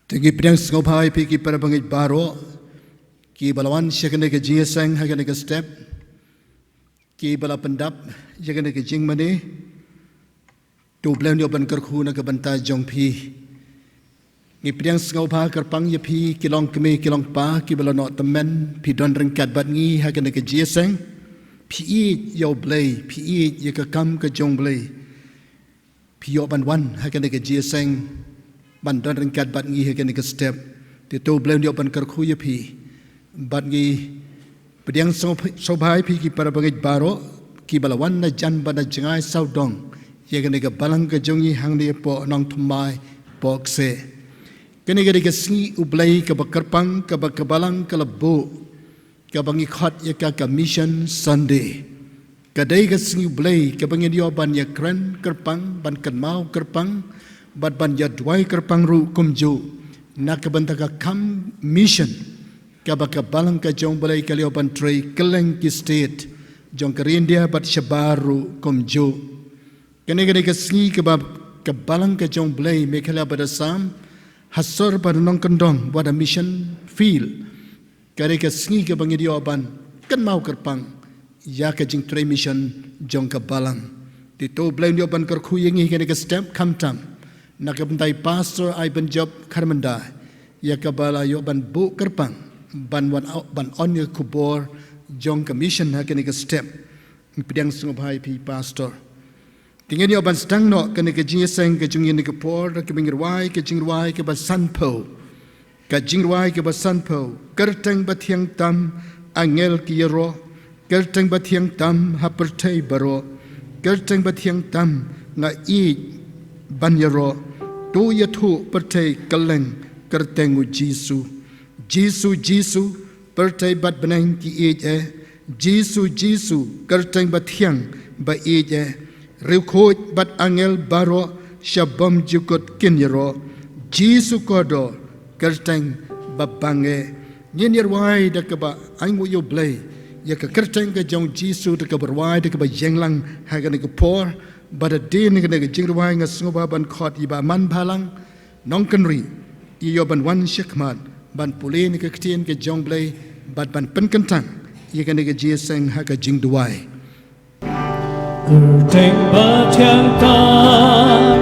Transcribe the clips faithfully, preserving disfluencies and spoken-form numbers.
Te ngi pdiang sngewbha ïa phi ki para bangeit baroh kiba la wan sha kane ka jingïaseng ha kane ka step, kiba la pyndap ïa kane ka jingmane. To U Blei un ïoh ban kyrkhu na ka bynta jong phi. Ngi pdiang sngewbha kyrpang ïa phi ki longkmie ki longkpa kiba la noh tymmen, phi don ryngkat bad ngi ha kane ka jingïaseng. Phi ïeit ïa U Blei, phi ïeit ïa ka kam ka jong U Blei, phi ïoh ban wan ha kane ka jingïaseng ban don ryngkat bad ngi ha kane ka step. Te to U Blei un ïoh ban kyrkhu ïa phi. Bad ngi pdiang sngewbha ïa phi ki para bangeit baroh kiba la wan na jan bad na jngai sawdong ïa kane ka balang ka jong ngi hangne hapoh Nongthymmai, hapoh Kseh. Kane ka dei ka sngi U Blei kaba kyrpang, kaba ka balang ka la buh, kaba ngi khot ïa ka ka Mission Sunday. Ka dei ka sngi U Blei kaba ngin ïoh ban ïakren kyrpang, ban kynmaw kyrpang, bad ban ïaduwai kyrpang ruh kumjuh na ka bynta ka kam mission kaba ka balang ka jong U Blei ka la ïoh ban trei kylleng ki state jong ka ri India bad shabar ruh kumjuh. Kane ka dei ka sngi kaba ka balang ka jong U Blei Meghalaya bad Assam ha sor bad nongkyndong bad ha mission field. Ka dei ka sngi kaba ngin ïoh ban kynmaw kyrpang ïa ka jingtrei mission jong ka balang. Te to U Blei un ïoh ban kyrkhu ïa ngi ha kane ka step, khamtam na ka bynta i Pastor Aibanjop Kharmynda, ïa kaba la ïoh ban buh kyrpang ban wan, ban on ïa ka khubor jong ka mission ha kane ka step. Ngi pdiang sngewbha ïa phi Pastor. Te ngin ïoh ban sdang noh kane ka jingïaseng ka jong ngi ha kane ka por da kaba ngin rwai ka jingrwai kaba sanphew. Ka jingrwai kaba sanphew: Kyrteng bathiang tam, angel ki ïaroh. Kyrteng bathiang tam ha pyrthei baroh. Kyrteng bathiang tam, nga ïeit ban ïaroh. To ïathuh pyrthei kylleng kyrteng U Jisu. Jisu, Jisu, pyrthei bad bneng ki ïeit eh. Jisu, Jisu, kyrteng bathiang ba ïeit eh. Riewkhuid bad angel baroh sha bymjukut kin ïaroh. Jisu kordor, kyrteng ba bang eh. Ngin ïarwai da kaba ainguh ïa U Blei ïa ka kyrteng ka jong U Jisu, da kaba rwai da kaba ïeng lang ha kane ka por. Bad hadien kane ka jingrwai nga sngewbha ban khot ïa i Bah Manbhalang Nongkynrih, i ïoh ban wan shakhmat ban pule na ka ktien ka jong U Blei bad ban pynkyntang ïa kane ka jingïaseng ha ka jingduwai. Kyrteng bathiang tam,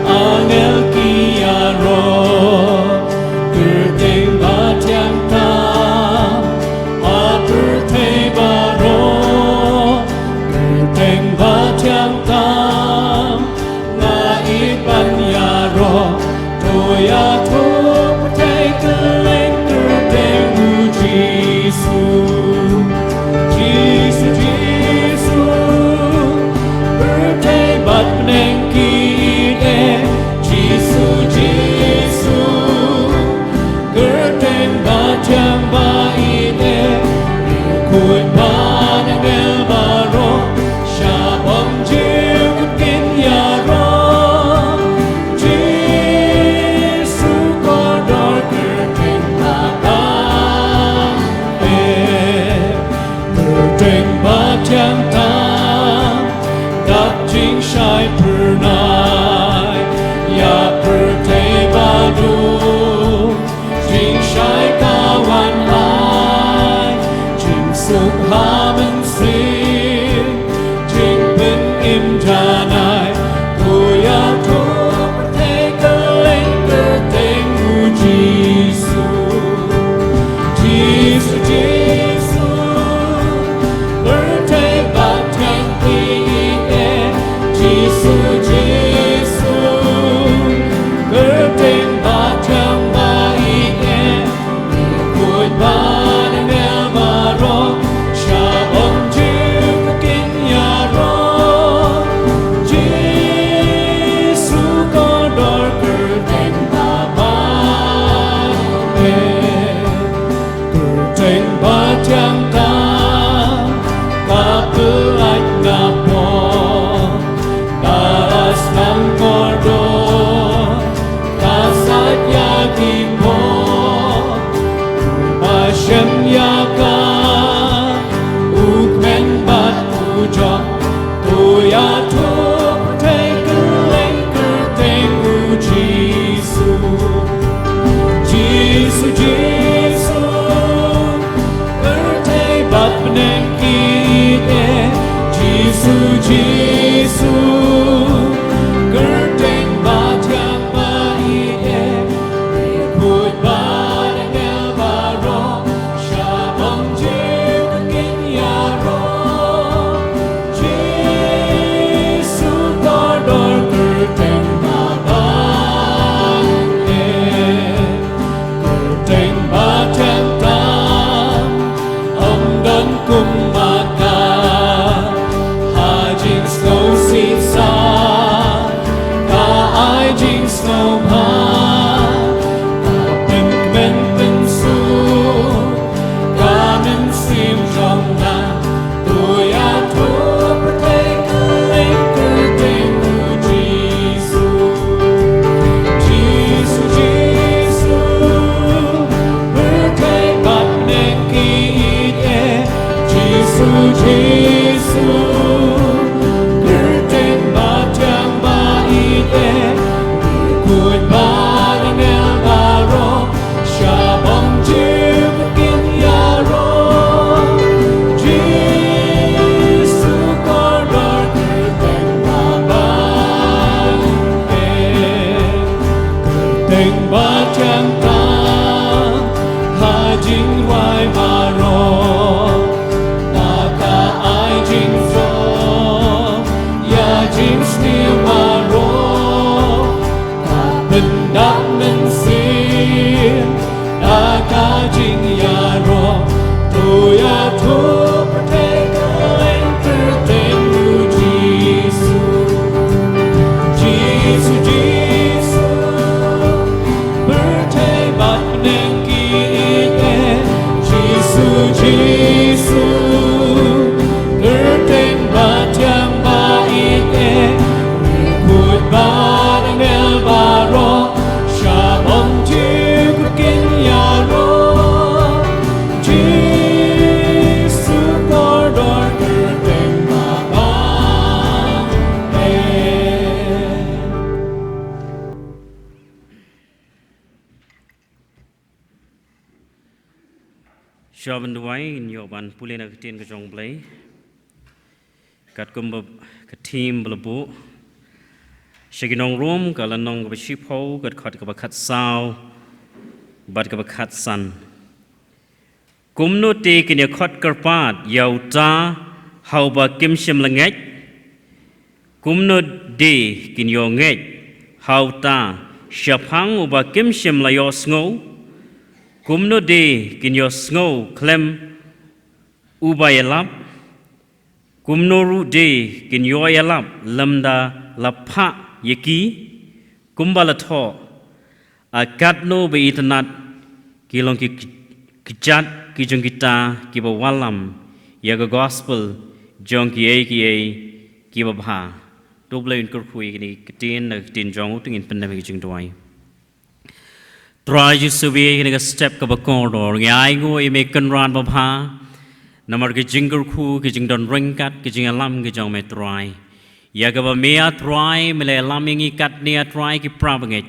angel ki ïaroh. Kyrteng bathiang tam ha pyrthei baroh. Kyrteng bathiang tam, nga ïeit ban ïaroh. To ïathuh pyrthei kylleng kyrteng U Jisu. Jisu, Jisu, pyrthei bad bneng ki ïeit eh. Jisu, Jisu, kyrteng bathiang ba ïeit eh. Riewkhuid bad angel baroh sha bymjukut kin ïaroh. Jisu kordor, kyrteng ba bang eh. Kyrteng bathiang tam, dap jingshai phyrnai ïa pyrthei baduh. Jingshai ka wan ai, jingsuk ha mynsiem, jingpynim janai. To ïathuh pyrthei kylleng kyrteng U Jisu. Jisu, Jisu, pyrthei bathiang ki ïeit eh. Jisu, Jisu, kyrteng bathiang ba ïeit eh. Riewkhuid bad angel baroh sha bymjukut kin ïaroh. Jisu kordor, kyrteng ba bang eh. Kyrteng bathiang tam, ka pyllait na pop. Ka la sdang kordor, ka sait ïa ki pop. Ba shem ïa ka, u kmen bad u jop. To ïathuh pyrthei kylleng kyrteng U Jisu. Ka pynkmen pynsuk ka mynsiem jong nga, to ïathuh pyrthei kylleng kyrteng u Jisu. Jisu, Jisu, pyrthei bad bneng ki ïeit eh. Jisu, Jisu, kyrteng ba thiang ba ïeit eh. Khuid bad angel baroh, sha bynta jong ki kin ïaroh. Jisu kordor kyrteng ba bang eh. Kyrteng ba thiang tang ha jingrwai baroh. Ba ka ai jingsuk ïa jingsniew baroh. Ka pyndap mynsiem da ka jingïaroh. To ïathuh pyrthei kylleng kyrteng u Jisu. Jisu, Jisu, pyrthei bad bneng ki ïeit eh. Jisu, Jisu, kyrteng ba thiang ba ïeit eh. Khuid bad angel baroh, sha bynta jong ki kin ïaroh. Jisu kordor kyrteng ba bang eh. Shuwa ban duwai, ngin ïoh ban pule na ka ktien ka jong U Blei. Katkum ba ka theme ba la buh sha ki nong Rom, ka lynnong kaba shiphew, ka dkhot kaba khatsaw bad kaba khatsan. Kumno te kin ïa khot kyrpad ïa uta ha uba kim shym la ngeit? Kumno de kin ïoh ngeit ha uta shaphang uba kim shym la ïohsngew? Kumno de kin ïohsngew khlem uba ïalap? Kumno ruh de kin ïoh ïalap lymda la phah ïa ki? Kumba la thoh, a katno ba itynnad ki long ki kjat ki jong kita kiba wallam ïa ka gospel jong kiei kiei kiba bha. To U Blei un kyrkhu ïa kine ki ktien na ka ktien jong u, to ngin pyndem ïa ka jingduwai. Trai Jisu, ha kane ka step kaba kordor ngi ainguh ïa me Kynrad babha, namar ka jingkyrkhu, ka jingdon ryngkat, ka jingïalam ka jong me Trai. Ïa kaba me ah Trai me la ïalam ïa ngi katne ah Trai ki para bangeit,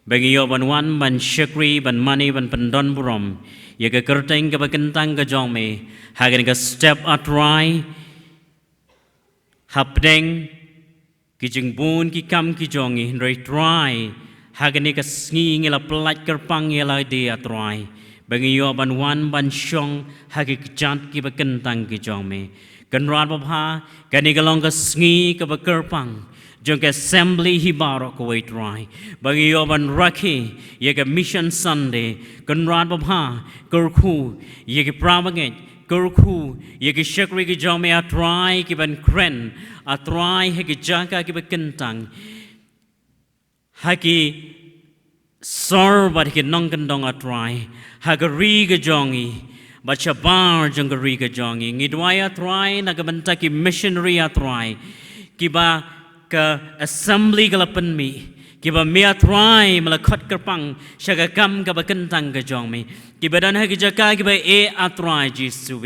ba ngi ïoh ban wan ban shakri, ban mane, ban pyndon burom ïa ka kyrteng kaba kyntang ka jong me ha kane ka step ah Trai. Hapdeng ki jingbun ki kam ki jong ngi, hynrei Trai, ha kane ka sngi ngi la pyllait kyrpang ïa lade ah Trai, ba ngi ïoh ban wan ban shong ha ki kjat kiba kyntang ki jong me. Kynrad babha, kane ka long ka sngi kaba kyrpang jong ka assembly hi baroh kawei Trai, ba ngi ïoh ban rakhe ïa ka Mission Sunday. Kynrad babha, kyrkhu ïa ki para bangeit, kyrkhu ïa ki shakri ki jong me ah Trai, kiban kren ah Trai ha ki jaka kiba kyntang, ha ki sor bad ha ki nongkyndong ah Trai, ha ka ri ka jong ngi bad shabar jong ka ri ka jong ngi. Ngi duwai ah Trai na ka bynta ki missionary ah Trai, kiba ka assembly ka la pynmih, kiba me ah Trai me la khot kyrpang sha ka kam kaba kyntang ka jong me, kiba don ha ki jaka kiba eh ah Trai Jisu,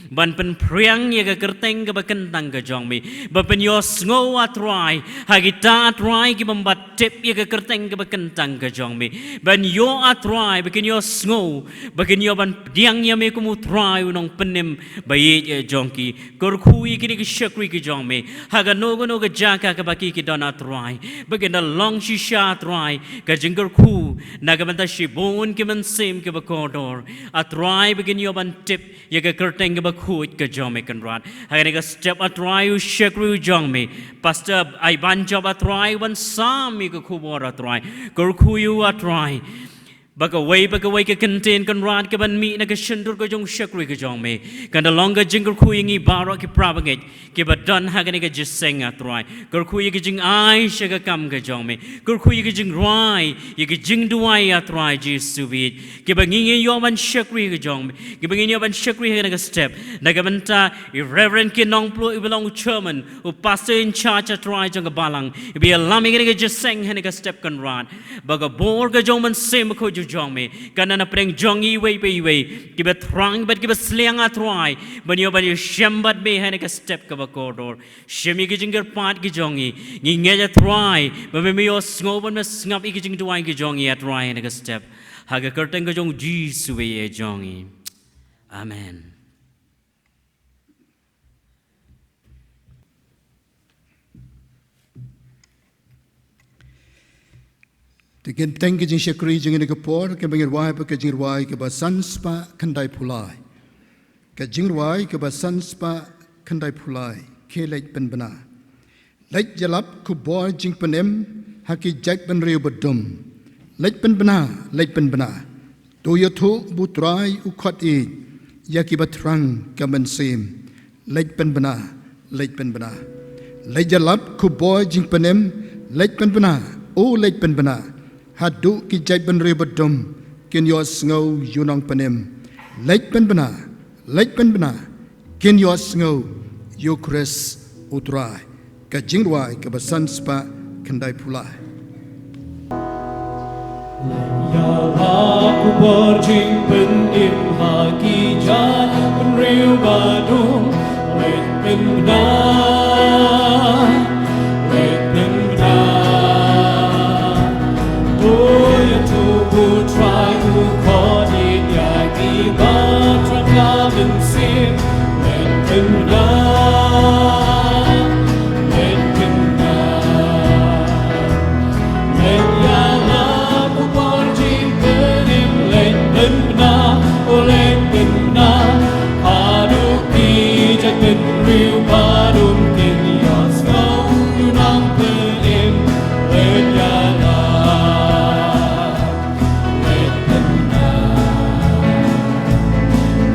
ban pynphriang ïa ka kyrteng kaba kyntang ka jong me, ba pynïohsngew ah Trai ha kita ah Trai kiba ym pat tip ïa ka kyrteng kaba kyntang ka jong me, ban ïoh ah Trai ba kin ïohsngew, ba kin ïoh ban pdiang ïa me kum u Trai u nongpynim ba ïeit ïa jong ki. Kyrkhu ïa kine ki shakri ki jong me ha kano kano ka jaka kaba ki ki don ah Trai, ba kin da long shisha ah Trai ka jingkyrkhu na ka bynta shibun ki mynsiem kiba kordor ah Trai, ba kin ïoh ban tip ïa ka kyrteng kaba khuid ka jong me Kynrad. Ha kane ka step ah Trai, u shakri u jong me Pastor Aibanjop ah Trai, uban sam ïa ka khubor ah Trai, kyrkhu ïa u ah Trai. Ba kawei pa kawei ka kyntien Kynrad kaban mih na ka shyntur ka jong u shakri ka jong me, kan da long ka jingkyrkhu ïa ngi baroh ki para bangeit kiba don ha kane ka jingïaseng, ah Trai. Kyrkhu ïa ka jingai sha ka kam ka jong me. Kyrkhu ïa ka jingrwai, ïa ka jingduwai, ah Trai Jisu baieit, kiba ngi ngi ïoh ban shakri ka jong me, kiba ngi ngi ïoh ban shakri ha kane ka step. Na ka bynta i Reverend Kit Nongpluh, iba long u chairman, u pastor in charge, ah Trai, jong ka balang, iba ïalam ïa kane ka jingïaseng ha kane ka step Kynrad. Ba ka bor ka jong u Mynsiem Bakhuid jong me kan nang hapdeng jong ngi iwei pa iwei, kiba thrang bad kiba sliang, ah Trai, ban ïoh ban ïashem bad me ha kane ka step kaba kordor. Shem ïa ki jingkyrpad ki jong ngi. Ngi ngeit, ah Trai, ba me me ïohsngew bad me sngap ïa ki jingduwai ki jong ngi, ah Trai, ha kane ka step. Ha ka kyrteng ka jong u Jisu ba ïeit jong ngi. Amen. Te kin teng ki jingshakri jong ngi na ka por, kaba ngi rwai bad ka jingrwai kaba san spah khyndaiphew lai. Ka jingrwai kaba san spah khyndaiphew lai, Khie leit pynbna. Leit ïalap khubor jingpynim ha ki jaitbynriew badum. Leit pynbna, leit pynbna. To ïathuh ba u Trai u khot ïa kiba thrang ka mynsiem. Leit pynbna, leit pynbna. Leit ïalap khubor jingpynim, leit pynbna, o leit pynbna. Haduh ki jaitbynriew badum kin ïohsngew ïa u nongpynim. Leit pynbna, leit pynbna, kin ïohsngew ïa u Khrist u Trai. Ka jingrwai kaba san spah khyndaiphew lai. Ïalap khubor jingpynim ha ki jaitbynriew badum. Leit pynbna, leit pynbna. To ïathuh ba u Trai u khot ïa kiba thrang ka mynsiem. Leit pynbna, leit pynbna. Leit ïalap khubor jingpynim, leit pynbna, o leit pynbna. Haduh ki jaitbynriew badum kin ïohsngew ïa u nongpynim. Leit ïalap, leit pynbna.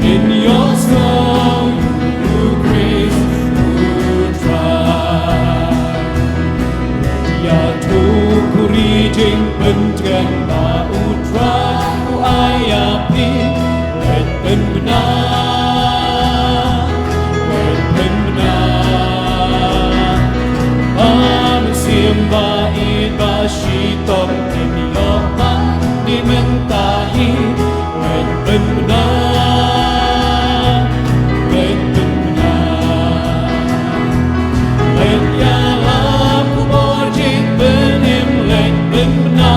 Kin ïohsngew ïa u Khrist u Trai. Ïathuh khuri jingpyntngen ba u Trai u ai ïa phi. Leit pynbna, leit pynbna. Ba mynsiem ba ïeit ba shitom kin ïoh ban die mynta hi. Leit pynbna, leit pynbna. Leit ïalap khubor jingpynim, leit pynbna,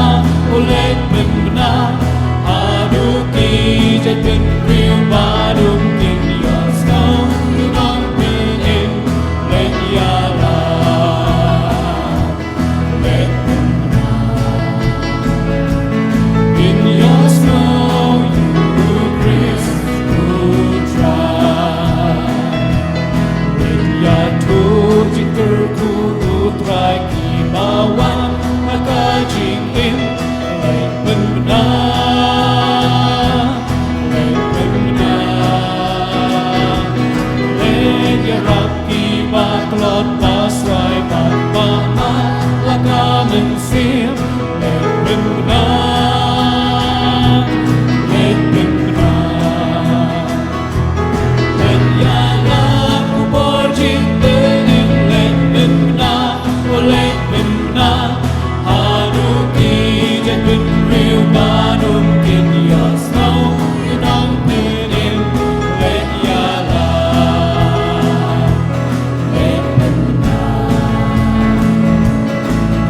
o leit pynbna. Haduh ki jaitbynriew badum kin ïohsngew ïa u nongpynim. Leit ïalap, leit pynbna. Kin ïohsngew ïa u Khrist u Trai. Leit ïathuh jingkyrkhu u Trai kiba wan ha ka jingim. Leit pynbna, leit pynbna. Leit ïarap kiba tlot, ba swai bad ba ai la ka mynsiem. Leit pynbna, leit pynbna. Leit ïalap khubor jingpynim, leit pynbna, o leit pynbna. Haduh ki jaitbynriew badum kin ïohsngew ïa u nongpynim. Leit ïalap, leit pynbna.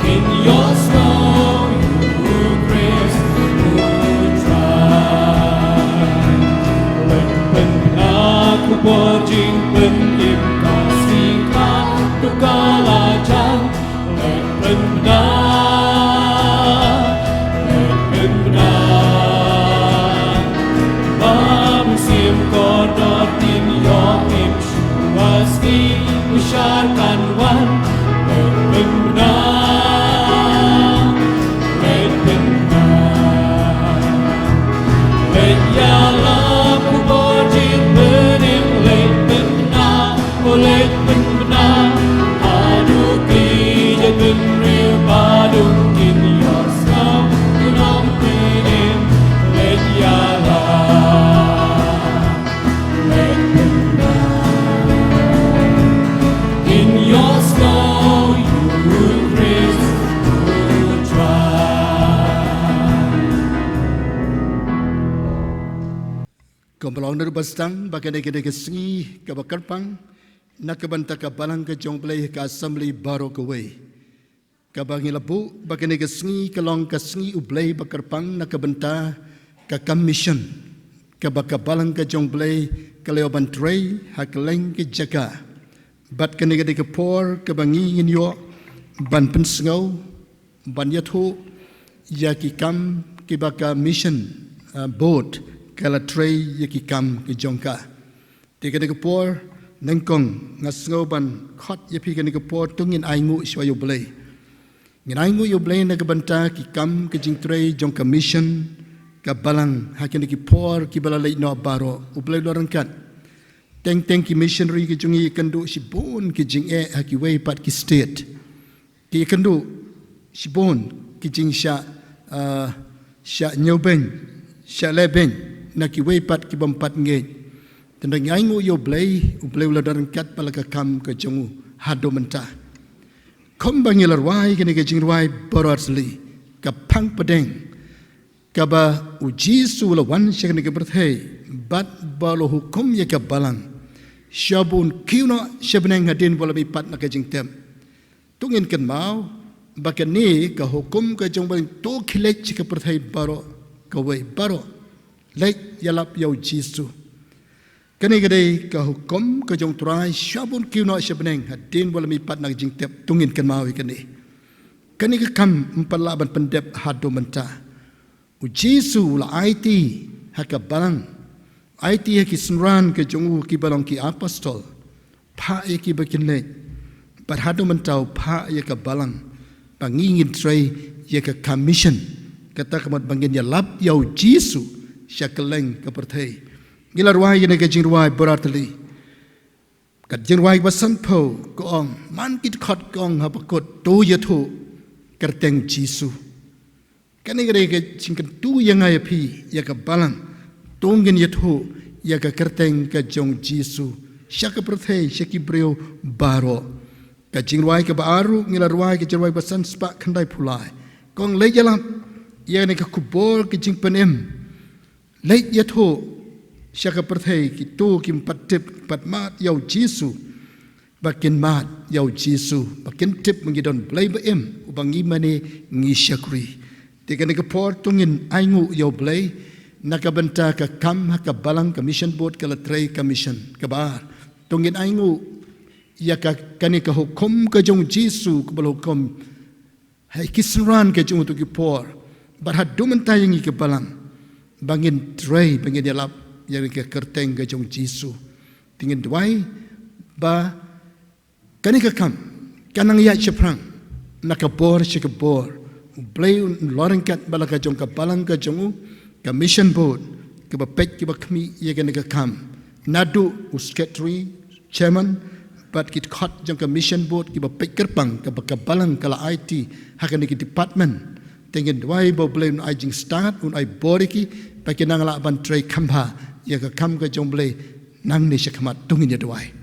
Kin ïohsngew ïa u Khrist Kumba long naduh ba sdang ba kane ka dei ka sngi kaba kyrpang na ka bynta ka balang ka jong U Blei ha ka assembly baroh kawei. Kaba ngi la buh ba kane ka sngi ka long ka sngi U Blei ba kyrpang na ka bynta ka commission kaba ka balang ka jong U Blei ka la ïoh ban trei ha kylleng ki jaka. Bad kane ka dei ka por kaba ngi ngin ïoh ban pynsngew, ban ïathuh ïa ki kam kiba ka mission, uh, board ka la trei ïa ki kam ki jong ka. Te kane ka por, nyngkong nga sngew ban khot ïa phi kane ka por, to ngin ainguh shuwa ïa U Blei. Ngin ainguh ïa U Blei na ka bynta ki kam ki jingtrei jong ka mission ka balang ha kine ki por kiba la leit noh baroh. U Blei u la ryngkat. Teng teng ki missionary ki jong ngi ïakynduh shibun ki jingeh ha kiwei pat ki state. Ki ïakynduh shibun ki jingshah, ah, shah ñiewbeiñ, shah lehbeiñ na kiwei pat ki bym pat ngeit. Tang ngi ainguh ïa U Blei, U Blei u la don ryngkat bad la ka kam ka jong u haduh mynta. Kumba ngi la rwai kane ka jingrwai baroh ar sli, ka phang pdeng, kaba U Jisu u la wan sha kane ka pyrthei bad ba u la hukum ïa ka balang, shuwa ba un kiew noh sha bneng hadien ba u la mihpat na ka jingtep. To ngin kynmaw ba kane ka hukum ka jong U Blei, to khie leit sha ka pyrthei baroh kawei, baroh leit ïalap ïa U Jisu. Kane ka dei ka hukum ka jong U Trai, shuwa ba un kiew noh sha bneng hadien ba u la mihpat na ka jingtep. To ngin kynmaw ïa kane. Kane ka kam ym pat lah ban pyndep haduh mynta. U Jisu u la aiti ha ka balang, aiti ha ki synran ka jong u kiba long ki apostol, phah ïa ki ba kin leit. Bad haduh mynta u phah ïa ka balang ba ngi ngin trei ïa ka commission, kata ka mut ba ngin ïalap ïa U Jisu sha kylleng ka pyrthei. Ngi la rwai ïa kane ka jingrwai baroh ar sli. Ka jingrwai ba sanphew ka ong, man ki dkhot ka ong ha bakut, to ïathuh kyrteng Jisu. Kane ka dei ka jingkyntu ïa nga ïa phi, ïa ka balang, to ngin ïathuh ïa ka kyrteng ka jong Jisu sha ka pyrthei, sha ki briew baroh. Ka jingrwai kaba ar ruh ngi la rwai, ka jingrwai ba san spah khyndai phew lai, ka ong, leit ïalap ïa kane ka khubor ka jingpynim. Leit ïathuh sha ka pyrthei, kito kim pat tip, kim pat mad ïa U Jisu, ba kin mad ïa U Jisu, ba kin tip ba ngi don Blei ba im, uba ngi mane ngi shakri. Te kane ka por to ngin ainguh ïa U Blei na ka bynta ka kam ha ka balang, ka mission board ka la trei ka mission. Kaba ar, to ngin ainguh ïa ka, kane ka hukum ka jong U Jisu kaba la hukum ha ki synran ka jong u ha kito ki por, bad haduh mynta ïa ngi ka balang, ba ngin trei, ba ngin ïalap ïa ka kyrteng ka jong U Jisu. Te ngin duwai ba kane ka kam kan nang ïaid shaphrang na ka bor sha ka bor. U Blei un long ryngkat bad la ka jong ka balang ka jong u, ka mission board, kiba peit kiba khmih ïa kane ka kam, naduh u secretary, chairman, bad ki dkhot jong ka mission board kiba peit kyrpang, kaba ka balang ka la aiti ha kane ka department. Te ngin duwai ba U Blei un ai jingstad, un ai bor ïa ki, ba kin nang lah ban trei kham bha ïa ka kam ka jong U Blei nangne shakhmat. To ngin ïa duwai.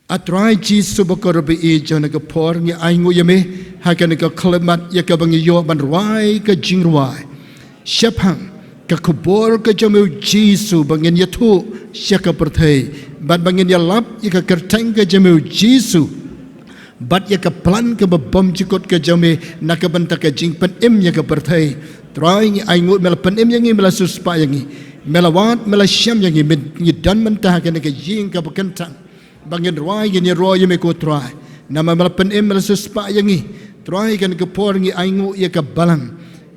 A Trai Jisu bakordor ba ïeit, ha kane ka por ngi ainguh ïa me ha kane ka khyllipmat ïa kaba ngi ïoh ban rwai ka jingrwai shaphang ka khubor ka jong me U Jisu, ba ngin ïathuh sha ka pyrthei, bad ba ngin ïalap ïa ka kyrteng ka jong me U Jisu, bad ïa ka plan kaba bymjukut ka jong me na ka bynta ka jingpynim ïa ka pyrthei. Trai, ngi ainguh me la pynim ïa ngi, me la siewspah ïa ngi, me la wad, me la shem ïa ngi, me, ngi don mynta ha kane ka ïing kaba kyntang, ba ngin rwai, ngin ïaroh ïa me ko Trai. Namar me la pynim, me la siewspah ïa ngi. Trai, kane ka por ngi ainguh ïa ka balang,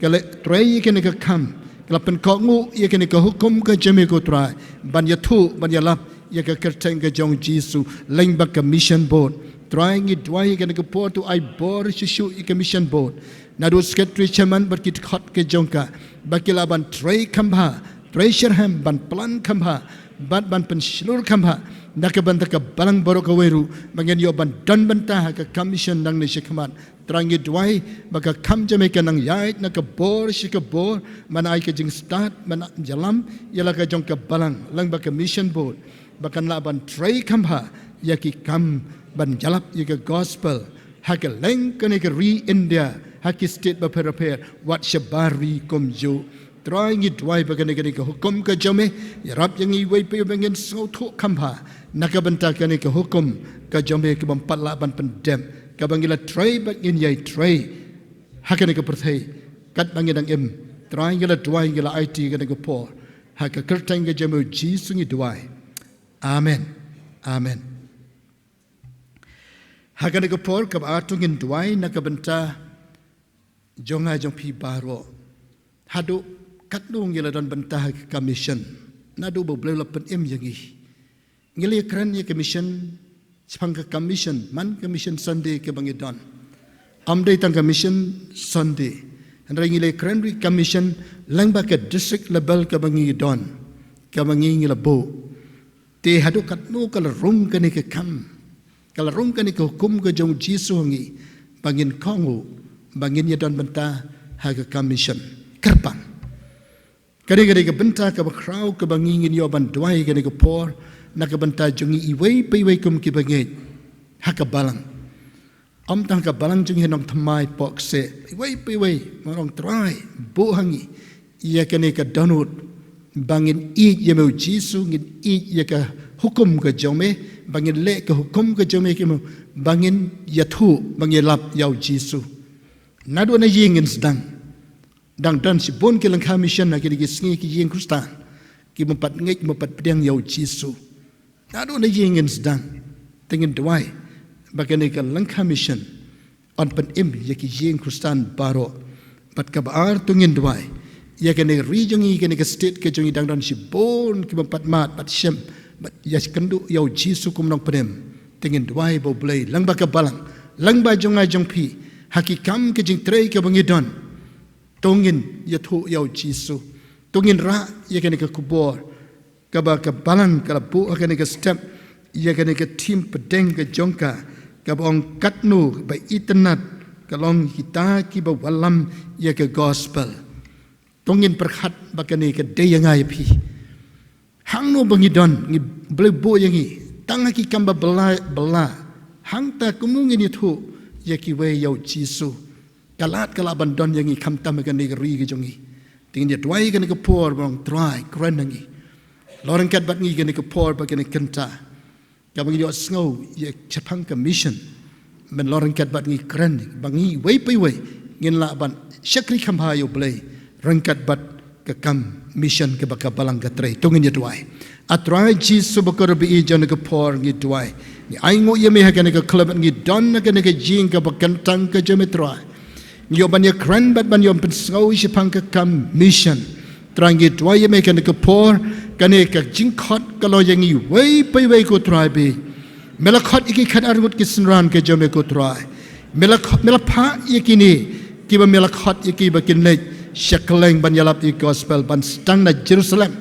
ka la trei ïa kane ka kam, ka la pynkohnguh ïa kane ka hukum ka jong me ko Trai, ban ïathuh, ban ïalap ïa ka kyrteng ka jong U Jisu lyngba ka mission board. Trai, ngi duwai ïa kane ka por to ai bor shuh shuh ïa ka mission board, naduh secretary, chairman bad ki dkhot ka jong ka, ba ki lah ban trei kham bha, trei shitrhem, ban plan kham bha, bad ban pynshlur kham bha na ka bynta ka balang baroh kawei ruh, ba ngin ïoh ban don bynta ha ka kam mission nangne shakhmat. Trai, ngi duwai ba ka kam jong me kan nang ïaid na ka bor sha ka bor, ban ai ka jingstad, ban ïalam ïa la ka jong ka balang lyngba ka mission board, ba kan lah ban trei kham bha ïa ki kam ban ïalap ïa ka gospel ha kylleng kane ka ri India, ha ki state bapher bapher, wat shabar ri kumjuh. Trai, ngi duwai ba kane, kane ka hukum ka jong me ïarap ïa ngi iwei pa iwei ba ngin sngewthuh kham bha na ka bynta kane ka hukum ka jong me, kaba ym pat lah ban pyndep, kaba ngi la trei bad ngin ïai trei ha kane ka pyrthei katba ngi dang im. Trai, ngi la duwai, ngi la aiti kane ka por ha ka kyrteng ka jong me, Jisu, ngi duwai. Amen. Amen. Ha kane ka por kaba ar to ngin duwai na ka bynta jong nga jong phi baroh. Haduh katno ngi la don bynta ha ka mission, naduh ba U Blei u la pynim ïa ngi. Ngi la ïakren ïa ka mission shaphang ka kam mission man ka Mission Sunday kaba ngi don. Ym dei tang ka Mission Sunday, hynrei ngi la ïakren ruh ïa ka mission lyngba ka district level kaba ngi don, kaba ngi, ngi la buh. Te haduh katno ka la rung kane ka kam, ka la rung kane ka hukum ka jong U Jisu ha ngi, ba ngin kohnguh, ba ngin ïadon bynta ha ka kam mission. Kyrpang. Kane, kane ka bynta kaba khraw kaba ngi, ngin ïoh ban duwai kane ka por na ka bynta jong ngi iwei pa iwei kum kiba ngeit ha ka balang. Ym tang ka balang jong ngi ha Nongthymmai, Pohkseh, iwei pa iwei, ngi ong, Trai, buh ha ngi ïa kane ka dohnud ba ngin ïeit ïa me, U Jisu, ngin ïeit ïa ka hukum ka jong me, ba ngin leh ka hukum ka jong me, ki mo, ba ngin ïathuh, ba ngin ïalap ïa U Jisu. Naduh na ïing ngin sdang. Dang don shibun ki lyngkha mission ha kine ki sngi, ki ïing Khristan, ki bym pat ngeit, ki bym pat pdiang ïa U Jisu. Naduh na ïing ngin sdang. Te ngin duwai ba kane ka lyngkha mission yn pynim ïa ki ïing Khristan baroh. Bad kaba ar to ngin duwai ïa kane ka ri jong ngi, kane ka state ka jong ngi, dang don shibun ki bym pat mad, pat shem, bad ïakynduh ïa U Jisu kum u nongpynim. Te ngin duwai ba U Blei lyngba ka balang, lyngba jong nga jong phi, ha ki kam ka jingtrei kaba ngi don, to ngin ïathuh ïa U Jisu. To ngin rah ïa kane ka khubor kaba ka balang ka la buh ha kane ka step ïa kane ka theme pdeng ka jong ka, kaba ong, Katno ba itynnad ka long kita kiba wallam ïa ka gospel. To ngin pyrkhat ba kane ka dei ïa nga ïa phi. Hangno ba ngi don, ngi, U Blei u buh ïa ngi tang ha ki kam ba bylla bylla. Hangta kumno ngin ïathuh ïa kiwei ïa U Jisu? Ka lad ka lah ban don ïa ngi khamtam ha kane ka ri ka jong ngi. Te ngin ïa duwai kane ka por, ba ong, Trai, kren ha ngi. Long ryngkat bad ngi kane ka por bad kane ka kynta, kaba ngin ïohsngew ïa shaphang ka mission. Men long ryngkat bad ngi, kren ba ngi iwei pa iwei ngin lah ban shakri kham bha ïa U Blei ryngkat bad ka kam mission kaba ka balang ka trei. To ngin ïa duwai. A Trai Jisu ba kyrpang, ïa jong kane ka por ngi duwai, ngi ainguh ïa me ha kane ka khlem, ngi don ha kane ka ïing kaba kyntang ka jong me, Trai. Ngi ïoh ban ïakren bad ban ïoh pynsngew shaphang ka kam mission. Trai, ngi duwai ïa me kane ka por, kane ka jingkhot ka long ïa ngi iwei pa iwei, ko Trai, ba me la khot ïa ki khatar ngut ki synran ka jong me, ko Trai. Me la khot, me la phah ïa kine kiba me la khot ïa ki ba kin leit sha kylleng ban ïalap ïa ka gospel, ban sdang na Jerusalem.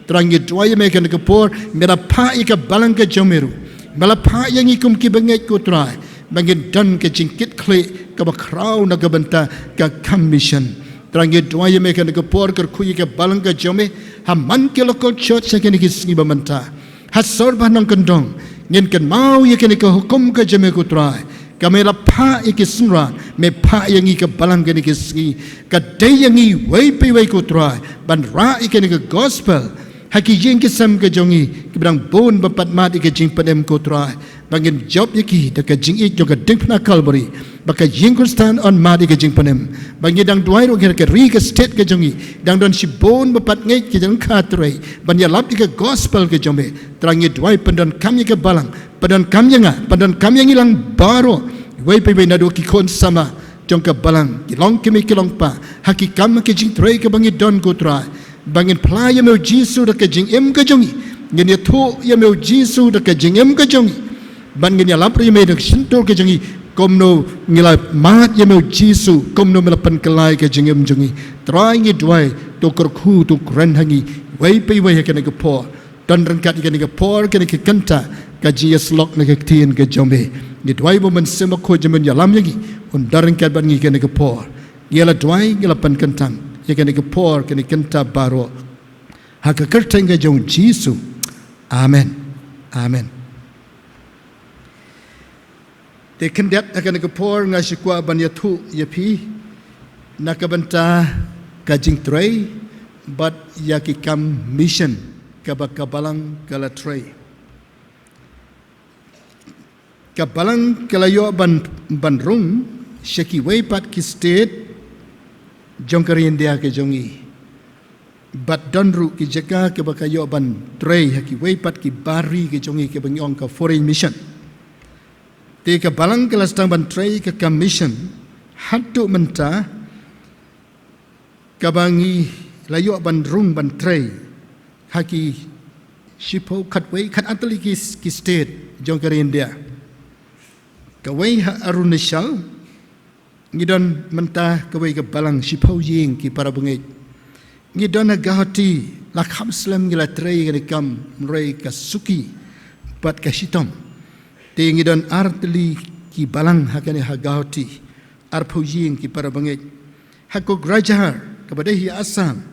Trai, ngi duwai ïa me kane ka por, me la phah ïa ka balang ka jong me ruh, me la phah ïa ngi kum kiba ngeit, ko Trai, ba ngin don ka jingkitkhlieh kaba khraw na ka bynta ka kam mission. Trai, ngi duwai ïa me kane ka por, kyrkhu ïa ka balang ka jong me ha man ki local church ha kine ki sngi ba mynta. Ha sor ba nongkyndong, ngin kynmaw ïa kane ka hukum ka jong me, ko Trai, ka me la phah ïa ki synran, me phah ïa ngi ka balang kine ki sngi. Ka dei ïa ngi iwei pa iwei, ko Trai, ban rah ïa kane ka gospel ha ki ïing ki sem ka jong ngi, kiba dang bun bym pat mad ïa ka jingpynim, ko Trai, ba ngin jop ïa ki da ka jingïeit jong ka diengphna Kalbari, ba ka ïing Khristan yn mad ïa ka jingpynim. Ba ngi dang duwai ruh, ha ka ri ka state ka jong ngi dang don shibun ba pat ngeit ki jingkha trei ban ïalap ïa ka gospel ka jong me. Trai, ngi duwai pyndonkam ïa ka balang, pyndonkam ïa nga, pyndonkam ïa ngi lang baroh, iwei pa iwei, naduh ki khun samla jong ka balang, ki longkmie ki longkpa, ha ki kam ha ki jingtrei kaba ngi don, ko Trai, ba ngin phla ïa me, U Jisu, da ka jingim ka jong ngi. Ngin ïathuh ïa me, U Jisu, da ka jingim ka jong ngi. Ba ngin ïalap ruh ïa me da ka shyntur ka jong ngi, kumno ngi la mad ïa me, U Jisu, kumno me la pynkylla ïa ka jingim jong ngi. Trai, ngi duwai, to kyrkhu, to kren ha ngi iwei pa iwei ha kane ka por. Don ryngkat ïa kane ka por, kane ka kynta, ka jingïasyllok na ka ktien ka jong me. Ngi duwai ba U Mynsiem Bakhuid jong me un ïalam ïa ngi, un don ryngkat bad ngi kane ka por. Ngi la duwai, ngi la pynkyntang ïa kane ka por, kane ka kynta baroh ha ka kyrteng ka jong U Jisu. Amen. Amen. Te khyndiat ha kane ka por nga shu kwah ban ïathuh ïa phi na ka bynta ka jingtrei bad ïa ki kam mission kaba ka balang ka la trei. Ka balang ka la ïoh ban, ban rung sha kiwei pat ki state jong ka ri India ka jong ngi. Bad don ruh ki jaka kaba ka ïoh ban trei ha kiwei pat ki bar ri ka jong ngi kaba ngi ong ka foreign mission. Te ka balang ka la sdang ban trei ka kam mission haduh mynta, kaba ngi la ïoh ban rung ban trei ha ki shiphew khatwei khatar tylli ki, ki state jong ka ri India. Kawei ha Arunachal, ngi don mynta kawei ka balang shiphew ïing ki para bangeit. Ngi don ha Guwahati, la kham slem ngi la trei kane ka kam, hynrei ka suki bad ka shitom. Te ngi don ar tylli ki balang ha kane ha Guwahati, arphew ïing ki para bangeit. Ha Kokrajhar, kaba dei hi Assam,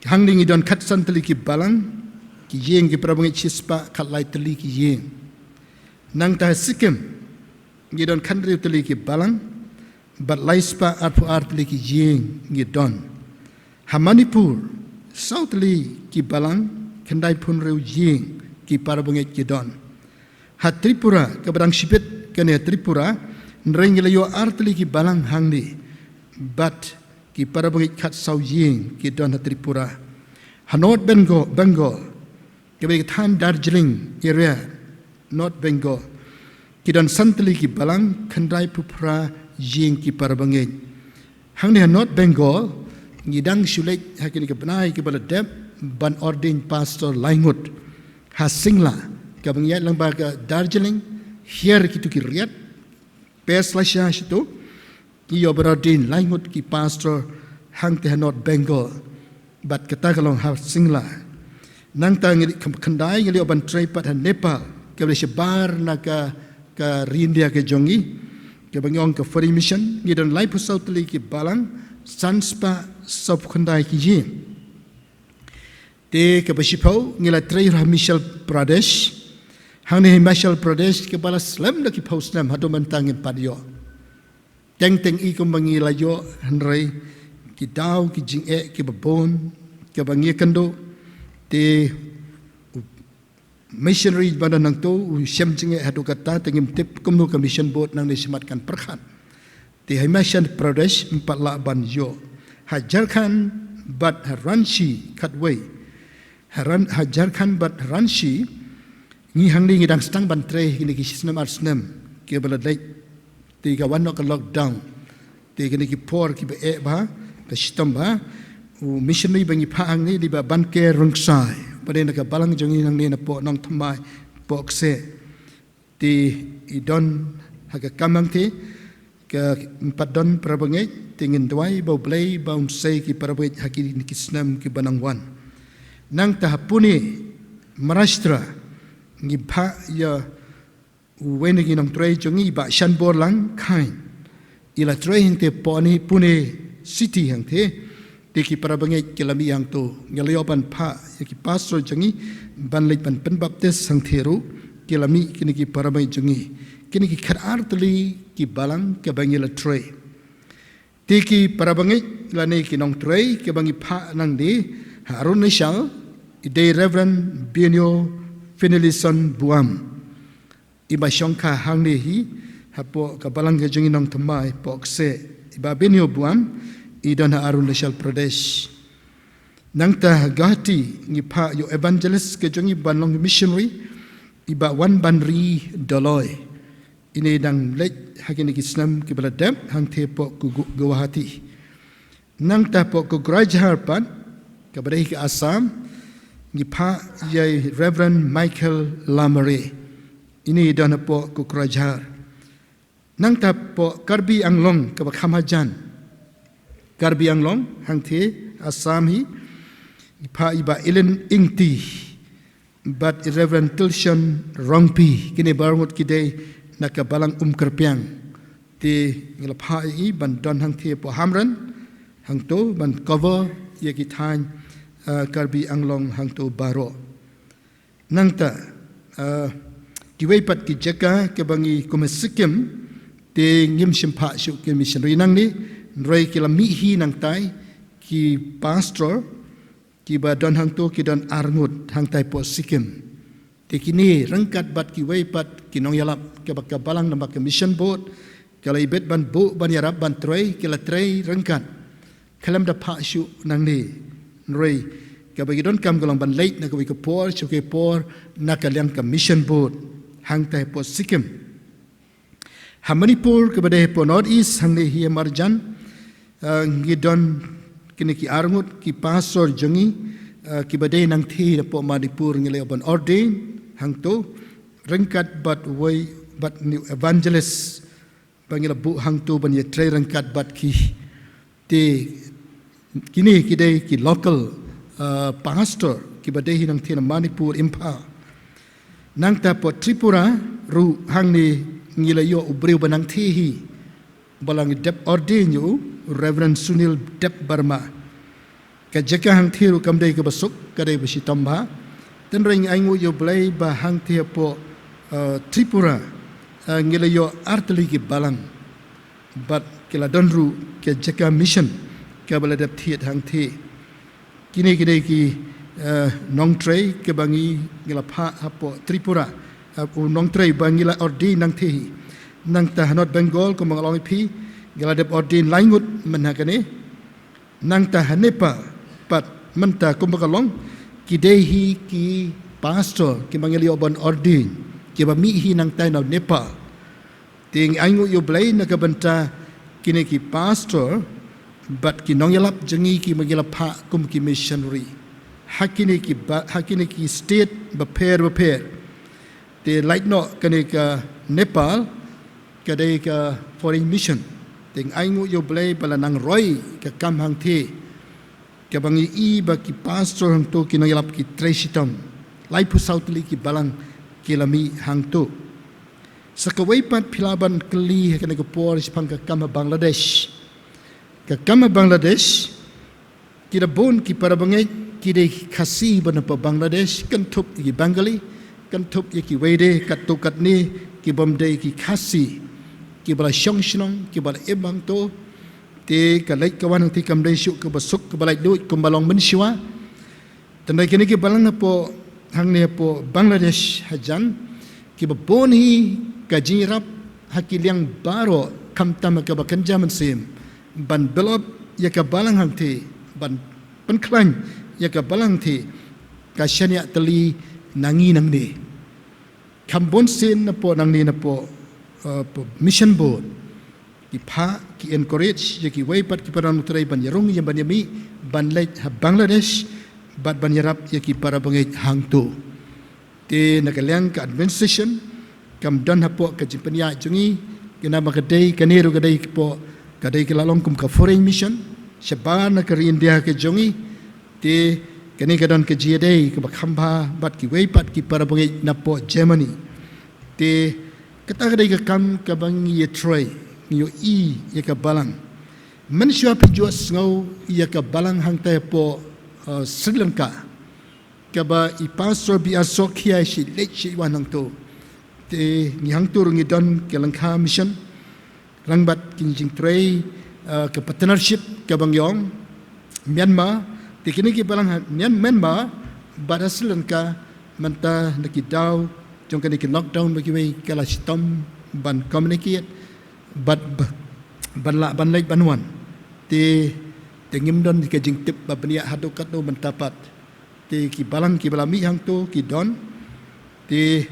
hangne ngi don khatsan tylli ki balang, ki ïing ki para bangeit shispah khatlai tylli ki ïing. Nangta ha Sikkim, ngi don khathynriew tylli ki balang, bad laispah arphew ar tylli ki ïing ngi don. Ha Manipur, saw tylli ki balang, khyndaiphew hynriew ïing ki para bangeit ki don. Ha Tripura, kaba dang shibit kane ha Tripura, hynrei ngi la ïoh ar tylli ki balang hangne, bad ki para bangeit khatsaw ïing ki don ha Tripura. Ha North Bengal, Bengal, kaba dei ka thaiñ Darjeeling area, North Bengal, ki don san tylli ki balang, khyndaiphew phra ïing ki para bangeit. Hangne ha North Bengal, ngi dang shu leit ha kine ki bnai kiba la dep ban ordain pastor lai ngut. Ha Singla, kaba ngi ïaid lyngba ka Darjeeling, hiar kito ki riat, pes la sha shito, ngi ïoh ban ordain lai ngut ki pastor hangta ha North Bengal. Bad kata ka long ha Singla. Nangta ngi khym-, khyndai ngi la ïoh ban trei pat ha Nepal, kaba dei shabar na ka, ka ri India ka jong ngi, kaba ngi ong ka foreign mission, ngi don laiphew saw tylli ki balang, sanspah sawphew khyndai ki ïing. Te kaba shiphew ngi la trei ha Himachal Pradesh. Hangne Himachal Pradesh kaba la slem da ki phew snem haduh mynta ngim pat ïoh. Teng teng i kumba ngi la ïoh, hynrei ki daw ki jingeh kiba bun kaba ngi ïakynduh, te u missionary ba don hangto u shem jingeh haduh katta, te ngim tip kumno ka mission board nangne shakhmat kan pyrkhat. Te ha Himachal Pradesh ym pat lah ban ïoh. Ha Jharkhand bad ha Ranchi khatwei. Ha Ran-, ha Jharkhand bad ha Ranchi, ngi hangne ngi dang sdang ban trei kine ki snem ar snem kiba la leit. Te ka wan noh ka lockdown. Te kine ki por kiba eh bha, ka shitom bha, u missionary ba ngi phah hangne dei Bah Banker Rungsai, ba dei na ka balang jong ngi hangne napoh Nongthymmai, poh Kseh. Te i don ha ka kam hangtei, ka ym pat don para bangeit, te ngin duwai ba U Blei ba un sei ki para bangeit ha kine ki snem kiba nang wan. Nangta ha Pune, Maharashtra, ngi phah ïa uwei na ki nongtrei jong ngi, Bah Shanborlang Khain. I la trei hangtei poh Pune City hangtei. Te ki para bangeit ki la mih hangto. Ngi la ïoh ban phah ïa ki pastor jong ngi ban leit ban pynbaptis hangtei ruh, ki la mih kine ki para bangeit jong ngi. Kine ki khatar tylli ki balang kiba ngi la trei. Te ki para bangeit lane ki nongtrei kiba ngi phah nangne ha Arunachal, i dei Reverend Benyo Finlayson Buam. I ba shongkha hangne hi hapoh ka balang ka jong ngi Nongthymmai, poh Kseh. I Bah Benyo Buam, i don ha Arunachal Pradesh. Nangta ha Guwahati ngi phah ïa u evangelist ka jong ngi ban long missionary, i Bah Wanbanri Doloi. Ine i dang leit ha kine ki snem kiba la dep hangtei poh Gu-, Gu-, Guwahati. Nangta poh Kokrajhar pat, kaba dei ka Assam, ngi phah ïa i Reverend Michael Lamare. Ine i don hapoh Kokrajhar. Nangta poh Karbi Anglong kaba kham hajan, Karbi Anglong hangtei Assam hi, ngi phah ïa i Bah Ellen Ingti bad i Reverend Tilshon Rongpi, kine baroh ngut ki dei na ka balang Umkyrpiang. Te ngi la phah ïa i ban don hangtei poh Hamren hangto ban cover ïa ki thaiñ, ah, Karbi Anglong hangto baroh. Nangta, ah, kiwei pat ki jaka kiba ngi kum ha Sikkim, te ngim shym phah shuh ki missionary nangne, hynrei ki la mih hi nangtai, ki pastor kiba don hangto ki don arngut hangtai hapoh Sikkim. Te kine ryngkat bad kiwei pat ki nongïalap kaba ka balang namar ka mission board ka la ibit ban buh ban ïarap ban trei, ki la trei ryngkat. Khlem da phah shuh nangne. Hynrei kaba ki donkam ka long ban leit na kawei ka por sha kawei ka por na ka liang ka mission board hangtai hapoh Sikkim. Ha Manipur kaba dei hapoh North East hangne hi marjan, eh, ngi don kine ki arngut ki pastor jong ngi, eh, kiba dei nangthie hapoh Manipur ngi la ïoh ban ordain hangto ryngkat bad wei bad new evangelist ba ngi la buh hangto ban ïatrei ryngkat bad ki. Te kine ki dei ki local, uh, pastor kiba dei hi nangthie na Manipur, Imphal. Nangta hapoh Tripura ruh hangne ngi la ïoh u briew ba nangthie hi ba la ngi dep ordain ïa u, Reverend Sunil Debbarma. Ka jaka hangthie ruh kam dei kaba suk, ka dei ba shitom bha. Hynrei ngi ainguh ïa U Blei ba hangthie hapoh, uh, Tripura, uh, ngi la ïoh artylli ki balang bad ki la don ruh ka jaka mission kaba la dep thied hangthie. Kine ki dei ki, eh, nongtrei kiba ngi, ngi la phah hapoh Tripura, eh, u nongtrei ba ngi la ordain nangthie hi. Nangta ha North Bengal kumba nga la ong ïa phi ngi la dep ordain lai ngut mynta kane. Nangta ha Nepal pat mynta kumba ka long ki dei hi ki pastor kiba ngi la ïoh ban ordain kiba mih hi nangtai na Nepal. Te ngi ainguh ïa U Blei na ka bynta kine ki pastor bad ki nongïalap jong ngi kiba ngi la phah kum ki missionary ha kine ki ba, ha kine ki state bapher bapher. Te lait noh kane ka Nepal ka dei ka foreign mission. Te ngi ainguh ïa U Blei ba la nang roi ka kam hangthie. Kaba ngi i ba ki pastor hangto ki nongïalap ki trei shitom. Laiphew saw tylli ki balang ki la mih hangto. Sa kawei pat phi lah ban kylli ha kane ka por shaphang ka kam ha Bangladesh. Ka kam ha Bangladesh ki da bun ki para bangeit ki dei ki Khasi ba na hapoh Bangladesh, kynthup ïa ki Bengali, kynthup ïa kiwei de katto katne ki bym dei ki Khasi kiba la shong shnong kiba la im hangto. Te ka leit ka wan hangthie kam dei shuh kaba suk kaba laitluid kumba long mynshuwa. Tang da kine ki balang hapoh hangne hapoh Bangladesh hajan kiba bun hi ka jingïarap ha ki liang baroh khamtam ha kaba kynja mynsiem ban build up ïa ka balang hangthie ban pynkhlaiñ ïa ka balang hangthie ka shaniah tylli na ngi nangne. Kham bun sien napoh nangne napoh, eh, mission board ki phah ki encourage ïa kiwei pat ki para nongtrei ban ïarung ïa ban ïamih ban leit ha Bangladesh bad ban ïarap ïa ki para bangeit hangto. Te na ka liang ka administration kam don hapoh ka jingpynïaid jong ngi, kane ba ka dei kane ruh ka dei hapoh ka dei ka la long kum ka foreign mission shabar na ka ri India ka jong ngi. Te kane ka don ka jingïadei kaba kham bha bad kiwei pat ki para bangeit napoh Germany. Te kata ka dei ka kam kaba ngi ïatrei, ngi ïohi ïa ka balang. Mynshuwa phi ju sngew ïa ka balang hangtai hapoh, uh, Sri Lanka kaba i Pastor B R Sokhiai shi leit shi wan hangto. Te ngi hangto ruh ngi don ka lyngkha mission lang bad ki jingtrei, eh, ka partnership kaba ngi ong Myanmar. Te kine ki balang ha Myan-, Myanmar bad ha Sri Lanka mynta na ki daw jong kane ki lockdown ba kiwei ka la shitom ban communicate bad ba-, ban lah ban leit ban wan. Te, te ngim don ka jingtip ba bniah haduh katno mynta pat. Te ki balang kiba la mih hangto ki don. Te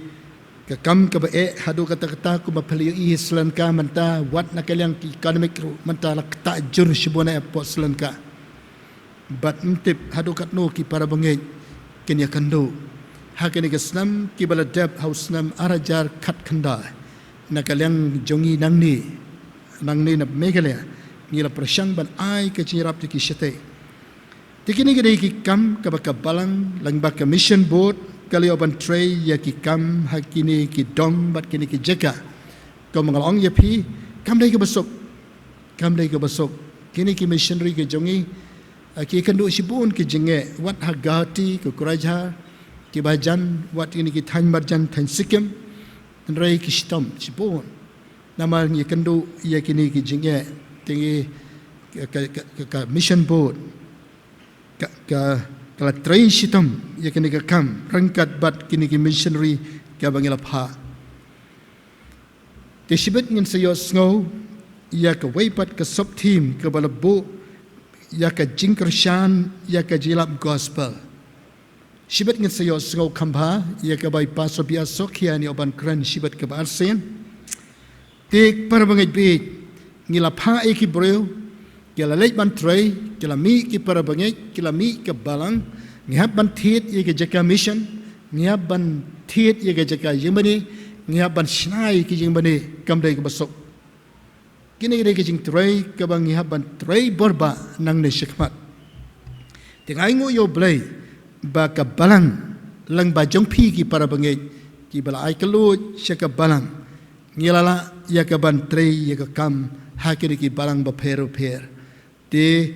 ka kam kaba eh haduh katta katta kumba phi la ïohi ha Sri Lanka mynta wat na ka liang ki economic ruh mynta la ktah jur shibun eh hapoh Sri Lanka. Bad ym tip haduh katno ki para bangeit kin ïakynduh ha kane ka snem kiba la dep ha u snem ar hajar khatkhyndai. Na ka liang jong ngi nangne, nangne na Meghalaya ngi la pyrshang ban ai ka jingïarap ïa ki shatei. Te kine ki dei ki kam kaba ka balang lyngba ka mission board ka la ïoh ban trei ïa ki kam ha kine ki dong bad kine ki jaka. Kumba nga la ong ïa phi, kam dei kaba suk, kam dei kaba suk. Kine ki missionary ki jong ngi, ah, ki kynduh shibun ki jingeh wat ha Guwahati, ka Kokrajhar, kiba jan wat kine ki thaiñ marjan thaiñ Sikkim. Hynrei ki shitom shibun. Namar ngi kynduh ïa kine ki jingeh, te ngi ka, ka, ka, ka mission board ka, ka, ka la trei shitom ïa kane ka kam ryngkat bad kine ki missionary kaba ngi la phah. Te shibit ngin sa ïohsngew ïa kawei pat ka sub theme kaba la buh ïa ka jingkyrshan ïa ka jingïalap gospel. Shibit ngin sa ïohsngew kham bha ïa kaba i Pastor B R Sokhian i ïoh ban kren shibit kaba arsien. Te para bangeit, ngi la phah ïa ki briew, ki la leit ban trei, ki la mih ki para bangeit, ki la mih ka balang, ngi hap ban thied ïa ka jaka mission, ngi hap ban thied ïa ka jaka ïingmane, ngi hap ban shna ïa ki ïingmane, kam dei kaba suk. Kine ki dei ki jingtrei kaba ngi hap ban trei bor bha nangne shakhmat. Te nga ainguh ïa U Blei ba ka balang lyngba jong phi ki para bangeit kiba la ai kylluid sha ka balang, ngi la lah ïa ka ban trei ïa ka kam ha kine ki balang bapher bapher. Te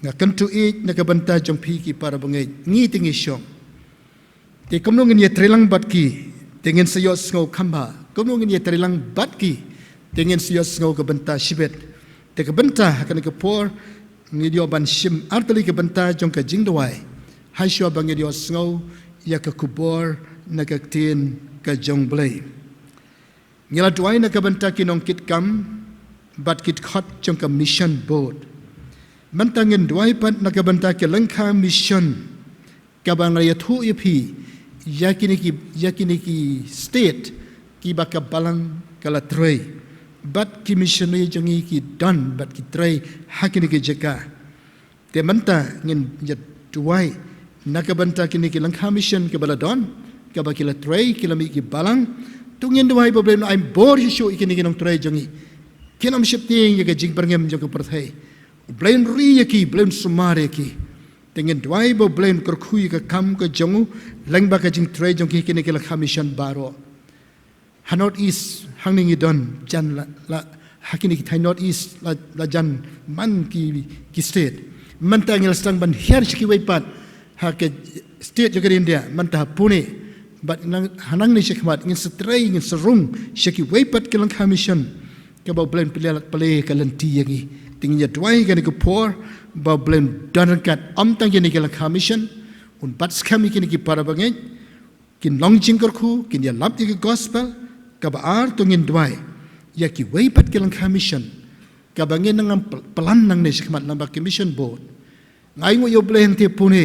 nga kyntu ïeit na ka bynta jong phi ki para bangeit, ngi te ngi shong. Te kumno ngin ïatreilang bad ki, te ngin sa ïohsngew kham bha. Kumno ngin ïatreilang bad ki, te ngin sa ïohsngew ka bynta shibit. Te ka bynta ha kane ka por, ngin ïoh ban shim artylli ka bynta jong ka jingduwai. Hashwa ba ngin ïohsngew ïa ka khubor na ka ktien ka jong U Blei. Ngi la duwai na ka bynta ki nongkitkam bad ki dkhot jong ka mission board. Mynta ngin duwai pat na ka bynta ki lyngkha mission kaba nga la ïathuh ïa phi ïa kine ki, ïa kine ki state kiba ka balang ka la trei bad ki missionary jong ngi ki don bad ki trei ha kine ki jaka. Te mynta ngin ïa duwai na ka bynta kine ki lyngkha mission kiba la don, kaba ki la trei, ki la mih ki balang. To ngin duwai ba U Blei un ai bor shuh shuh ïa kine ki nongtrei jong ngi. Kin ym sheptieng ïa ka jingpyrngem jong ka pyrthei. U Blei un ri ïa ki, U Blei un sumar ïa ki. Te ngin duwai ba U Blei un kyrkhu ïa ka kam ka jong u lyngba ka jingtrei jong ki kine ki lyngkha mission baroh. Ha North East hangne ngi don jan la, la, ha kine ki thaiñ North East la, la jan man ki, ki state. Mynta ngi la sdang ban hiar sha kiwei pat ha ka state jong ka India, mynta ha Pune. Bad nang, ha nangne shakhmat ngin sa trei, ngin sa rung sha kiwei pat ki lyngkha mission kaba U Blei un pynlait pynlait ka lynti ïa ngi. Te ngin ïa duwai kane ka por ba U Blei un don ryngkat, ym tang ïa kine ki lyngkha mission, un bat skhem ïa kine ki para bangeit, kin long jingkyrkhu, kin ïalap ïa ka gospel. Kaba ar, to ngin duwai ïa kiwei pat ki lyngkha mission kaba ngin nang pl-, plan nangne shakhmat lyngba ka mission board. Nga ainguh ïa U Blei hangtei Pune,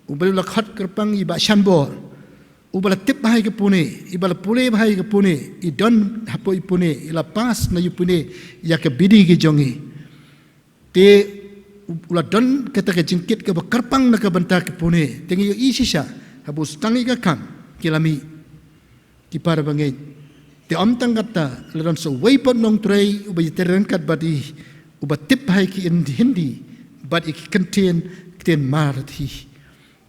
U Blei u la khot kyrpang i Bah Shanbor, uba la tip bha ïa ka Pune, iba la pule bha ïa ka Pune, i don hapoh i Pune, i la pass na i Pune ïa ka B D ki jong ngi. Te u la don kata ka jingkit kaba kyrpang na ka bynta ka Pune. Te ngi ïohi shisha haba u sdang ïa ka kam, ki la mih ki para bangeit. Te ym tang kata, la don sa uwei pat u nongtrei uba ïatrei ryngkat bad i, uba tip bha ïa ki Hindi, Hindi bad ïa ki kyntien, ktien Marathi.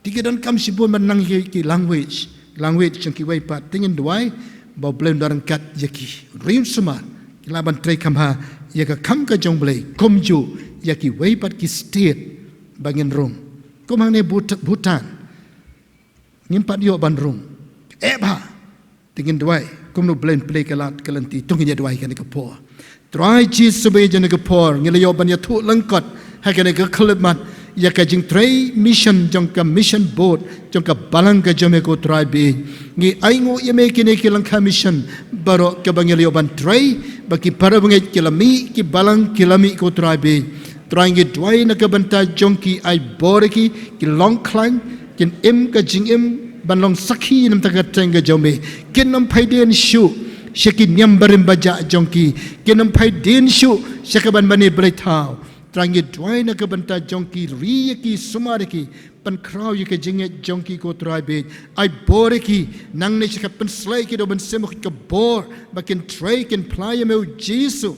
Te ki donkam shibun ban nang ïa ki language, language jong kiwei pat. Te ngin duwai ba U Blei un don ryngkat ïa ki, ri un sumar, ki lah ban trei kham bha ïa ka kam ka jong U Blei, kumjuh ïa kiwei pat ki state ba ngin rung. Kum hangne Bhut-, Bhutan, ngim pat ïoh ban rung. Eh bha. Te ngin duwai kumno U Blei un pynlait ka lad ka lynti, to ngin ïa duwai kane ka por. Trai Jisu ba ïa kane ka por ngi la ïoh ban ïathuh lyngkot ha kane ka khyllipmat ïa ka jingtrei mission jong ka mission board jong ka balang ka jong me ko Trai baieit. Ngi ainguh ïa me kine ki lyngkha mission baroh kaba ngi la ïoh ban trei, ba ki para bangeit ki la mih, ki balang ki la mih ko Trai baieit. Trai ngi duwai na ka bynta jong ki, ai bor ïa ki, ki long khlaiñ, kin im ka jingim ban long sakhi na ka bynta ka kyrteng ka jong me. Kin ym phai dien shuh sha ki niam barim bajah jong ki. Kin ym phai dien shuh sha ka ban mane blei thaw. Trai ngi duwai na ka bynta jong ki, ri ïa ki, sumar ïa ki, pynkhraw ïa ka jingngeit jong ki ko Trai baieit. Ai bor ïa ki nangne sha ka, pynsleh ïa ki da U Mynsiem Bakhuid ka bor ba kin trei, kin phla ïa me U Jisu.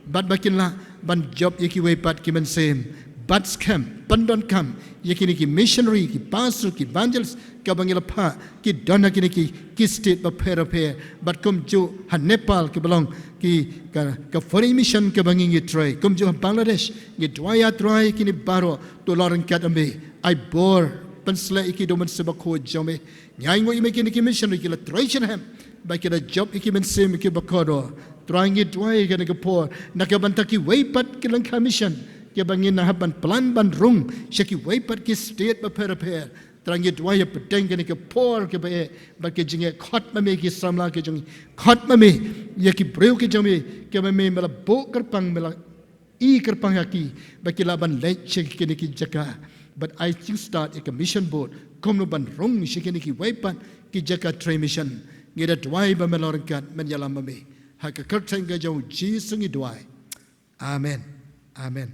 Bad ba kin lah ban jop ïa kiwei pat ki mynsiem. Bat skhem, pyndonkam ïa kine ki missionary, ki pastor, ki evangelist kaba ngi la phah, ki don ha kine ki, ki state bapher bapher. Bad kumjuh ha Nepal kiba long ki, ka, ka foreign mission kaba ngi, ngi trei. Kumjuh ha Bangladesh, ngi duwai ïa Trai kine baroh, to long ryngkat ïa me. Ai bor, pynsleh ïa ki da U Mynsiem Bakhuid jong me. Ngi ainguh ïa me kine ki missionary ki la trei shitrhem, ba ki la jop ïa ki mynsiem ïa kiba kordor. Trai ngi duwai ïa kane ka por na ka bynta kiwei pat ki lyngkha mission Kiba ngin nang hap ban plan ban rung sha kiwei pat ki state bapher bapher. Trai ngi duwai hapdeng kane ka por kaba eh, bad ka jingeh, khot ma me ki samla ki jong ngi, khot ma me ïa ki briew ki jong me, kiba me me la buh kyrpang, me la i kyrpang ïa ki ba ki lah ban leit sha kine ki jaka. Bad ai jingstad ïa ka mission board kumno ban rung sha kine kiwei pat ki jaka trei mission. Ngi da duwai ba men long ryngkat, men ïalam ma me. Ha ka kyrteng ka jong U Jisu ngi duwai. Amen. Amen.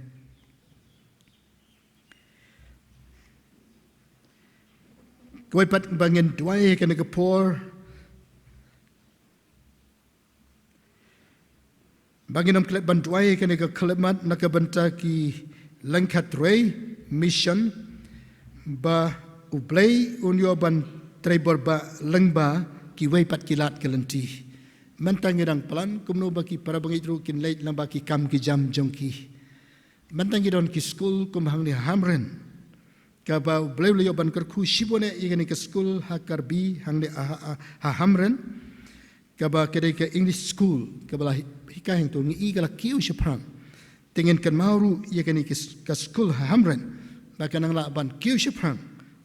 Kawei pat ba ngin duwai ha kane ka por, ba ngin ym klet ban duwai ha kane ka khyllipmat na ka bynta ki lyngkha trei mission, ba U Blei un ïoh ban trei bor ba lyngba kiwei pat ki lad ki lynti. Mynta ngi dang plan kumno ba ki para bangeit ruh kin leit lyngba ki kam ki jam jong ki. Mynta ngi don ki skul kum hangne ha Hamren, kaba U Blei u la ïoh ban kyrkhu shibun eh ïa kane ka skul ha Karbi hangne ha, ha, ha Hamren, kaba ka dei ka English school kaba la hi-, hikai hangto, ngi i ka la kiew shaphrang. Te ngin kynmaw ruh ïa kane ka s-, ka skul ha Hamren ba kan nang lah ban kiew shaphrang.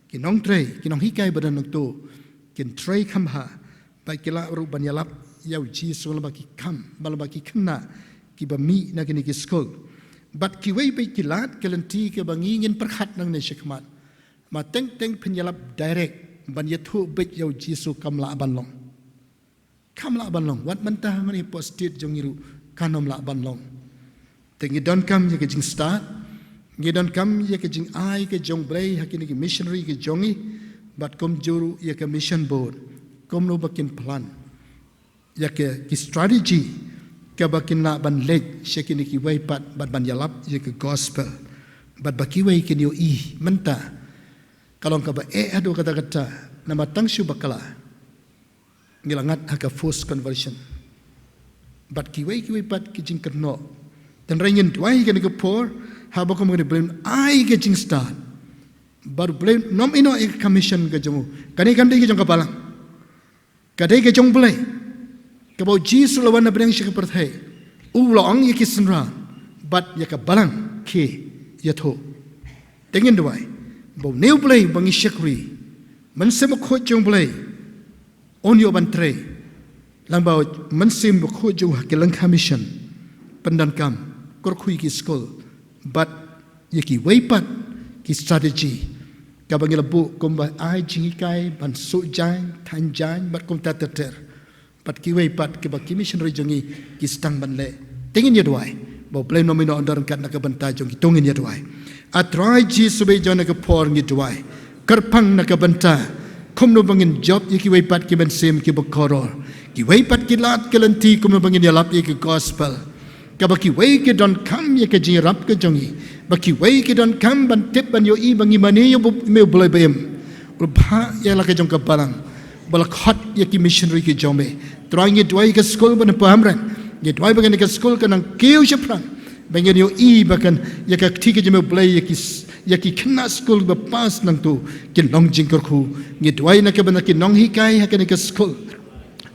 Ki nongtrei, ki nonghikai ba don hangto kin trei kham bha, ba ki lah ruh ban ïalap ïa U Jisu lyngba ki kam, lyngba ki khynnah kiba mih na kine ki skul. Bad kiwei pat ki lad ki lynti kiba ngi ngin pyrkhat nangne shakhmat, ma teng teng phin ïalap direct ban ïathuh beit ïa U Jisu, kam lah ban long. Kam lah ban long. Wat mynta ha ngi hapoh state jong ngi ruh kan ym lah ban long. Te ngi donkam ïa ka jingstad, ngi donkam ïa ka jingai ka jong U Blei ha kine ki missionary ki jong ngi, bad kumjuh ruh ïa ka mission board, kumno ba kin plan ïa ka, ki strategy kaba kin lah ban leit sha kine kiwei pat bad ban ïalap ïa ka gospel, bad ba kiwei kin ïohi. Mynta ka long kaba eh haduh katta katta, namar tang shu bakla ngi la ngat ha ka forced conversion. Bad kiwei kiwei pat ki jingkynnoh. Tynrai ngin duwai kane ka por, haba kum kane, Blei un ai ka jingstad, bad Blei un ym ïehnoh ïa ka commission ka jong u. Kane kam dei ka jong ka balang, ka dei ka jong U Blei, kaba U Jisu u la wan na pdeng sha ka pyrthei, u la ong ïa ki synran bad ïa ka balang, khie, ïathuh. Te ngin duwai ba une U Blei ba ngi shakri, Mynsiem Bakhuid jong U Blei un ïoh ban trei lyngba U Mynsiem Bakhuid jong u ha ki lyngkha mission, pyndonkam, kyrkhu ïa ki skul bad ïa kiwei pat ki strategy kaba ngi la buh, kumba ai jinghikai ban suh jaiñ, thaiñ jaiñ bad kumta ter ter. Bad kiwei pat kiba ki missionary jong ngi ki sdang ban leh. Te ngin ïa duwai ba U Blei un ym ïehnoh, un don ryngkat na ka bynta jong ki. To ngin ïa duwai. A Trai Jisu, ba ïeit jong ngi, ha kane ka por ngi duwai kyrpang na ka bynta kumno ba ngin jop ïa kiwei pat ki mynsiem kiba kordor, kiwei pat ki lad ki lynti, kumno ba ngin ïalap ïa ka gospel, kaba kiwei ki donkam ïa ka jingïarap ka jong ngi, ba kiwei ki donkam ban tip, ban ïohi ba ngi mane ïa u, me U Blei ba im, u la phah ïa la ka jong ka balang, ba la khot ïa ki missionary ki jong me. Trai ngi duwai ïa ka skul ba na Hamren, ngi duwai ba kane ka skul kan nang kiew shaphrang, ba ngin ïohi ba kan, ïa ka kti ka jong me U Blei, ïa ki s-, ïa ki khynnah skul ba pass nangto kin long jingkyrkhu. Ngi duwai na ka bynta ki nonghikai ha kane ka skul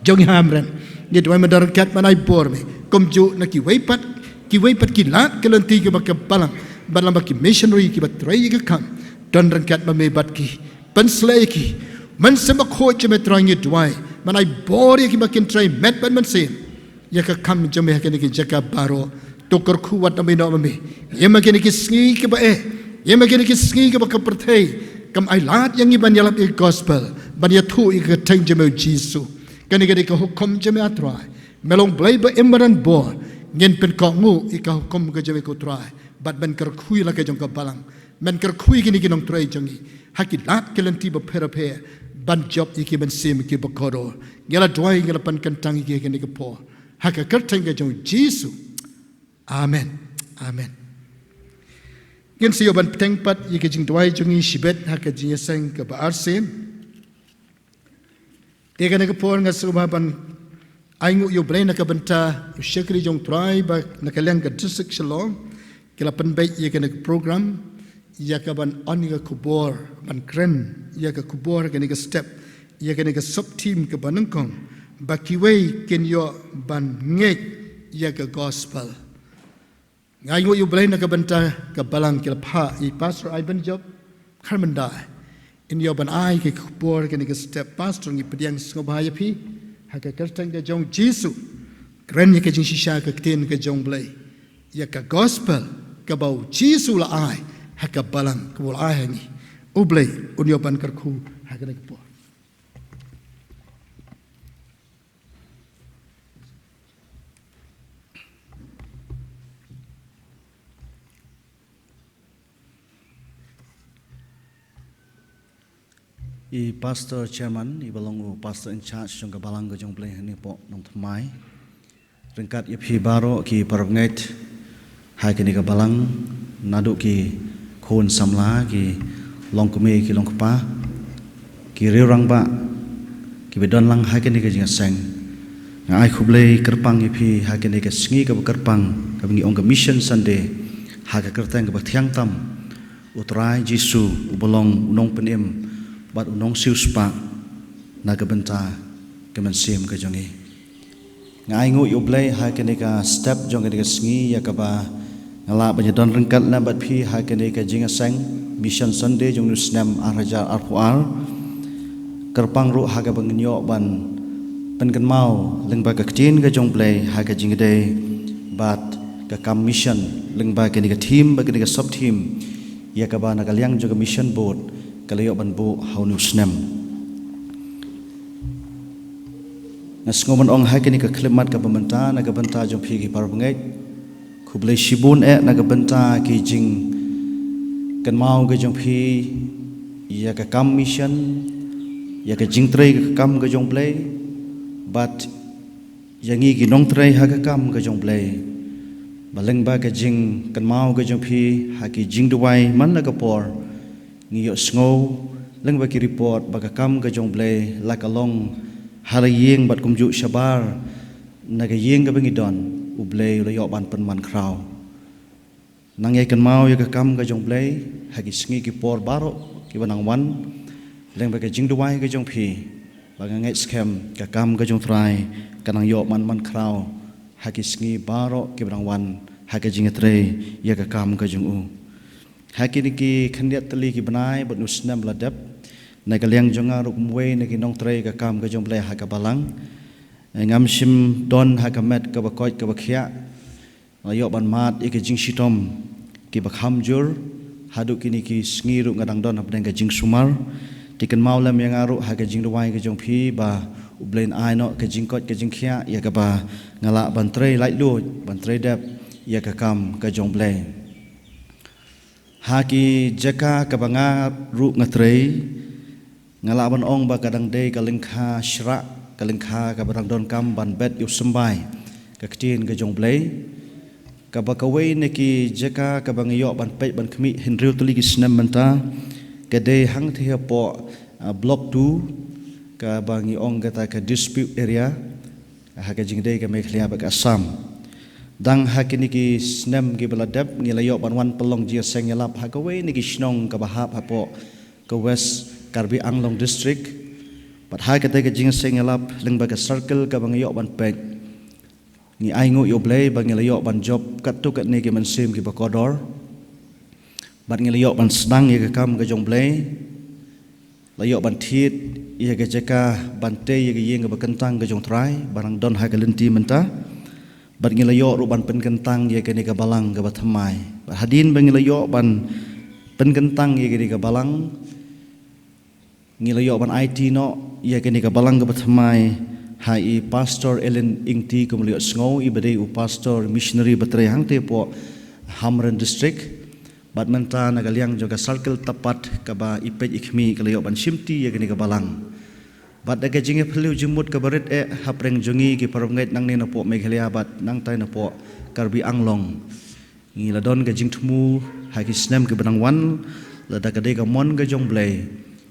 jong ngi ha Hamren. Ngi duwai men don ryngkat, men ai bor me. Kumjuh na kiwei pat, kiwei pat ki lad ki lynti kiba ka balang, bad lyngba ki missionary kiba trei ïa ka kam, don ryngkat ma me bad ki. Pynshlei ïa ki. Mynsiem Bakhuid jong me, Trai ngi duwai, men ai bor ïa kiba kin trei met bad mynsiem ïa ka kam jong me ha kine ki jaka baroh. To kyrkhu, wat ym ïehnoh ma me. Ïa ma kine ki sngi kiba eh, ïa ma kine ki sngi kiba ka pyrthei kam ai lad ïa ngi ban ïalap ïa ka gospel, ban ïathuh ïa ka kyrteng jong me U Jisu. Kane ka dei ka hukum jong me, A Trai. Me long Blei ba im, ba don bor. Ngin pynkohnguh ïa ka hukum ka jong me, ko Trai, bad men kyrkhu ïa la ka jong ka balang, men kyrkhu ïa kine ki nongtrei jong ngi ha ki lad ki lynti bapher bapher, ban jop ïa ki mynsiem kiba kordor. Ngi la duwai, ngi la pynkyntang ïa ki ha kane ka por, ha ka kyrteng ka jong U Jisu. Amen. Amen. Ngin sa ïoh ban bteng pat ïa ka jingduwai jong ngi shibit ha ka jingïaseng kaba arsien. Te ha kane ka por nga sngewbha ban ainguh ïa U Blei na ka bynta u shakri jong U Trai ba na ka liang ka District Shillong ki la pynbeit ïa kane ka program, ïa ka ban on ïa ka khubor, ban kren ïa ka khubor ha kane ka step, ïa kane ka sub theme kaba nyngkong, ba kiwei kin ïoh ban ngeit ïa ka gospel. Nga ainguh ïa U Blei na ka bynta ka balang ki la phah ïa i Pastor Ivan Job Kharmynda. Yn ïoh ban ai ka khubor kane ka step, Pastor, ngi pdiang sngewbha ïa phi ha ka kyrteng ka jong Jisu. Kren ïa ka jingshisha ka ktien ka jong U Blei, ïa ka gospel kaba U Jisu u la ai ha ka balang, kaba u la ai ha ngi. U Blei un ïoh ban kyrkhu ha kane ka por. I Pastor Chairman, i ba long u Pastor in charge jong ka balang ka jong U Blei hangne hapoh Nongthymmai, ryngkat ïa phi baroh ki parabangeit ha kane ka balang, naduh ki khun samla, ki longkmie, ki longkpa, ki riew rangbah, ki ba don lang ha kane ka jingïaseng. Nga ai khublei kyrpang ïa phi ha kane ka sngi kaba kyrpang, kaba ngi ong ka Mission Sunday, ha ka kyrteng kaba thiang tam, U Trai Jisu, u ba long u nongpynim bad u nongsiewspah na ka bynta ka mynsiem ka jong ngi. Nga ainguh ïa U Blei ha kane ka step jong kane ka sngi, ïa kaba nga lah ban ïa don ryngkat lem bad phi ha kane ka jingïaseng Mission Sunday jong une u snem ar hajar arphew ar. Kyrpang ruh ha kaba ngin ïoh ban pynkynmaw lyngba ka ktien ka jong U Blei ha ka jingïadei bad ka kam mission, lyngba kane ka theme bad kane ka sub theme, ïa kaba na ka liang jong ka Mission Board ka la ïoh ban buh ha une u snem. Nga sngew ban ong ha kane ka khyllipmat kaba mynta na ka bynta jong phi ki parabangeit, khublei shibun eh na ka bynta ki jingkynmaw ka jong phi ïa ka kam mission, ïa ka jingtrei ka kam ka jong U Blei, bad ïa ngi ki nongtrei ha ka kam ka jong U Blei. Ba lyngba ka jingkynmaw ka jong phi ha ki jingduwai man la ka por, ngi ïohsngew lyngba ki report ba ka kam ka jong U Blei la ka long ha la ïing bad kumjuh shabar na ka ïing kaba ngi don, U Blei u la ïoh ban pynman khraw. Nang ïai kynmaw ïa ka kam ka jong U Blei ha ki sngi ki por baroh kiba nang wan, lyngba ka jingduwai ka jong phi, ba nga ngeit skhem ka kam ka jong U Trai ka nang ïoh ban man khraw ha ki sngi baroh kiba nang wan ha ka jingtrei ïa ka kam ka jong u. Ha kine ki khyndiat tylli ki bnai bad une u snem ba la dep, na ka liang jong nga ruh kum uwei na ki nongtrei ka kam ka jong U Blei ha ka balang, ngam shym don ha ka met kaba koit kaba khiah. Nga la ïoh ban mad ïa ka jingshitom kiba kham jur, haduh kine ki sngi ruh nga dang don hapdeng ka jingsumar. Te kynmaw lem ïa nga ruh ha ka jingduwai ka jong phi ba U Blei un ai noh ka jingkoit ka jingkhiah ïa kaba nga lah ban trei laitluid, ban trei dep ïa ka kam ka jong U Blei. Ha ki jaka kaba nga ruh nga trei, nga lah ban ong ba ka dang dei ka lyngkha shrah, ka lyngkha kaba dang donkam ban bet ïa u symbai ka ktien ka jong U Blei. Kaba kawei na ki jaka kaba ngi ïoh ban peit ban khmih hynriew tylli ki snem mynta, ka dei hangtei hapoh, ah, Block two, kaba ngi ong kata ka dispute area ha ka jingdei ka Meghalaya bad ka Assam. Dang ha kine ki snem kiba la dep, ngi la ïoh ban wan pynlong jingïaseng ïalap ha kawei na ki shnong kaba hap hapoh ka West Karbi Anglong District. Bad ha kata ka jingïaseng ïalap lyngba ka circle kaba ngi ïoh ban peit, ngi ainguh ïa U Blei ba ngi la ïoh ban jop katto katne ki mynsiem kiba kordor. Bad ngi la ïoh ban sdang ïa ka kam ka jong U Blei. La ïoh ban thied ïa ka jaka ban tei ïa ka ïing kaba kyntang ka jong U Trai, ba dang don ha ka lynti mynta. Bad ngi la ïoh ruh ban pynkyntang ïa kane ka balang kaba thymmai. Bad hadien ba ngi la ïoh ban pynkyntang ïa kane ka balang, ngi la ïoh ban aiti noh ïa kane ka balang kaba thymmai ha i Pastor Ellen Ingti, kum la ïohsngew, i ba dei u pastor missionary ba trei hangtei hapoh Hamren District. Bad mynta na ka liang jong ka circle Tapat kaba i peit i khmih, ka la ïoh ban shimti ïa kane ka balang. Bad da ka jingïaphylliew jingmut kaba rit eh hapdeng jong ngi ki parabangeit nangne napoh Meghalaya bad nangtai napoh Karbi Anglong, ngi la don ka jingthmu ha ki snem kiba dang wan, lada ka dei ka mon ka jong U Blei,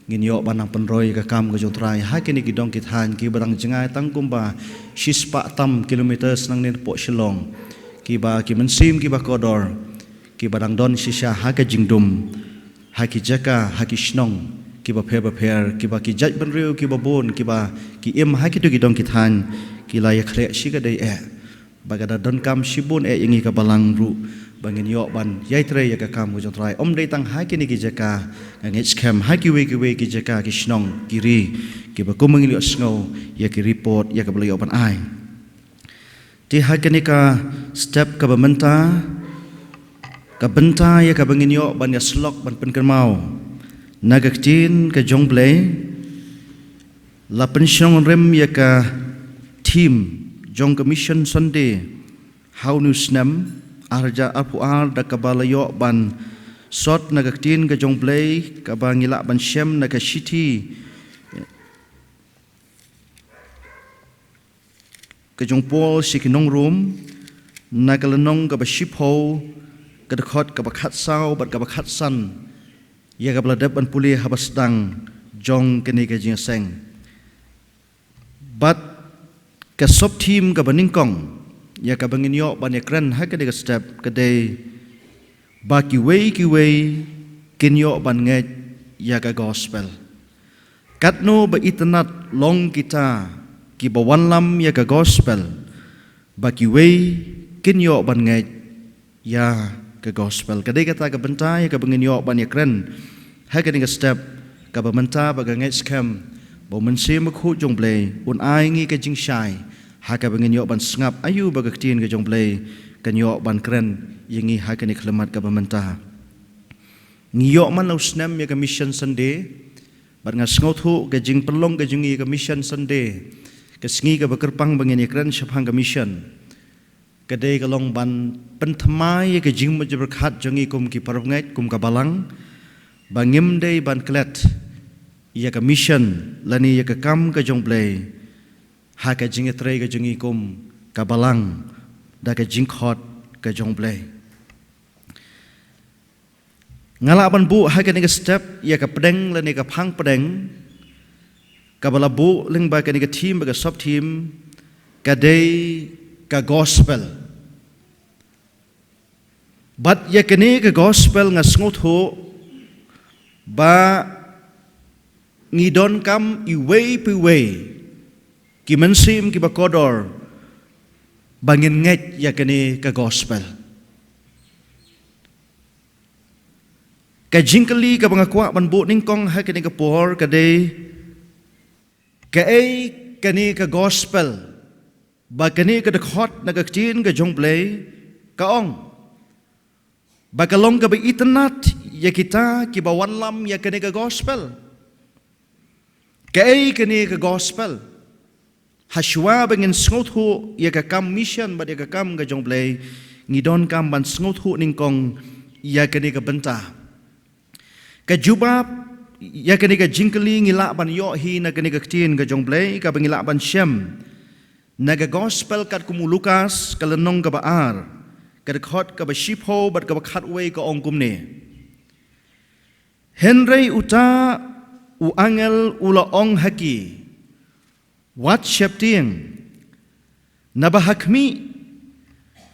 ngin ïoh ban nang pynroi ka kam ka jong U Trai ha kine ki dong ki thaiñ kiba dang jngai tang kumba shispah tam kilometers nangne napoh Shillong, kiba ki mynsiem kiba kordor, kiba dang don shisha ha ka jingdum, ha ki jaka, ha ki shnong kiba pher bapher, kiba ki jaitbynriew kiba bun, kiba ki im ha kito ki dong ki thaiñ, ki la ïakhleh shikatdei eh. Ba ka da donkam shibun eh ïa ngi ka balang ruh ba ngin ïoh ban ïai trei ïa ka kam ka jong U Trai. Ym dei tang ha kine ki jaka, nga ngeit skhem ha kiwei kiwei ki jaka, ki shnong, ki ri, kiba kum ngin ïohsngew ïa ki report ïa kaba la ïoh ban ai. Te ha kane ka step kaba mynta, ka bynta ïa kaba ngin ïoh ban ïasyllok ban pynkynmaw na ka ktien ka jong U Blei, la pynshong rim ïa ka theme jong ka Mission Sunday ha une u snem ar hajar arphew ar, da kaba la ïoh ban sot na ka ktien ka jong U Blei kaba ngi lah ban shem na ka shithi ka jong u Paul sha ki nong Rom, na ka lynnong kaba shiphew, ka dkhot kaba khatsaw bad kaba khatsan, ïa kaba la dep ban pule haba sdang jong kane ka jingïaseng. Bad ka sub theme kaba nyngkong ïa kaba ngin ïoh ban ïakren ha kane ka step ka dei ba kiwei kiwei kin ïoh ban ngeit ïa ka gospel. Katno ba itynnad long kita kiba wanlam ïa ka gospel, ba kiwei kin ïoh ban ngeit ïa ka gospel. Ka dei kata ka bynta ïa kaba ngin ïoh ban ïakren ha kane ka step kaba mynta, bad nga ngeit skhem ba U Mynsiem Bakhuid jong U Blei un ai ngi ka jingshai ha kaba ngin ïoh ban sngap aïu ba ka ktien ka jong U Blei kan ïoh ban kren ïa ngi ha kane ka khyllipmat kaba mynta. Ngi ïoh man la u snem ïa ka Mission Sunday, bad nga sngewthuh ka jingpynlong ka jong ngi ïa ka Mission Sunday, ka sngi kaba kyrpang ba ngin ïakren shaphang ka mission, ka dei ka long ban pynthymmai ïa ka jingmut jingpyrkhat jong ngi kum ki parabangeit, kum ka balang, ba ngim dei ban klet ïa ka mission lane ïa ka kam ka jong U Blei ha ka jingïatrei ka jong ngi kum ka balang da ka jingkhot ka jong U Blei. Nga lah ban buh ha kane ka step ïa ka pdeng lane ka phang pdeng kaba la buh lyngba kane ka theme bad ka sub theme, ka dei ka gospel. Bad ïa kane ka gospel nga sngewthuh ba ngi donkam iwei pa iwei ki mynsiem kiba kordor ba ngin ngeit ïa kane ka gospel. Ka jingkylli kaba nga kwah ban buh nyngkong ha kane ka por ka dei, kaei kane ka gospel, ba kane ka dkhot na ka ktien ka jong U Blei ka ong ba ka long kaba itynnad ïa kita kiba wanlam ïa kane ka gospel. Kaei kane ka gospel? Hashwa ba ngin sngewthuh ïa ka kam mission bad ïa ka kam ka jong U Blei, ngi donkam ban sngewthuh nyngkong ïa kane ka bynta. Ka jubab ïa kane ka jingkylli ngi lah ban ïoh hi na kane ka ktien ka jong U Blei kaba ngi lah ban shem na ka gospel katkum u Lukas, ka lynnong kaba ar, ka dkhot kaba shiphew bad kaba khatwei, ka ong kumne: Hynrei uta u angel u la ong ha ki, wat sheptieng, naba ha khmih,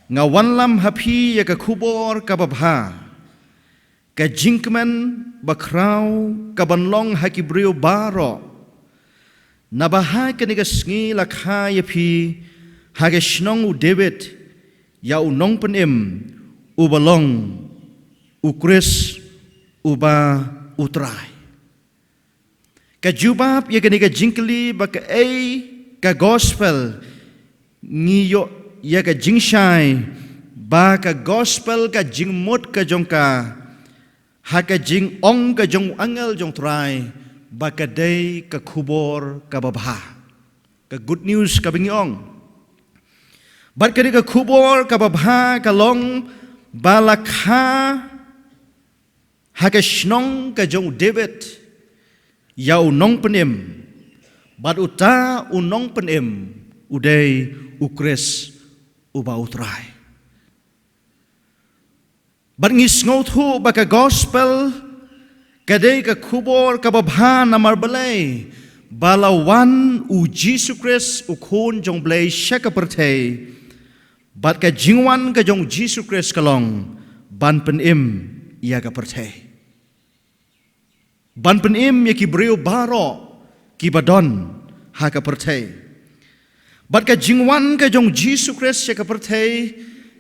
nga wanlam ha phi ïa ka khubor kaba bha, ka jingkmen bakhraw kaban long ha ki briew baroh. Naba ha kane ka sngi la kha ïa phi ha ka shnong u David ïa u nongpynim uba long u Khrist uba u Trai. Ka jubab ïa kane ka jingkylli ba kaei ka gospel, ngi ïoh ïa ka jingshai ba ka gospel, ka jingmut ka jong ka, ha ka jingong ka jong u angel jong U Trai, ba ka dei ka khubor kaba bha, ka good news kaba ngi ong. Bad kane ka khubor kaba bha ka long ba la kha ha ka shnong ka jong u David ïa u nongpynim, bad uta u nongpynim u dei u Khrist uba u Trai. Bad ngi sngewthuh ba ka gospel ka dei ka khubor kaba bha, namar balei? Ba la wan u Jisu Khrist, u Khun jong U Blei, sha ka pyrthei. Bad ka jingwan ka jong u Jisu Khrist ka long ban pynim ïa ka pyrthei, ban pynim ïa ki briew baroh kiba don ha ka pyrthei. Bad ka jingwan ka jong u Jisu Khrist sha ka pyrthei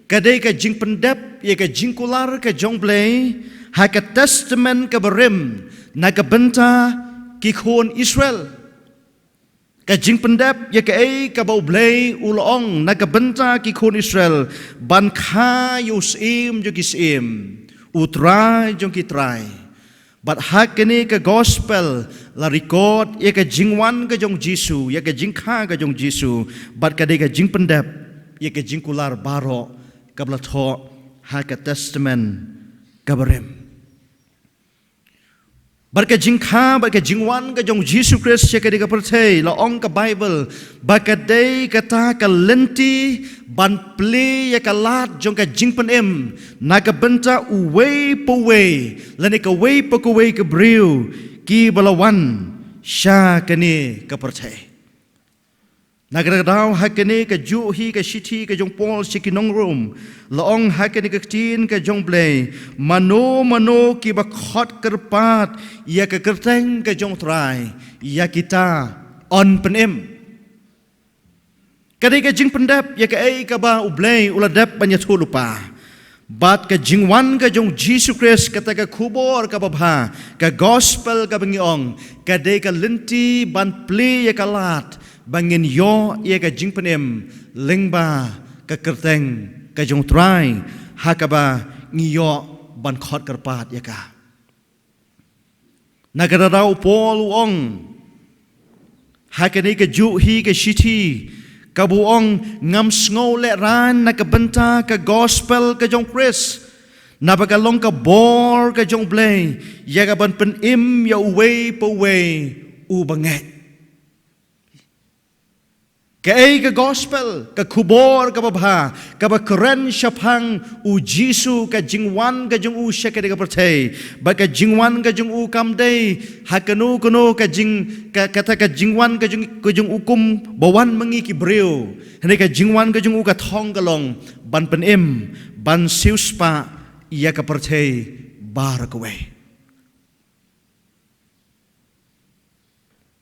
Ka dei ka jingpyndep ïa ka jingkular ka jong U Blei ha ka Testament ka barim na ka bynta ki khun Israel. Ka jingpyndep ïa kaei kaba U Blei u la ong na ka bynta ki khun Israel, ban kha ïa u Syiem jong ki syiem, u Trai jong ki trai. Bad ha kane ka gospel la record ïa ka jingwan ka jong Jisu, ïa ka jingkha ka jong Jisu, bad ka dei ka jingpyndep ïa ka jingkular baroh kaba la thoh ha ka Testament ka barim. Bad ka jingkha bad ka jingwan ka jong Jisu Khrist sha kane ka pyrthei, la ong ka Baibl ba ka dei kata ka lynti ban plie ïa ka lad jong ka jingpynim na ka bynta uwei pa uwei, lane kawei pa kawei ka briew kiba la wan sha kane ka pyrthei. Na kata ka daw ha kane kajuh hi ka shithi ka jong u Paul sha ki nong Rom, la ong ha kane ka ktien ka jong U Blei, mano mano kiba khot kyrpad ïa ka kyrteng ka jong U Trai, ïa kita yn pynim. Ka dei ka jingpyndep ïa kaei kaba U Blei u la dep ban ïathuh lypa. Bad ka jingwan ka jong Jisu Khrist, kata ka khubor kaba bha, ka gospel kaba ngi ong, ka dei ka lynti ban plie ïa ka lad ba ngin ïoh ïa ka jingpynim lyngba ka kyrteng ka jong U Trai, ha kaba ngi ïoh ban khot kyrpad ïa ka. Na kata ka daw u Paul u ong ha kane kajuh hi ka shithi, kaba u ong, ngam sngew lehraiñ na ka bynta ka gospel ka jong U Khrist, naba ka long ka bor ka jong U Blei ïa ka ban pynim ïa uwei pa uwei uba ngeit. Kaei ka gospel, ka khubor kaba bha, kaba kren shaphang u Jisu, ka jingwan ka jong u sha kane ka pyrthei. Bad ka jingwan ka jong u kam dei ha kano kano ka jing, ka, kata ka jingwan ka jong, ka jong u kum ba wan ma ngi ki briew. Hynrei ka jingwan ka jong u ka thong ka long ban pynim, ban siewspah ïa ka pyrthei baroh kawei.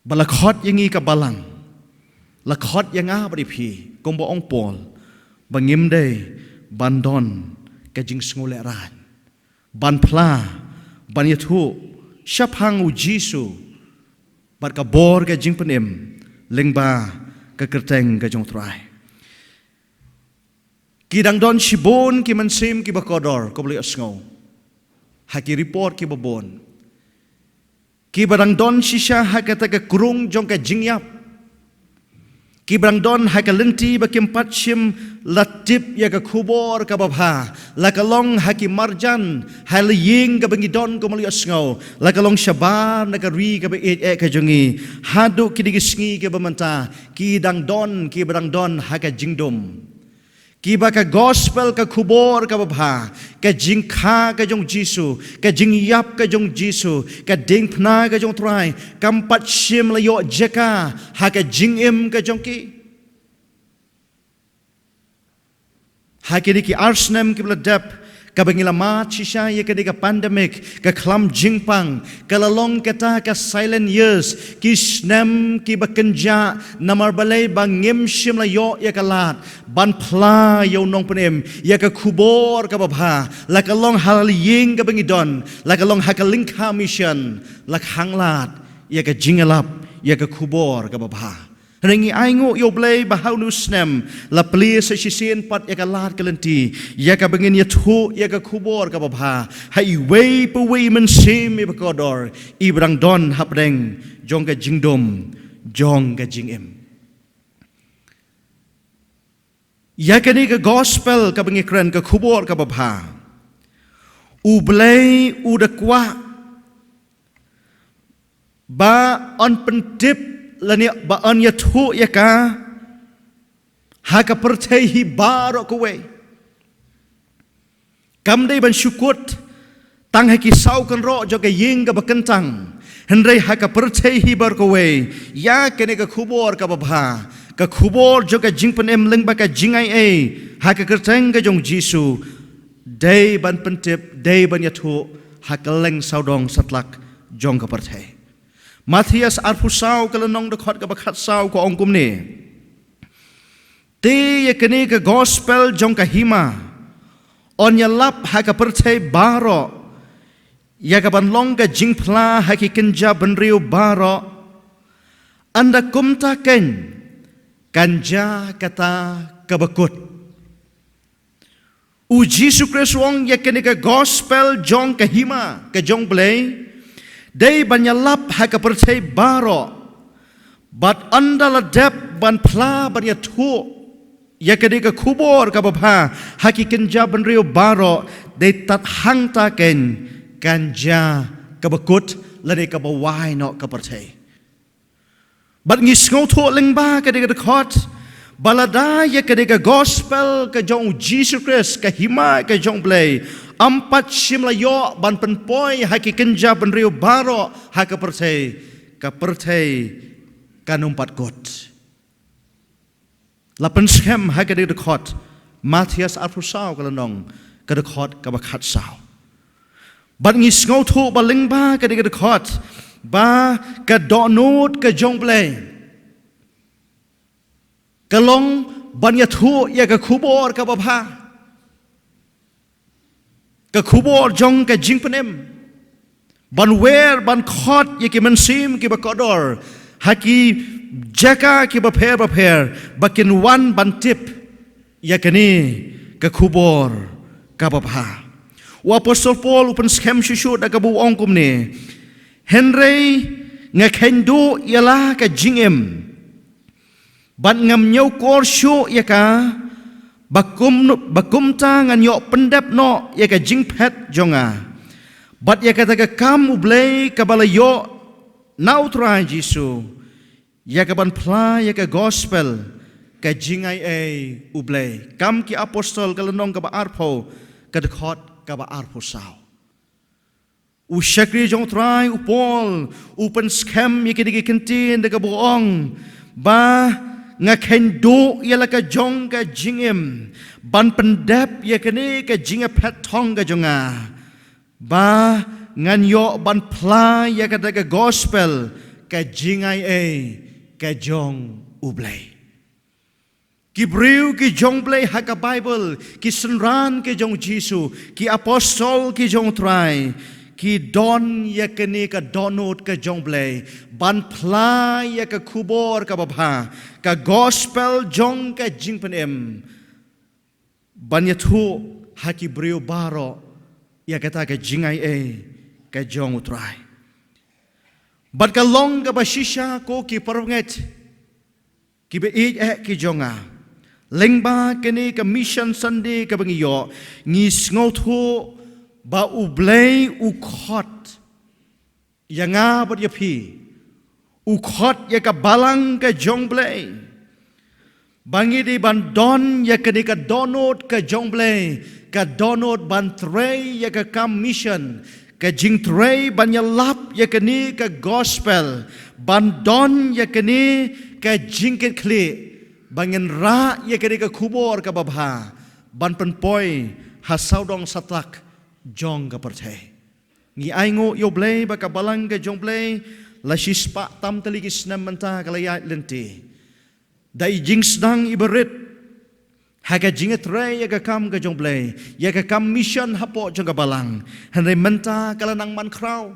Ba la khot ïa ngi ka balang, la khot ïa nga bad ïa phi, kumba ong u Paul, ba ngim dei ban don ka jingsngewlehraiñ, ban phla, ban ïathuh shaphang u Jisu bad ka bor ka jingpynim lyngba ka kyrteng ka jong U Trai. Ki dang don shibun ki mynsiem kiba kordor, kumba la ïohsngew ha ki report kiba bun, kiba dang don shisha ha kata ka krung jong ka jingïap, kiba dang don ha ka lynti ba kim pat shym la tip ïa ka khubor kaba bha, la ka long ha ki marjan, ha la ïing kaba ngi don, kumba la ïohsngew, la ka long shabar na ka ri kaba ïeit eh ka jong ngi, haduh kine ki sngi kiba mynta, ki dang don, kiba dang don ha ka jingdum. Kiba ka gospel, ka khubor kaba bha, ka jingkha ka jong u Jisu, ka jingïap ka jong u Jisu, ka diengphna ka jong u Trai, kam pat shym la ïoh jaka ha ka jingim ka jong ki. Ha kine ki ar snem kiba la dep, kaba ngi la mad shisha ïa kane ka pandemic, ka khlam jingpang, ka la long kata ka silent years, ki snem kiba kynjah, namar balei? Ba ngim shym la ïoh ïa ka lad ban phla ïa u nongpynim ïa ka khubor kaba bha, la ka long ha la ïing kaba ngi don, la ka long ha ka lyngkha mission, la khang lad ïa ka jingïalap ïa ka khubor kaba bha. Hynrei ngi ainguh ïa u Blei ba ha une u snem la plie sa shisien pat ïa ka lad ka lynti, ïa kaba ngin ïathuh ïa ka khubor kaba bha ha iwei pa iwei i mynsiem iba kordor, iba dang don hapdeng jong ka jingdum jong ka jingim. Ïa kane ka gospel kaba ngi kren, ka khubor kaba bha, u Blei u da kwah ba yn pyntip lane ba yn ïathuh ïa ka ha ka pyrthei hi baroh kawei. Kam dei ban shu kut tang ha ki saw kynroh jong ka ïing kaba kyntang, hynrei ha ka pyrthei hi baroh kawei, ïa kane ka khubor kaba bha, ka khubor jong ka jingpynim lyngba ka jingaiei ha ka kyrteng ka jong u Jisu, dei ban pyntip, dei ban ïathuh ha kylleng sawdong satlak jong ka pyrthei. Mathaios arphew saw, ka lynnong dkhot kaba khatsaw, ka ong kumne: Te ïa kane ka gospel jong ka hima yn ïalap ha ka pyrthei baroh ïa kaban long ka jingphla ha ki kynja bynriew baroh, ynda kumta keiñ kan jia kata kaba kut. U Jisu Khrist u ong ïa kane ka gospel jong ka hima ka jong U Blei dei ban ïalap ha ka pyrthei baroh, bad ynda la dep ban phla ban ïathuh ïa kane ka khubor kaba bha ha ki kynja bynriew baroh, dei tad hangta keiñ kan jia kaba kut lane kaba wai noh ka pyrthei. Bad ngi sngewthuh lyngba kane ka dkhot ba lada ïa kane ka gospel ka jong U Jisu Khrist, ka hima ka jong U Blei, ym pat shym la ïoh ban pynpoi ha ki kynja bynriew baroh ha ka pyrthei, ka pyrthei kan ym pat kut. La pynskhem ha kane ka dkhot, Mathaios arphew saw ka lynnong, ka dkhot kaba khatsaw. Bad ngi sngewthuh ba lyngba kane ka dkhot ba ka dohnud ka jong U Blei ka long ban ïathuh ïa ka khubor kaba bha, ka khubor jong ka jingpynim, ban wer ban khot ïa ki mynsiem kiba kordor ha ki jaka kiba pher bapher ba kin wan ban tip ïa kane ka khubor kaba bha. U apostol Paul u pynskhem shuh shuh da kaba u ong kumne: Hynrei nga kheiñ duh ïa la ka jingim, bad ngam ñiewkor shuh ïa ka, ba kum, ba kumta ngan ïoh pyndep noh ïa ka jingphet jong nga, bad ïa kata ka kam U Blei kaba la ïoh na U Trai Jisu, ïa kaban phla ïa ka gospel ka jingaiei U Blei. Kam ki Apostol ka lynnong kaba arphew, ka dkhot kaba arphew saw. U shakri jong U Trai u Paul u pynskhem ïa kine ki kyntien da kaba u ong ba nga kheiñ duh ïa la ka jong ka jingim ban pyndep ïa kane ka jingïaphet thong ka jong nga, ba ngan ïoh ban phla ïa kata ka gospel ka jingaiei ka jong U Blei. Ki briew ki jong U Blei ha ka Baibl, ki synran ki jong U Jisu, ki apostol ki jong U Trai, ki don ïa kane ka dohnud ka jong U Blei ban phla ïa ka khubor kaba bha, ka gospel jong ka jingpynim, ban ïathuh ha ki briew baroh ïa kata ka jingaiei ka jong U Trai. Bad ka long kaba shisha, ko ki parabangeit kiba ïeit eh ki jong nga, lyngba kane ka Mission Sunday kaba ngi ïoh, ngi sngewthuh ba U Blei u khot ïa nga bad ïa phi, u khot ïa ka balang ka jong U Blei, ba ngi dei ban don ïa kane ka dohnud ka jong U Blei, ka dohnud ban trei ïa ka kam mission, ka jingtrei ban ïalap ïa kane ka gospel, ban don ïa kane ka jingkitkhlieh, ba ngin rah ïa kane ka khubor kaba bha ban pynpoi ha sawdong satlak jong ka pyrthei. Ngi ainguh ïa U Blei ba ka balang ka jong U Blei la shispah tam tylli ki snem mynta ka la ïaid lynti da i jingsdang iba rit ha ka jingtrei ïa ka kam ka jong U Blei, ïa ka kam mission hapoh jong ka balang. Hynrei mynta ka la nang man khraw,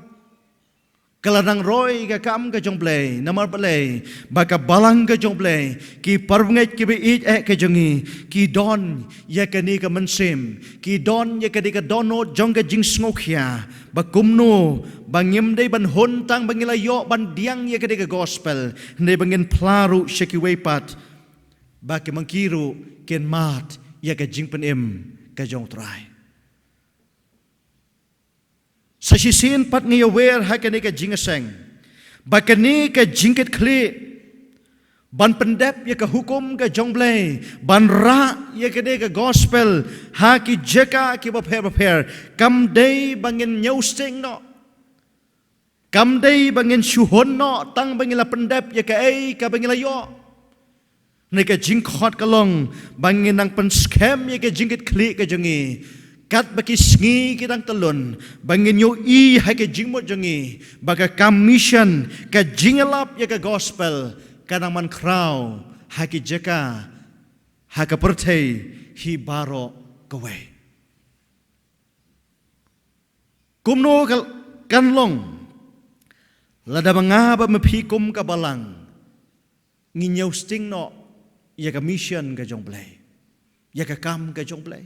ka la nang roi ka kam ka jong U Blei. Namar balei? Ba ka balang ka jong U Blei, ki parabangeit kiba ïeit eh ka jong ngi, ki don ïa kane ka mynsiem, ki don ïa kane ka dohnud jong ka jingsngewkhia, ba kumno ba ngim dei ban hun tang ba ngi la ïoh ban pdiang ïa kane ka gospel, hynrei ba ngin phla ruh sha kiwei pat, ba ki ma ki ruh kin mad ïa ka jingpynim ka jong U Trai. Sa shisien pat ngi ïawer ha kane ka jingïaseng ba kane ka jingkitkhlieh ban pyndep ïa ka hukum ka jong U Blei, ban rah ïa kane ka gospel ha ki jaka kiba pher bapher, kam dei ba ngin ñiewsting noh, kam dei ba ngin shu hun noh tang ba ngi la pyndep ïa kaei kaba ngi la ïoh. Hynrei ka jingkhot ka long ba ngin nang pynskhem ïa ka jingkitkhlieh ka jong ngi, katba ki sngi ki dang tyllun, ba ngin ïohi ha ka jingmut jong ngi ba ka kam mission, ka jingïalap ïa ka gospel, ka nang man khraw ha ki jaka, ha ka pyrthei hi baroh kawei. Kumno ka, kan long, lada ma nga bad ma phi kum ka balang, ngi ñiew sting noh ïa ka mission ka jong Blei, ïa ka kam ka jong Blei.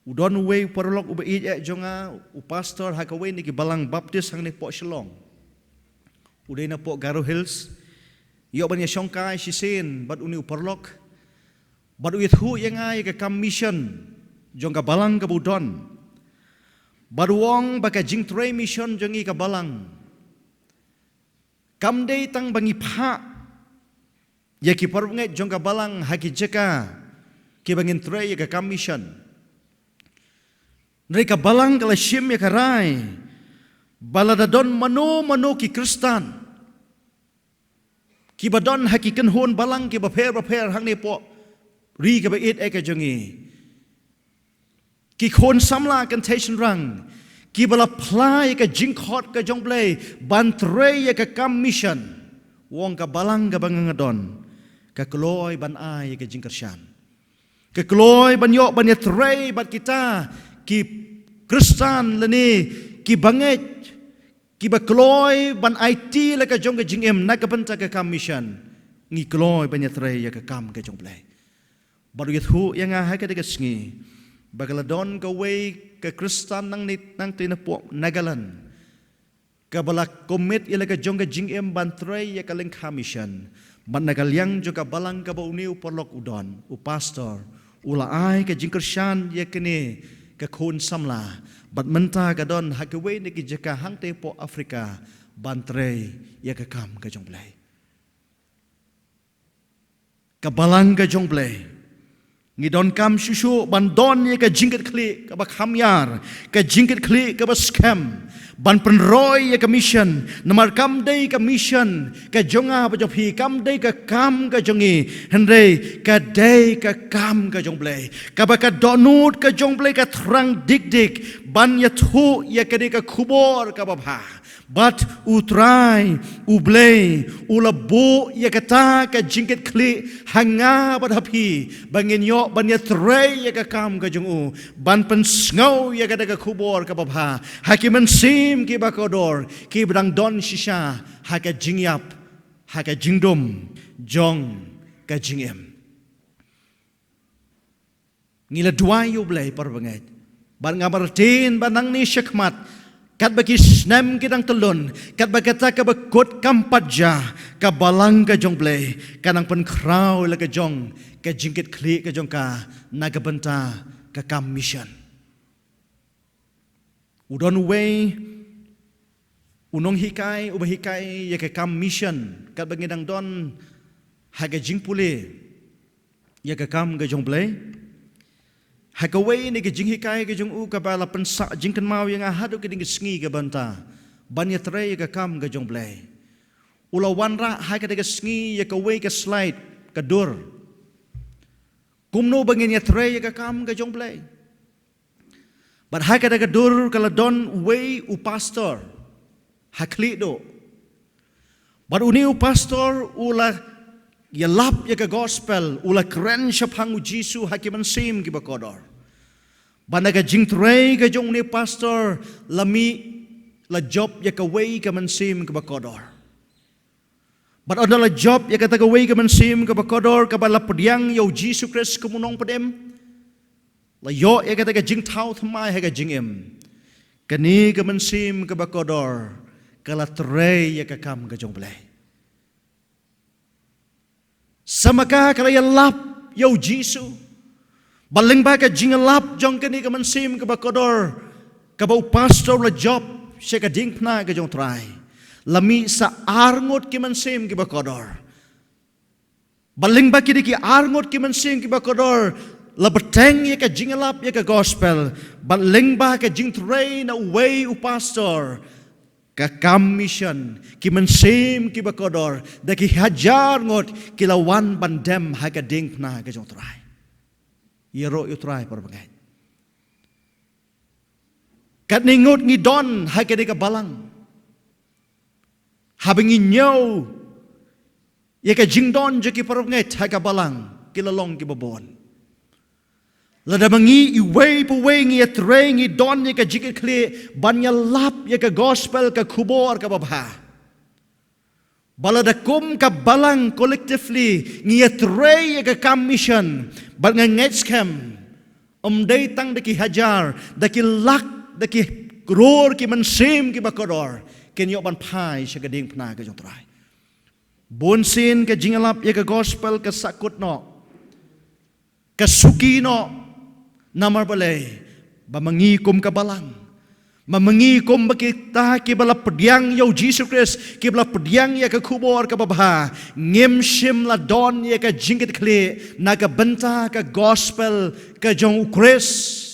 U don uwei u paralok uba ïeit eh jong nga, u pastor ha kawei na ki balang Baptist hangne poh Shillong. U dei na poh Garo Hills. Ïoh ban ïa shongkai shisien bad une u paralok. Bad u ïathuh ïa nga ïa ka kam mission jong ka balang kaba u don. Bad u ong ba ka jingtrei mission jong ngi ka balang kam dei tang ba ngi phah ïa ki parabangeit jong ka balang ha ki jaka kiba ngin trei ïa ka kam mission. Hynrei ka balang ka la shim ïa ka rai ba lada don mano mano ki Khristan kiba don ha ki kynhun balang kiba pher ba pher hangne poh ri kaba ïeit eh ka jong ngi, ki khun samla kynthei shynrang kiba la phla ïa ka jingkhot ka jong Blei ban trei ïa ka kam mission, u ong ka balang kaba nga nga don ka kloi ban ai ïa ka jingkyrshan, ka kloi ban ïoh ban ïatrei bad kita ki Khristan lane ki bangeit kiba kloi ban aiti la ka jong ka jingim na ka bynta ka kam mission. Ngi kloi ban ïatrei ïa ka kam ka jong Blei. Bad u ïathuh ïa nga ha katei ka sngi ba ka la don kawei ka Khristan nangne nangtei na poh Nagaland kaba la commit ïa la ka jong ka jingim ban trei ïa ka lyngkha mission. Bad na ka liang jong ka balang kaba une u paralok u don, u pastor, u la ai ka jingkyrshan ïa kane ka khun samla. Bad mynta ka don ha kawei na ki jaka hangtei poh Africa ban trei ïa ka kam ka jong Blei. Ka balang ka jong Blei, ngi donkam shuh shuh ban don ïa ka jingkitkhlieh kaba kham ïar, ka jingkitkhlieh kaba skhem ban pynroi ïa ka mission. Namar kam dei ka mission ka jong nga bad jong phi, kam dei ka kam ka jong ngi, hynrei ka dei ka kam ka jong Blei, kaba ka dohnud ka jong Blei ka thrang dik dik ban ïathuh ïa ka dei ka khubor kaba bha. Bad U Trai U Blei u la buh ïa kata ka jingkitkhlieh ha nga bad ha phi ba ngin ïoh ban ïatrei ïa ka kam ka jong u, ban pynsngew ïa kata ka khubor kaba bha ha ki mynsiem kiba kordor kiba dang don shisha ha ka jingïap, ha ka jingdum jong ka jingim. Ngi la duwai ïa U Blei, parabangeit, bad nga martin ba nangne shakhmat, katba ki snem ki dang tyllun, katba kata kaba kut kam pat jia, ka balang ka jong Blei ka nang pynkhraw la ka jong ka jingkitkhlieh ka jong ka na ka bynta ka kam mission. U don uwei u nonghikai uba hikai ïa ka kam mission katba ngi dang don ha ka jingpule ïa ka kam ka jong Blei. Ha kawei na ka jinghikai ka jong u kaba la pynsah jingkynmaw ïa nga haduh kine ki sngi ka bynta ban ïatrei ïa ka kam ka jong Blei, u la wanrah ha kata ka sngi ïa kawei ka slide, ka dur kumno ba ngin ïatrei ïa ka kam ka jong Blei. Bad ha kata ka dur ka la don uwei u pastor ha khlieh duh. Bad une u pastor u la ïalap ïa ka gospel, u la kren shaphang U Jisu ha ki mynsiem kiba kordor. Bad na ka jingtrei ka jong une u pastor la mih, la jop ïa kawei ka mynsiem kaba kordor. Bad ynda la jop ïa kata kawei ka mynsiem kaba kordor kaba la pdiang ïa U Jisu Khrist kum u nongpynim, la ïoh ïa kata ka jingthaw thymmai ha ka jingim, kane ka mynsiem kaba kordor ka la trei ïa ka kam ka jong Blei. Sa ma ka ka la ïalap ïa U Jisu. Bad lyngba ka jingïalap jong kane ka mynsiem kaba kordor kaba u pastor u la jop sha ka diengphna ka jong U Trai, la mih sa arngut ki mynsiem kiba kordor. Bad lyngba kine ki arngut ki mynsiem kiba kordor la bteng ïa ka jingïalap ïa ka gospel. Bad lyngba ka jingtrei na uwei u pastor, ka kam mission, ki mynsiem kiba kordor da ki hajar ngut ki la wan ban dem ha ka diengphna ka jong U Trai. Ïaroh ïa U Trai, parabangeit. Katne ngut ngi don ha kane ka balang, haba ngi ñiew ïa ka jingdon jong ki parabangeit ha ka balang, ki la long kiba bun. Lada ma ngi iwei pa iwei ngi ïatrei, ngi don ïa ka jingkitkhlieh ban ïalap ïa ka gospel, ka khubor kaba bha. Ba lada kum ka balang collectively ngi ïatrei ïa ka kam mission, bad nga ngeit skhem, ym dei tang da ki hajar, da ki lak, da ki klur ki mynsiem kiba kordor kin ïoh ban phai sha ka diengphna ka jong U Trai. Bunsien ka jingïalap ïa ka gospel ka sahkut noh, ka suki noh. Namar balei? Ba ma ngi kum ka balang, ma ma ngi kum ba kita kiba la pdiang ïa U Jisu Khrist, kiba la pdiang ïa ka khubor kaba bha, ngim shym la don ïa ka jingkitkhlieh na ka bynta ka gospel ka jong U Khrist.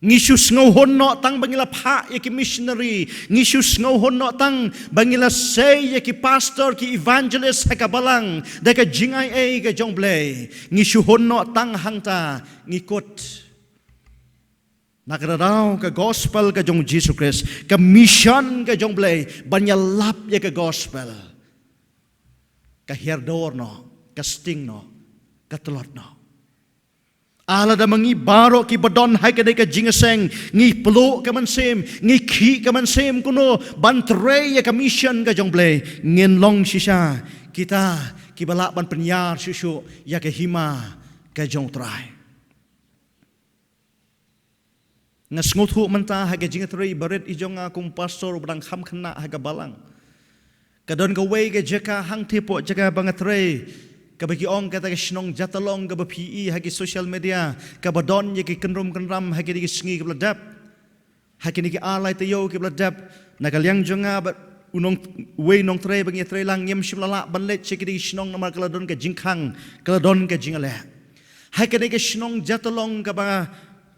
Ngi shu sngewhun noh tang ba ngi la phah ïa ki missionary, ngi shu sngewhun noh tang ba ngi la sei ïa ki pastor, ki evangelist ha ka balang da ka jingai ei ka jong U Blei. Ngi shu hun noh tang hangta, ngi kut. Na ka daw ka gospel ka jong U Jisu Khrist, ka mission ka jong U Blei ban ïalap ïa ka gospel, ka hiar dor noh, ka sting noh, ka tlot noh. Ah, lada ma ngi baroh kiba don ha kane ka jingïaseng ngi pluh ka mynsiem, ngi khih ka mynsiem kumno ban trei ïa ka mission ka jong U Blei, ngin long shisha kita kiba lah ban pynïar shuh shuh ïa ka hima ka jong U Trai. Nga sngewthuh mynta ha ka jingtrei barit i jong nga kum pastor uba dang kham khynnah ha ka balang, ka don kawei ka jaka hangtei hapoh jaka ba nga trei, kaba ki ong kata ka shnong Jatalong, kaba phi i ha ki social media, kaba don ïa ki kynrum kynram ha kine ki sngi kiba la dep, ha kine ki ar lai taïew kiba la dep. Na ka liang jong nga bad u nong, uwei u nongtrei ba ngi ïatrei lang, ngim shym la lah ban leit sha kine ki shnong namar ka la don ka jingkhang, ka la don ka jingïaleh. Ha kane ka shnong Jatalong kaba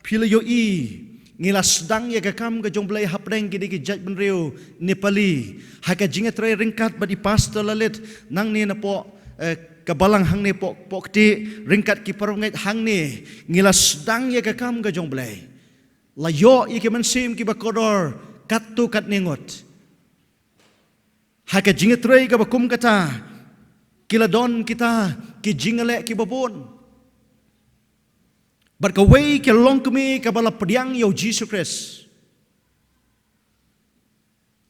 phi la ïohi, ngi la sdang ïa ka kam ka jong U Blei hapdeng kine ki jaitbynriew Nepali. Ha ka jingïatrei ryngkat bad i pastor Lalit nangne napoh, eh, ka balang hangne poh, poh kti, ryngkat ki parabangeit hangne, ngi la sdang ïa ka kam ka jong U Blei. La ïoh ïa ki mynsiem kiba kordor katto katne ngut. Ha ka jingïatrei kaba kum kata, ki la don kita ki jingïaleh kiba bun. Bad kawei ka longkmie kaba la pdiang ïa U Jisu Khrist,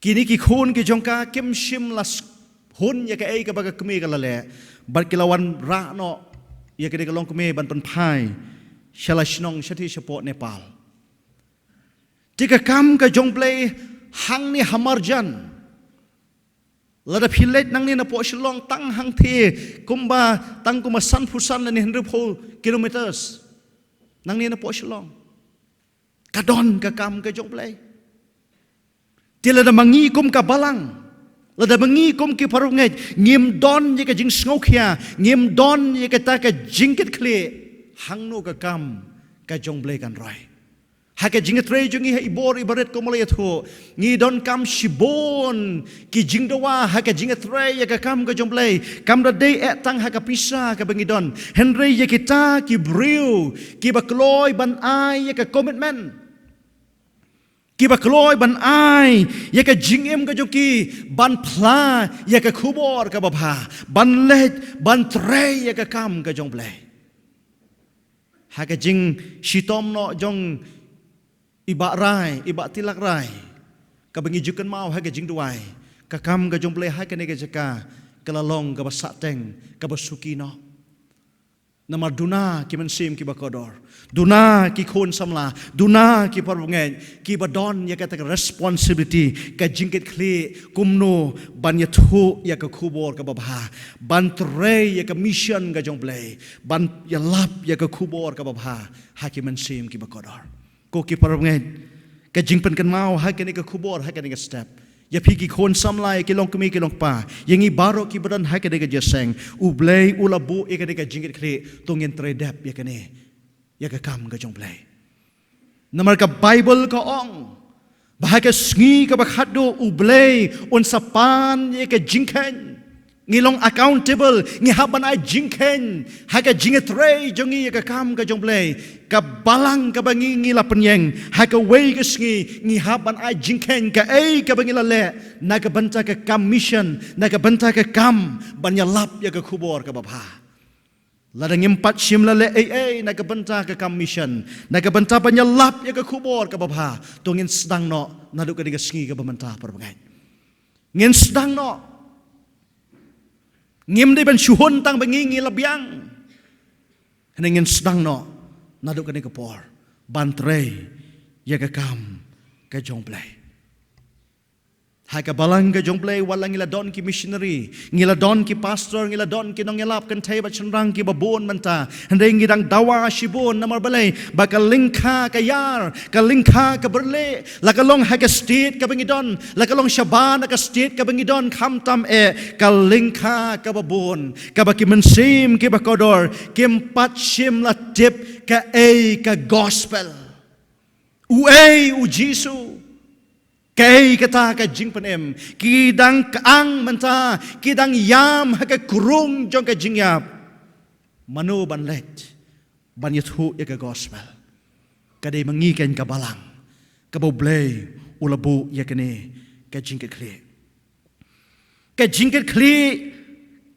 kine ki khun ki jong ka kim shym la s-, hun ïa kaei kaba ka kmie ka la leh, bad ki la wanrah noh ïa kane ka longkmie ban pynphai sha la shnong shathie shapoh Nepal. Te ka kam ka jong U Blei hangne ha marjan. Lada phi leit nangne napoh Shillong tang hangtei kumba, tang kumba sanphew san lane hynriewphew kilometers nangne napoh Shillong, ka don ka kam ka jong U Blei. Te lada ma ngi kum ka balang, lada ma ngi kum ki parabangeit ngim don ïa ka jingsngewkhia, ngim don ïa kata ka jingkitkhlieh, hangno ka kam ka jong U Blei kan roi? Ha ka jingtrei jong ngi ha i bor i barit kumba la ïathuh, ngi donkam shibun ki jingdawa ha ka jingtrei ïa ka kam ka jong U Blei. Kam da dei eh tang ha ka pisa kaba ngi don, hynrei ïa kita ki briew kiba kloi ban ai ïa ka commitment, kiba kloi ban ai ïa ka jingim ka jong ki ban phla ïa ka khubor kaba bha, ban leit ban trei ïa ka kam ka jong U Blei. Ha ka jingshitom noh jong i Bah Rai, i Bah Tilak Rai, kaba ngi ju kynmaw ha ka jingduwai, ka kam ka jong U Blei ha kane ka jaka ka la long kaba sahteng, kaba suki noh. Namar duna ki mynsiem kiba kordor, duna ki khun samla, duna ki parabangeit kiba don ïa kata ka responsibility, ka jingkitkhlieh kumno ban ïathuh ïa ka khubor kaba bha, ban trei ïa ka mission ka jong U Blei, ban ïalap ïa ka khubor kaba bha ha ki mynsiem kiba kordor. Ko ki parabangeit, ka jingpynkynmaw ha kane ka khubor ha kane ka step, ïa phi ki khun samla, ïa ki longkmie ki longkpa, ïa ngi baroh kiba don ha kane ka jingïaseng, U Blei u la buh ïa kane ka jingkitkhlieh, to ngin trei dep ïa kane, ïa ka kam ka jong U Blei. Namar ka Baibl ka ong ba ha ka sngi kaba khatduh U Blei un sa pan ïa ka jingkheiñ. Ngi long accountable, ngi hap ban ai jingkheiñ ha ka jingtrei jong ngi ïa ka kam ka jong U Blei. Ka balang kaba ngi, ngi la pynïeng, ha kawei ka sngi ngi hap ban ai jingkheiñ kaei kaba ngi la leh na ka bynta ka kam mission, na ka bynta ka kam ban ïalap ïa ka khubor kaba bha. Lada ngim pat shym la leh ei ei na ka bynta ka kam mission, na ka bynta ban ïalap ïa ka khubor kaba bha, to ngin sdang noh naduh kane ka sngi kaba mynta, para bangeit. Ngin sdang noh. Ngim dei ban shu hun tang ba ngi ngi la biang. Hynrei ngin sdang noh naduh kane ka por ban trei ïa ka kam ka jong U Blei. Ha ka balang ka jong U Blei, wat la ngi la don ki missionary, ngi la don ki pastor, ngi la don ki nongïalap kynthei bad shynrang kiba bun mynta, hynrei ngi dang dawa shibun. Namar balei? Ba ka lyngkha ka ïar, ka lyngkha ka byrleh. La ka long ha ka state kaba ngi don, la ka long shabar na ka state kaba ngi don, khamtam eh ka lyngkha kaba bun, kaba ki mynsiem kiba kordor kim pat shym la tip kaei ka gospel, uei U Jisu, kaei kata ka jingpynim. Ki dang kyang mynta, ki dang ïam ha ka krung jong ka jingïap. Mano ban leit ban ïathuh ïa ka gospel? Ka dei ma ngi keiñ ka balang kaba U Blei u la buh ïa kane ka jingkitkhlieh. Ka jingkitkhlieh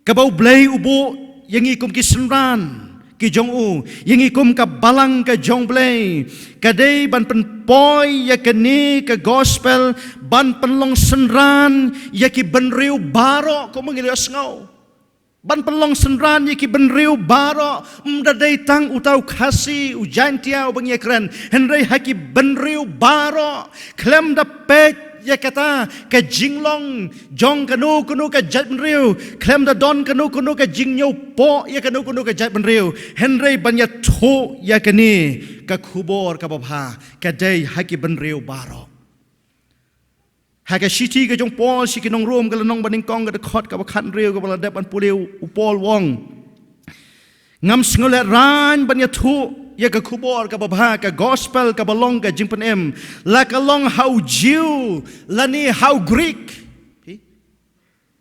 kaba U Blei u buh ïa ngi kum ki synran ki jong u, ïa ngi kum ka balang ka jong U Blei, ka dei ban pynpoi ïa kane ka gospel, ban pynlong synran ïa ki bynriew baroh, kumba ngi la ïohsngew. Ban pynlong synran ïa ki bynriew baroh, ym da dei tang uta u Khasi, u Jaintia uba ngi ïakren, hynrei ha ki bynriew baroh, khlem da peit ïa kata ka jinglong jong kano kano ka jaitbynriew, khlem da don kano kano ka jingñiewpoh ïa kano kano ka jaitbynriew, hynrei ban ïathuh ïa kane ka khubor kaba bha, ka dei ha ki bynriew baroh. Ha ka shithi ka jong u Paul sha ki nong Rom, ka lynnong banyngkong, ka dkhot kaba khathynriew, kaba la dep ban pule, u Paul u ong, ngam sngewlehrain ban ïathuh ïa ka khubor kaba bha, ka gospel kaba long ka jingpynim, la ka long ha u Jiw lane ha u Grik.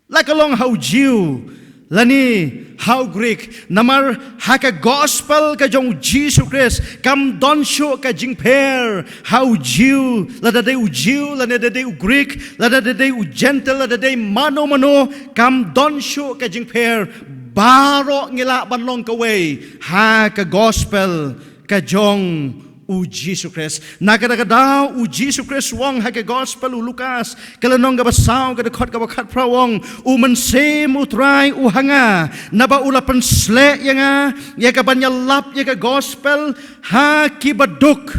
La ka long ha u Jiw lane ha u Grik. Namar ha ka gospel ka jong u Jisu Khrist kam don shuh ka jingpher ha u Jiw, lada dei u Jiw, lane da dei u Grik, lada da dei u Jentil, lada dei mano mano, kam don shuh ka jingpher. Baroh ngi lah ban long kawei ha ka gospel ka jong u Jisu Khrist. Na kata ka daw u Jisu Khrist u ong ha ka gospel u Lukas, ka lynnong kaba saw, ka dkhot kaba khatphra, u ong, u Mynsiem u Trai u ha nga, naba u la pynsleh ïa nga ïa ka ban ïalap ïa ka gospel ha kiba duk.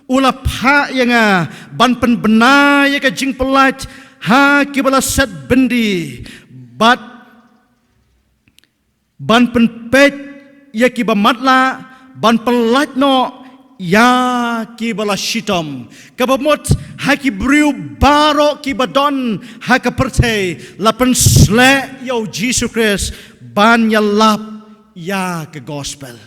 U la phah ïa nga ban pynbna ïa ka jingpyllait ha kiba la set byndi, bad ban pynpeit ïa kiba matlah, ban pynlait noh ïa kiba la shitom. Kaba mut ha ki briew baroh kiba don ha ka pyrthei la pynsleh ïa u Jisu Khrist ban ïalap ïa ka gospel.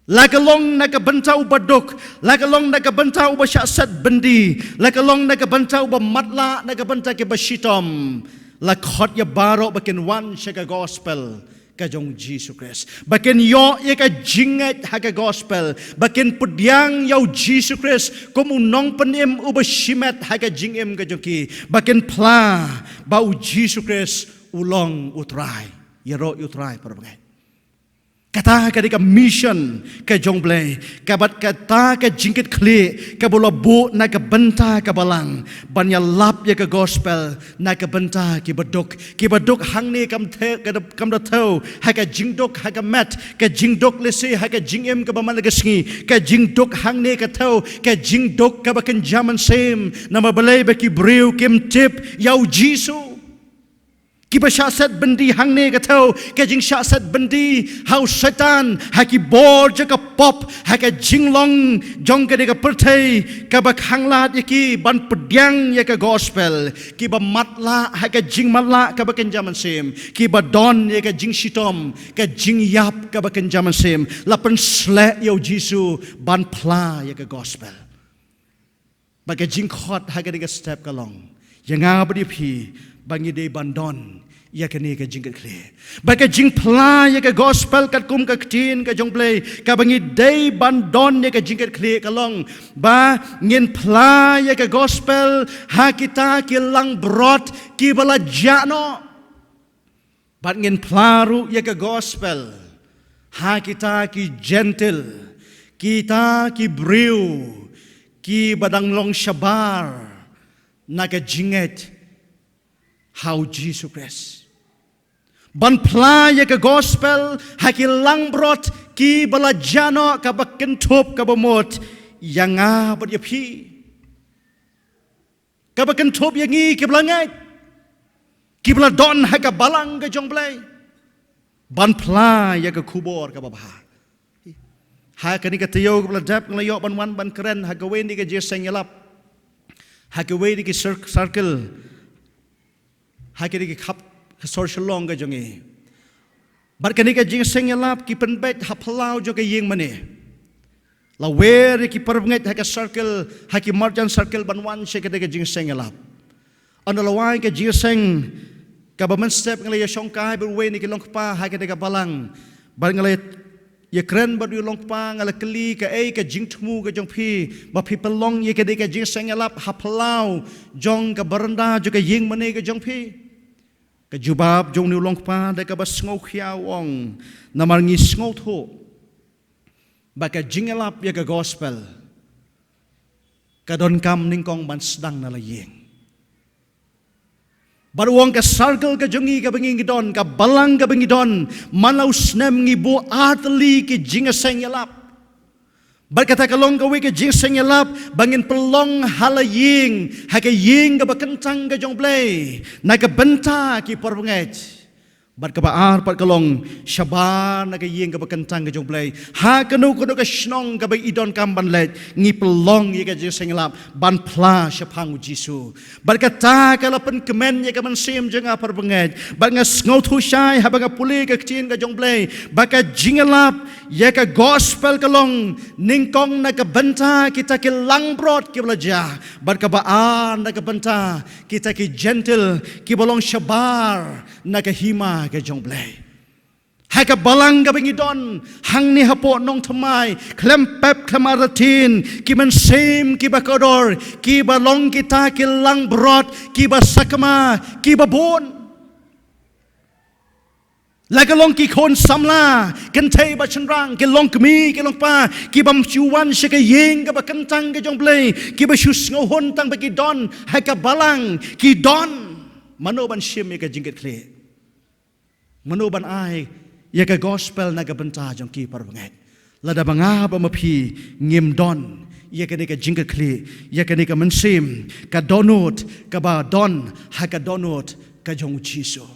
La ka long na ka bynta uba duk, la ka long na ka bynta uba shah set byndi, la ka long na ka bynta uba matlah, na ka bynta kiba shitom. La khot ïa baroh ba kin wan sha ka gospel ka jong u Jisu Khrist, ba kin ïoh ïa ka jingngeit ha ka gospel, ba kin pdiang ïa u Jisu Khrist kum u nongpynim uba shimet ha ka jingim ka jong ki, ba kin phla ba u Jisu Khrist u long u Trai. Ïaroh ïa u Trai, para bangeit. Kata ka dei ka mission ka jong u Blei, ka bad kata ka jingkitkhlieh kaba u la buh na ka bynta ka balang, ban ïalap ïa ka gospel na ka bynta kiba duk. Kiba duk hangne kam the-, ka da-, kam da thew ha ka jingduk ha ka met, ka jingduk lehse ha ka jingim kaba man la ka sngi. Ka jingduk hangne ka thew ka jingduk kaba kynja mynsiem. Namar balei? Ba ki briew kim tip ïa u Jisu. Kiba shah set byndi hangne ka thew ka jingshah set byndi ha u Soitan, ha ki bor jong ka pop, ha ka jinglong jong kane ka pyrthei kaba khanglad ïa ki ban pdiang ïa ka gospel. Kiba matlah ha ka jingmatlah kaba kynja mynsiem, kiba don ïa ka jingshitom, ka jingïap kaba kynja mynsiem, la pynsleh ïa u Jisu ban phla ïa ka gospel. Ba ka jingkhot ha kane ka step ka long, ïa nga bad ïa phi, ba ngi dei ban don ïa kane ka jingkitkhlieh. Ba ka jingphla ïa ka gospel katkum ka ktien ka jong u Blei, kaba ngi dei ban don ïa ka jingkitkhlieh ka long ba ngin phla ïa ka gospel ha kita ki langbrot kiba la jah noh. Bad ngin phla ruh ïa ka gospel Ha kita ki Jentil, kita ki briew, ki ba dang long shabar na ka jingngeit ha u Jisu Khrist. Ban phla ïa ka gospel ha ki langbrot ki ba la jah noh, ka ba kynthup ka ba mut ïa nga bad ïa phi. Ka ba kynthup ïa ngi ki ba la ngeit, ki ba la don ha ka balang ka jong Blei. Ban phla ïa ka khubor ka ba bha. Ha kane ka taïew ka ba la dep nga la ïoh ban wan ban kren ha kawei na ka jingseng ïalap, ha kawei na ka cir-, circle, ha kane ka khap ka sor Shillong ka jong ngi. Bad kane ka jingseng ïalap ki pynbeit ha phyllaw jong ka ïing mane. La wer ïa ki parabangeit ha ka circle, ha ki marjan circle ban wan sha kane ka jingseng ïalap. Ynda la wai ka jingseng ka ba mynstep nga la ïa shongkai bad uwei na ki longkpa ha kane ka balang. Bad nga la ïa kren bad u longkpa, nga la kylli kaei ka jingthmu ka jong phi ba phi pynlong ïa kane ka jingseng ïalap ha phyllaw jong ka baranda jong ka ïing mane ka jong phi. Ka jubab jong une u longkpa da ka ba sngewkhia u ong, namar ngi sngewthuh ba ka jingïalap ïa ka gospel ka donkam nyngkong ban sdang na la ïing. Bad u ong ka circle ka jong ngi ka ba ngi don, ka balang ka ba ngi don, man la u snem ngi buh artylli ki jingseng ïalap. Bad kata ka long kawei ka jingseng ïalap ba ngin pynlong ha la ïing, ha ka ïing ka ba kyntang ka jong Blei, na ka bynta ki parabangeit. Bad ka ba ar pat ka long shabar na ka ïing ka ba kyntang ka jong Blei, ha kano kano ka shnong ka ba i donkam ban leit, ngi pynlong ïa ka jingseng ïalap ban phla shaphang u Jisu. Bad kata ka la pynkmen ïa ka mynsiem jong nga parabangeit. Bad nga sngewthuh shai haba nga pule ka ktien ka jong Blei ba ka jingïalap ïa ka gospel ka long nyngkong na ka bynta kita ki langbrot ki ba la jah, bad ka ba ar na ka bynta kita ki Jentil ki ba long shabar na ka hima ka jong Blei. Ha ka balang ka ba ngi don hangne hapoh Nongthymmai, khlem pep khlem artatien, ki mynsiem ki ba kordor, ki ba long kita ki langbrot ki ba sakma, ki ba bun. La ka long ki khun samla, kynthei bad shynrang, ki longkmie ki longkpa, ki bym shu wan sha ka ïing ka ba kyntang ka jong Blei, ki ba shu sngewhun tang ba ki don ha ka balang, ki don. Mano ban shim ïa ka jingkitkhlieh? Mano ban ai ïa ka gospel na ka bynta jong ki parabangeit? Lada ba nga bad ma phi ngim don ïa kane ka jingkitkhlieh, ïa kane ka mynsiem ka dohnud ka ba don ha ka dohnud ka jong u Jisu.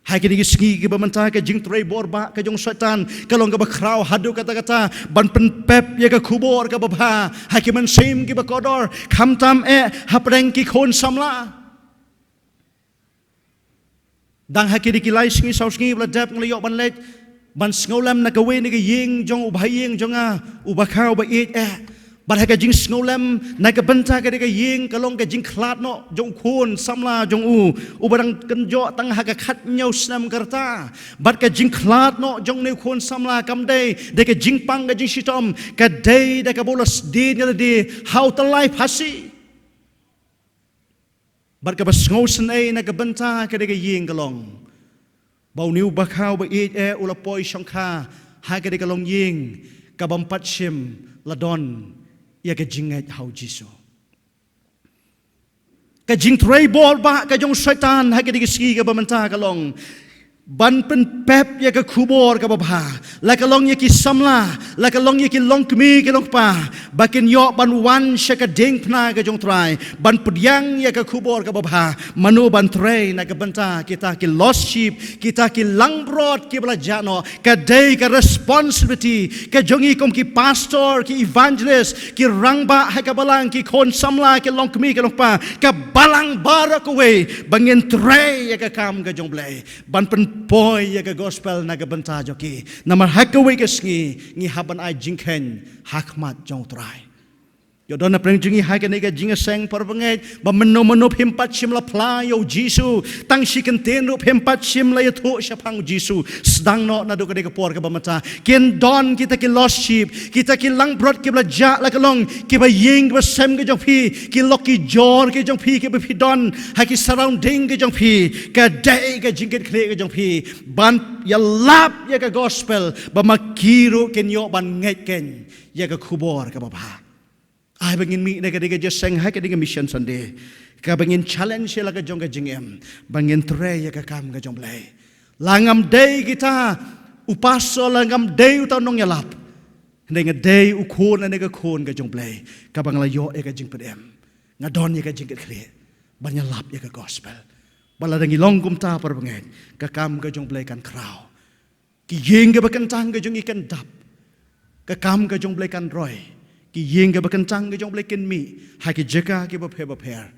Ha kine ki sngi ki ba mynta, ka jingtrei bor bah ka jong u Soitan ka long ka ba khraw haduh katta katta ban pynpep ïa ka khubor ka ba bha ha ki mynsiem ki ba kordor, khamtam eh hapdeng ki khun samla. Dang ha kine ki lai sngi saw sngi ba la dep nga la ïoh ban leit ban sngewlem na kawei na ka ïing jong u bahaïing jong nga, u bakha u ba ïeit eh. Bad ha ka jingsngewlem na ka bynta kane ka ïing ka long ka jingkhlad noh jong u khun samla jong u, u ba dang kynjoh tang ha ka khathynñiew snem ka rta. Bad ka jingkhlad noh jong une u khun samla kam dei da ka jingpang ka jingshitom, ka dei da ka ba u la sdien ïa lade ha u tyllai phasi. Bad ka ba sngewsynei na ka bynta kane ka ïing ka long ba une u bakha u ba ïeit eh u la poi shongkha ha kane ka longïing ka bym pat shym la don ïa ka jingngeit ha u Jisu. Ka jingtrei bor bah ka jong u Soitan ha kine ki sngi ka ba mynta ka long ban pynpep ïa ka khubor ka ba bha, la ka long ïa ki samla, la ka long ïa ki longkmie ki longkpa, ba kin ïoh ban wan sha ka diengphna ka jong u Trai ban pdiang ïa ka khubor ka ba bha. Mano ban trei na ka bynta kita ki lost sheep, kita ki langbrot ki ba la jah noh? Ka dei ka responsibility ka jong ngi kum ki pastor, ki evangelist, ki rangbah ha ka balang, ki khun samla, ki longkmie ki longkpa, ka balang baroh kawei, ba ngin trei ïa ka kam ka jong u Blei ban pynpoi ïa ka gospel na ka bynta jong ki. Namar ha kawei ka sngi ngi hap ban ai jingkheiñ ha khmat jong u Trai. Ïoh don na pdeng jong ngi ha kane ka jingïaseng para bangeit, ba mynno mynno phim pat shym la phla ïa u Jisu, tang shi kyntien ruh phim pat shym la ïathuh shaphang u Jisu. Sdang noh naduh kane ka por kaba mynta. Kin don kita ki lost sheep, kita ki langbrot kiba la jah la ka long, kiba ïing kiba sem ka jong phi, ki lok ki jor ka jong phi, kiba phi don ha ki surrounding ka jong phi. Ka dei ka jingkitkhlieh ka jong phi ban ïalap ïa ka gospel, ba ma ki ruh kin ïoh ban ngeit keiñ ïa ka khubor kaba bha. Ai ba ngin mih na ka dei ka jingïaseng ha ka dei ka Mission Sunday, kaba ngin challenge ïa la ka jong ka jingim, ba ngin trei ïa ka kam ka jong Blei. La ngam dei kita u pastor, la ngam dei uta u nongïalap. Hynrei nga dei u khun lane ka khun ka jong Blei, kaba nga la ïoh ïa ka jingpynim. Nga don ïa ka jingkitkhlieh ban ïalap ïa ka gospel. Ba lada ngi long kumta para bangeit, ka kam ka jong Blei kan khraw. Ki ïing kiba kyntang ka jong ngi kan dap. Ka kam ka jong Blei kan roi. Ki ïing kiba kyntang ka jong Blei kin mih ha ki jaka kiba pher bapher,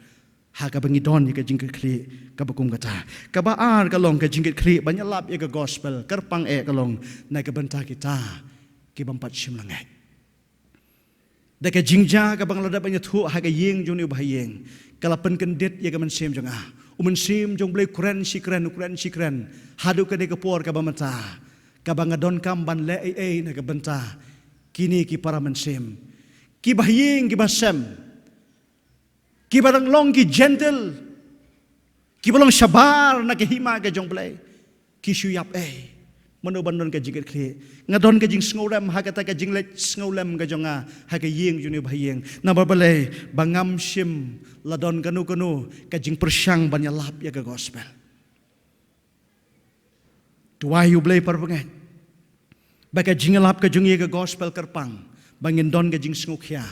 ha kaba ngi don ïa ka jingkitkhlieh kaba kum kata. Kaba ar ka long ka jingkitkhlieh ban ïalap ïa ka gospel, kyrpang eh ka long na ka bynta kita ki bym pat shym la ngeit. Da ka jingjia kaba nga la dep ban ïathuh ha ka ïing jong une u bahaïing, ka la pynkyndit ïa ka mynsiem jong nga. U Mynsiem jong Blei u kren shi kren, u kren shi kren, haduh kane ka por kaba mynta, kaba nga donkam ban leh ei ei na ka bynta kine ki para mynsiem, ki bahaïing kiba sem, kiba dang long ki Jentil, kiba long shabar na ka hima ka jong Blei, ki shu ïap ei. Mano ban don ka jingkitkhlieh? Nga don ka jingsngewrem ha kata ka jingleit sngewlem ka jong nga ha ka ïing jong une u bahaïing. Namar balei? Ba ngam shym la don kano kano ka jingpyrshang ban ïalap ïa ka gospel. Duwai ïa u Blei para bangeit, ba ka jingïalap ka jong ngi ïa ka gospel kyrpang, ba ngin don ka jingsngewkhia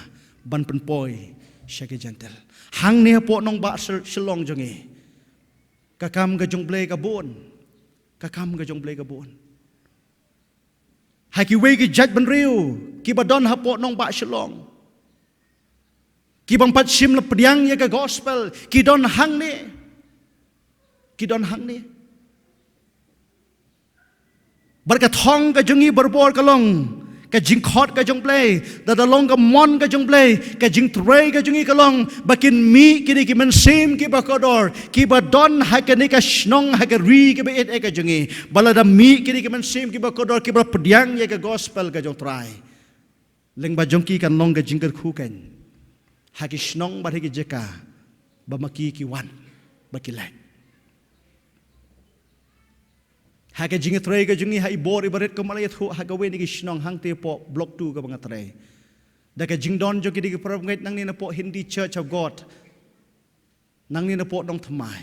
ban pynpoi sha ki Jentil. Hangne hapoh nongbah Shil-, Shillong jong ngi, ka kam ka jong Blei ka bun. Ka kam ka jong Blei ka bun. Ha kiwei ki jaitbynriew kiba don hapoh nongbah Shillong, ki bym pat shym la pdiang ïa ka gospel, ki don hangne. Ki don hangne. Bad ka thong ka jong ngi barabor ka long ka jingkhot ka jong Blei, da da long ka mon ka jong Blei, ka jingtrei ka jong ngi ka long ba kin mih kine ki mynsiem kiba kordor, kiba don ha kane ka shnong, ha ka ri kaba ïeit eh ka jong ngi. Ba lada mih kine ki mynsiem kiba kordor, kiba pdiang ïa ka gospel ka jong U Trai, lyngba jong ki kan long ka jingkyrkhu keiñ ha ki shnong bad ha ki jaka ba ma ki ki wan, ba ki leit. Ha ka jingtrei ka jong ngi ha i bor i barit, kumba la ïathuh, ha kawei na ki shnong hangtei hapoh Block two kaba nga trei, da ka jingdon jong kine ki para bangeit nangne napoh Hindi Church of God, nangne napoh Nongthymmai,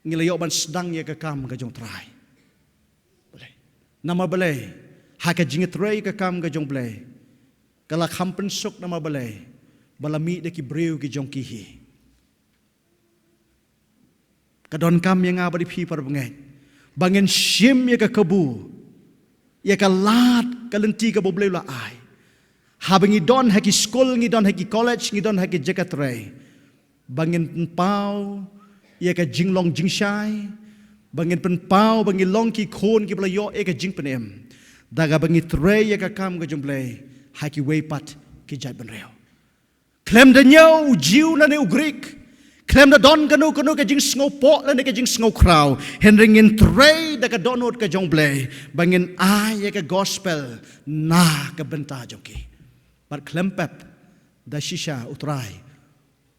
ngi la ïoh ban sdang ïa ka kam ka jong U Trai. Balei? Namar balei? Ha ka jingtrei ka kam ka jong Blei, ka la kham pynsuk. Namar balei? Ba la mih da ki briew ki jong ki hi. Ka donkam ïa nga bad ïa phi para bangeit, ba ngin shim ïa ka kabu, ïa ka lad ka lynti kaba U Blei u la ai. Haba ngi don ha ki skul, ngi don ha ki college, ngi don ha ki jaka trei, ba ngin pynpaw ïa ka jinglong jingshai, ba ngin pynpaw ba ngi long ki khun kiba la ïoh ïa ka jingpynim, da kaba ngi trei ïa ka kam ka jong Blei ha kiwei pat ki jaitbynriew. Khlem da ñiew u Jiw lane u Grik, khlem da don kano kano ka jingsngewpoh lane ka jingsngewkhraw, hynrei ngin trei da ka dohnud ka jong Blei ba ngin ai ïa ka gospel na ka bynta jong ki. Bad khlem pep, da shisha U Trai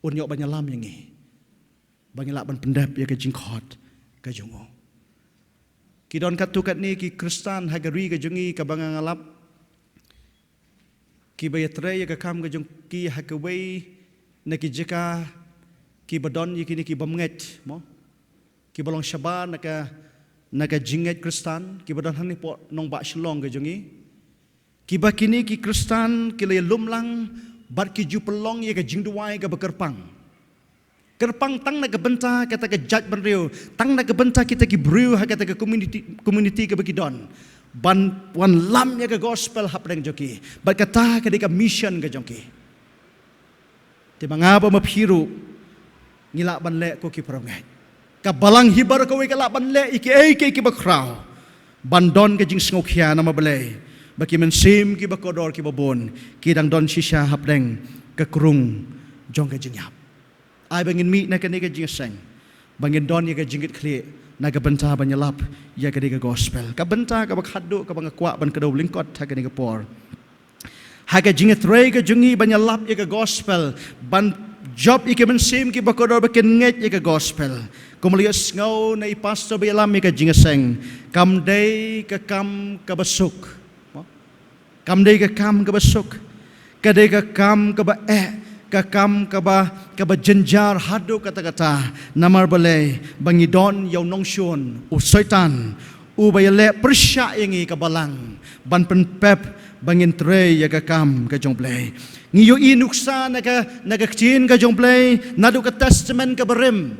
un ïoh ban ïalam ïa ngi ba ngi lah ban pyndep ïa ka jingkhot ka jong u. Ki don katto katne ki Khristan ha ka ri ka jong ngi kaba nga nga lap, kiba ïatrei ïa ka kam ka jong ki ha kawei na ki jaka kiba don ïa kine ki bym ngeit, mo, kiba long shabar na ka, na ka jingngeit Khristan, kiba don hangne hapoh nongbah Shillong ka jong ngi. Kiba kine ki Khristan ki la ïalum lang bad ki ju pynlong ïa ka jingduwai kaba kyrpang. Kyrpang tang na ka bynta kata ka jaitbynriew, tang na ka bynta kita ki briew ha kata ka community, community kaba ki don, ban wanlam ïa ka gospel hapdeng jong ki. Bad kata ka dei ka mission ka jong ki. Te ma nga bad ma phi ruh ngi lah ban leh, ko ki para bangeit. Ka balang hi baroh kawei ka lah ban leh ïa kiei kiei kiba khraw ban don ka jingsngewkhia. Namar balei? Ba ki mynsiem kiba kordor kiba bun ki dang don shisha hapdeng ka krung jong ka jingïap. Ai ba ngin mih na kane ka jingïaseng, ba ngin don ïa ka jingkitkhlieh na ka bynta ban ïalap ïa kane ka gospel. Ka bynta kaba khatduh kaba nga kwah ban kdew lyngkot ha kane ka por, ha ka jingtrei ka jong ngi ban ïalap ïa ka gospel, ban jop ïa ki mynsiem kiba kordor ba kin ngeit ïa ka gospel. Kumba la ïohsngew na i pastor ba ïalam ïa ka jingïaseng, kam dei ka kam kaba suk. Kam dei ka kam kaba suk. Ka dei ka kam kaba eh, ka kam kaba, kaba jynjar haduh katta katta. Namar balei? Ba ngi don ïa u nongshun, u Soitan, uba ïaleh pyrshah ïa ngi ka balang ban pynpep ba ngin trei ïa ka kam ka jong Blei. Ngi ïohi nuksa na ka, na ka ktien ka jong Blei naduh ka Testament kaba rim,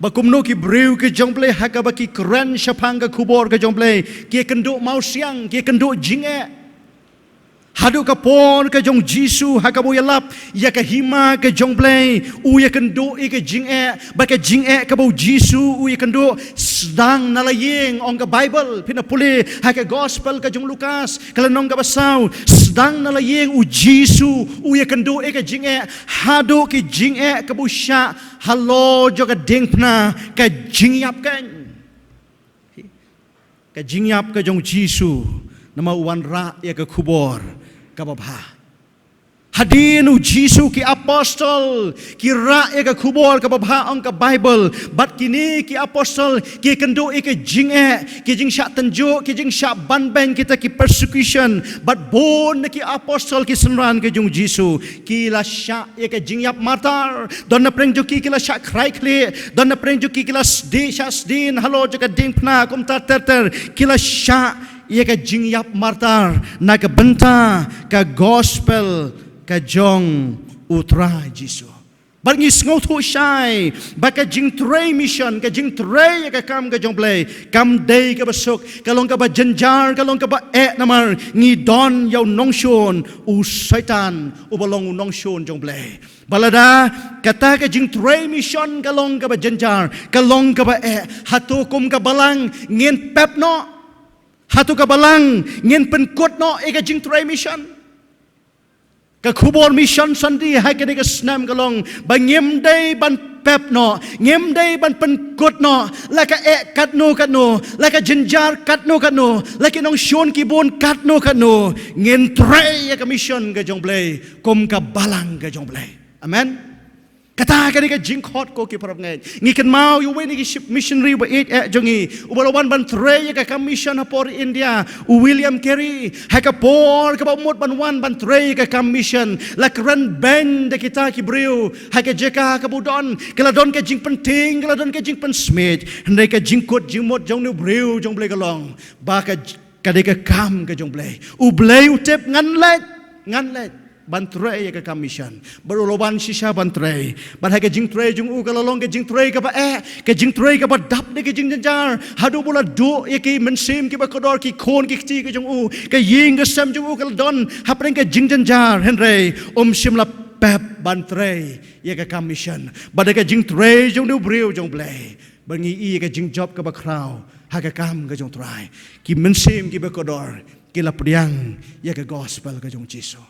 ba kumno ki briew ki jong Blei ha kaba ki kren shaphang ka khubor ka jong Blei, ki ïakynduh mawsiang, ki ïakynduh jingeh. Haduh ka por ka jong Jisu ha kaba u ïalap ïa ka hima ka jong Blei, u ïakynduh ïa ka jingeh, bad ka jingeh kaba u Jisu u ïakynduh, sdang na la ïing, ong ka Baibl, phin ïa pule ha ka gospel ka jong Lukas, ka lynnong kaba saw, sdang na la ïing u Jisu u ïakynduh ïa ka jingeh, haduh ki jingeh kaba u shah halor jong ka diengphna, ka jingïap kan. Ka jingïap ka jong Jisu, namar u wanrah ïa ka khubor kaba bha. Hadien u Jisu ki apostol ki rah ïa ka khubor kaba bha, ong ka Baibl, bad kine ki apostol ki ïakynduh ïa ka jingeh, ki jingshah tynjuh, ki jingshah banbeiñ, kita ki persecution, bad bun na ki apostol ki synran ka jong Jisu ki la shah ïa ka jingïap martar. Don na pdeng jong ki ki la shah khrai khlieh, don na pdeng jong ki ki la sdie, shah sdien halor jong ka diengphna, kumta ter ter, ki la shah ïa ka jingïap martar na ka bynta ka gospel ka jong u Trai Jisu. Bad ngi sngewthuh shai ba ka jingtrei mission, ka jingtrei ïa ka kam ka jong Blei, kam dei kaba suk, ka long kaba jynjar, ka long kaba eh, namar ngi don ïa u nongshun, u Soitan, uba long u nongshun jong Blei. Bad lada kata ka jingtrei mission ka long kaba jynjar, ka long kaba eh, hato kum ka balang ngin pep noh? Hato ka balang ngin pynkut noh ïa ka jingtrei mission? Ka khubor mission Sunday ha kane ka snem ka long ba ngim dei ban pep noh, ngim dei ban pynkut noh, la ka eh katno katno, la ka jynjar katno katno, la ki nongshun ki bun katno katno, ngin trei ïa ka mission ka jong Blei kum ka balang ka jong Blei. Amen. Kata ka dei ka jingkhot, ko ki parabangeit. Ngi kynmaw ïa uwei na ki ship missionary uba ïeit eh jong ngi, uba la wan ban trei ïa ka kam mission ha por India, u William Carey. Ha ka por kaba u mut ban wan ban trei ïa ka kam mission, la kren beiñ da kita ki briew ha ka jaka kaba u don. Ka la don ka jingpyntieng, ka la don ka jingpynsmiej. Hynrei ka jingkut jingmut jong une u briew jong Blei ka long ba ka j-, ka dei ka kam ka jong Blei. U Blei u tip, ngan leit, ngan leit ban trei ïa ka kam mission. Bad u la wan shisha ban trei. Bad ha ka jingtrei jong u ka la long ka jingtrei kaba eh, ka jingtrei kaba dap da ka jingjynjar. Haduh ba u la duh ïa ki mynsiem kiba kordor, ki khun ki kti ka jong u, ka ïing ka sem jong u ka la don hapdeng ka jingjynjar. Hynrei um shym la pep ban trei ïa ka kam mission. Bad da ka jingtrei jong une u briew jong Blei, ba ngi i ïa ka jingjop kaba khraw ha ka kam ka jong u Trai, ki mynsiem kiba kordor ki la pdiang ïa ka gospel ka jong Jisu.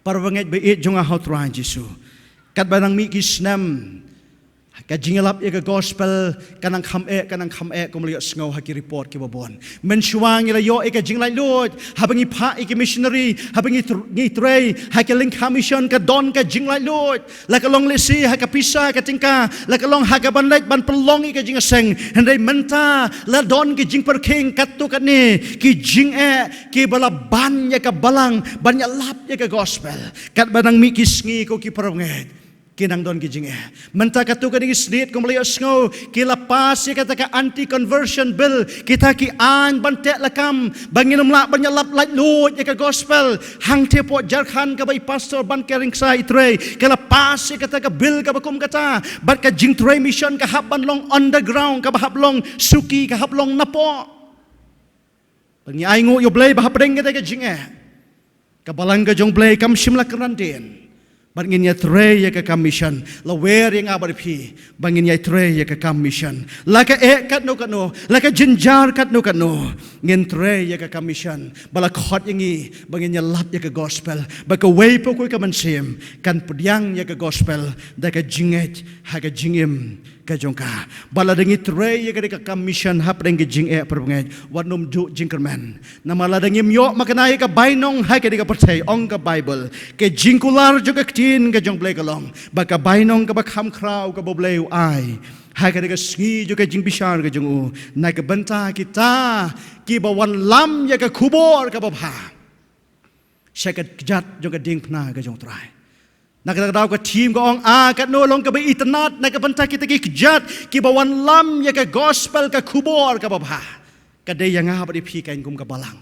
Parabangeit ba ïeit jong nga ha u Trai Jisu, katba nang mih ki snem, ka jingïalap ïa ka gospel ka nang kham eh, ka nang kham eh, kumba la ïohsngew ha ki report kiba bun. Mynshuwa ngi la ïoh ïa ka jinglaitluid haba ngi phah ïa ki missionary, haba ngi tr-, ngi trei ha ka lyngkha mission, ka don ka jinglaitluid. La ka long lehse ha ka pisa, ka tyngka, la ka long ha ka ban leit ban pynlong ïa ka jingïaseng. Hynrei mynta la don ka jingpyrkhing katto katne, ki jingeh kiba la ban ïa ka balang ban ïalap ïa ka gospel. Katba nang mih ki sngi, ko ki parabangeit, ki nang don ki jingeh. Mynta katto katne ki sniet, kumba la ïohsngew, ki la pass ïa kata ka anti conversion bill, kita ki aiñ ban teh lakam ba ngin ym lah ban ïalap laitluid ïa ka gospel. Hangtei hapoh Jharkhand kaba i pastor Banker Lyngsa i trei, ka la pass ïa kata ka bill kaba kum kata. Bad ka jingtrei mission ka hap ban long underground, kaba hap long suki, ka hap long napoh. Bad ngi ainguh ïa u Blei ba hapdeng kata ka jingeh, ka balang ka jong Blei kam shym la kynran dien. Bad ngin ïatrei ïa ka kam mission. La wer ïa nga bad phi ba ngin ïatrei ïa ka kam mission. La ka eh katno katno, la ka jynjar katno katno, ngin trei ïa ka kam mission. Ba la khot ïa ngi ba ngin ïalap ïa ka gospel, ba kawei pa kawei ka mynsiem kan pdiang ïa ka gospel da ka jingngeit ha ka jingim ka jong ka. Ba lada ngi trei ïa ka dei ka kam mission hapdeng ka jingeh, para bangeit, wat nym duh jingkyrmen. Namar lada ngim ïoh makna ïa ka bainong ha ka dei ka pyrthei, ong ka Baibl, ka jingkular jong ka ktien ka jong Blei ka long ba ka bainong kaba kham khraw kaba U Blei u ai ha ka dei ka sngi jong ka jingbishar ka jong u, na ka bynta kita kiba wanlam ïa ka khubor kaba bha sha ka kjat jong ka diengphna ka jong U Trai. Na kata ka daw ka theme ka ong, ah, katno long kaba itynnad na ka bynta kita ki kjat kiba wanlam ïa ka gospel, ka khubor kaba bha. Ka dei ïa nga bad ïa phi keiñ kum ka balang.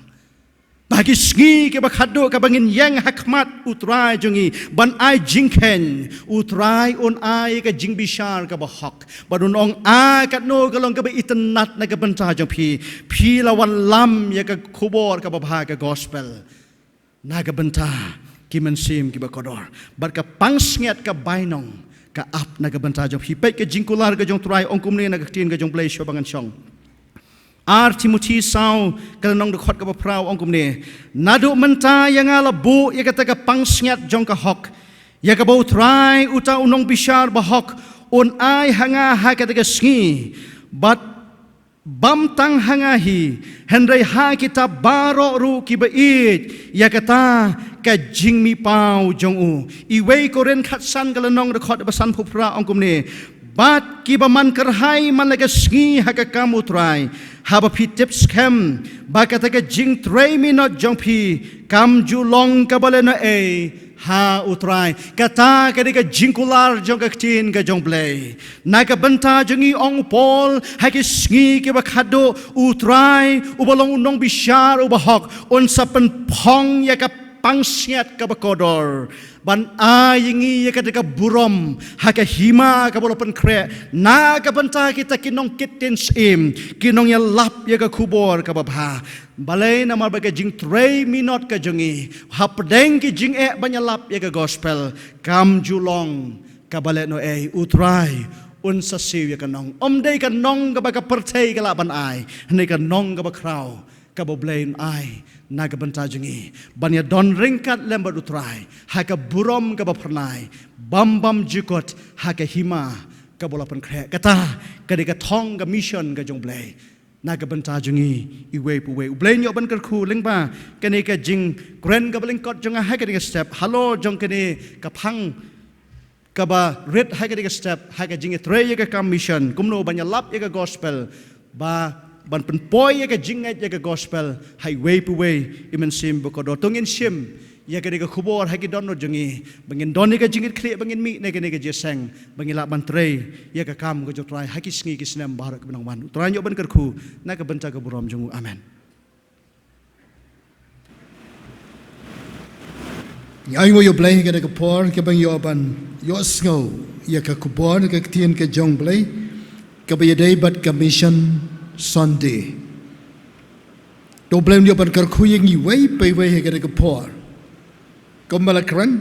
Ba ha ki sngi kiba khatduh kaba ngin ïeng ha khmat U Trai jong ngi ban ai jingkheiñ, U Trai un ai ka jingbishar kaba hok. Bad un ong, ah, katno ka long kaba itynnad na ka bynta jong phi. Phi la wanlam ïa ka khubor kaba bha, ka gospel, na ka bynta ki mynsiem kiba kordor. Bad ka pansngiat, ka bainong, ka ap na ka bynta jong phi. Peit ka jingkular ka jong U Trai, ong kumne na ka ktien ka jong U Blei shuwa ba ngan shong. Ar Timothi saw, ka lynnong dkhot kaba phra, ong kumne: Naduh mynta ïa nga la buh ïa kata ka pansngiat jong ka hok, ïa kaba U Trai, uta u nongbishar bahok, un ai ha nga ha kata ka sngi. Bad bym tang ha nga hi, hynrei ha kita baroh ruh kiba ïeit ïa kata ka jingmihpaw jong u. Iwei Korinth khatsan, ka lynnong dkhot ba sanphew phra, ong kumne: Bad kiba man kyrhai man la ka sngi ha ka kam U Trai, haba phi tip skhem ba kata ka jingtrei minot jong phi kam ju long kaba lehnohei ha U Trai. Kata ka dei ka jingkular jong ka ktien ka jong U Blei. Na ka bynta jong ngi, ong u Paul, ha ki sngi kiba khatduh, U Trai uba long u nongbishar uba hok un sa pynphong ïa ka pansngiat kaba kordor ban ai ïa ngi ïa kata ka burom ha ka hima kaba la pynkhreh na ka bynta kita ki nongkit ktien syiem, ki nongïalap ïa ka khubor kaba bha. Balei? Namar ba ka jingtrei minot ka jong ngi hapdeng ki jingeh ban ïalap ïa ka gospel kam ju long kaba lehnohei. U Trai un sa siew ïa ka nong. Ym dei ka nong kaba ka pyrthei ka lah ban ai, hynrei ka nong kaba khraw kaba U Blei un ai na ka bynta jong ngi ban ïadon ryngkat lem bad U Trai ha ka burom kaba phyrnai, bym bymjukut, ha ka hima kaba la pynkhreh. Kata ka dei ka thong, ka mission ka jong U Blei na ka bynta jong ngi iwei pa iwei. U Blei un ïoh ban kyrkhu lyngba kane ka jingkren kaba lyngkot jong nga ha kane ka step, halor jong kane ka phang kaba rit ha kane ka step, ha ka jingïatrei ïa ka kam mission, kumno ban ïalap ïa ka gospel, ba ban pynpoi ïa ka jingngeit ïa ka gospel ha iwei pa iwei i mynsiem ba kordor. To ngin shim ïa kane ka khubor ha ki dohnud jong ngi, ba ngin don ïa ka jingkitkhlieh, ba ngin mih na kane ka jingïaseng, ba ngin lah ban trei ïa ka kam ka jong U Trai ha ki sngi ki snem baroh kiban nang wan. U Trai un ïoh ban kyrkhu na ka bynta ka burom jong u. Amen. Ngi ainguh ïa U Blei ha kane ka por kaba ngi ïoh ban ïohsngew ïa ka khubor, ka ktien ka jong U Blei, kaba ïadei bad ka Mission Sunday. To U Blei un ïoh ban kyrkhu ïa ngi iwei pa iwei ha kane ka por. Kumba la kren,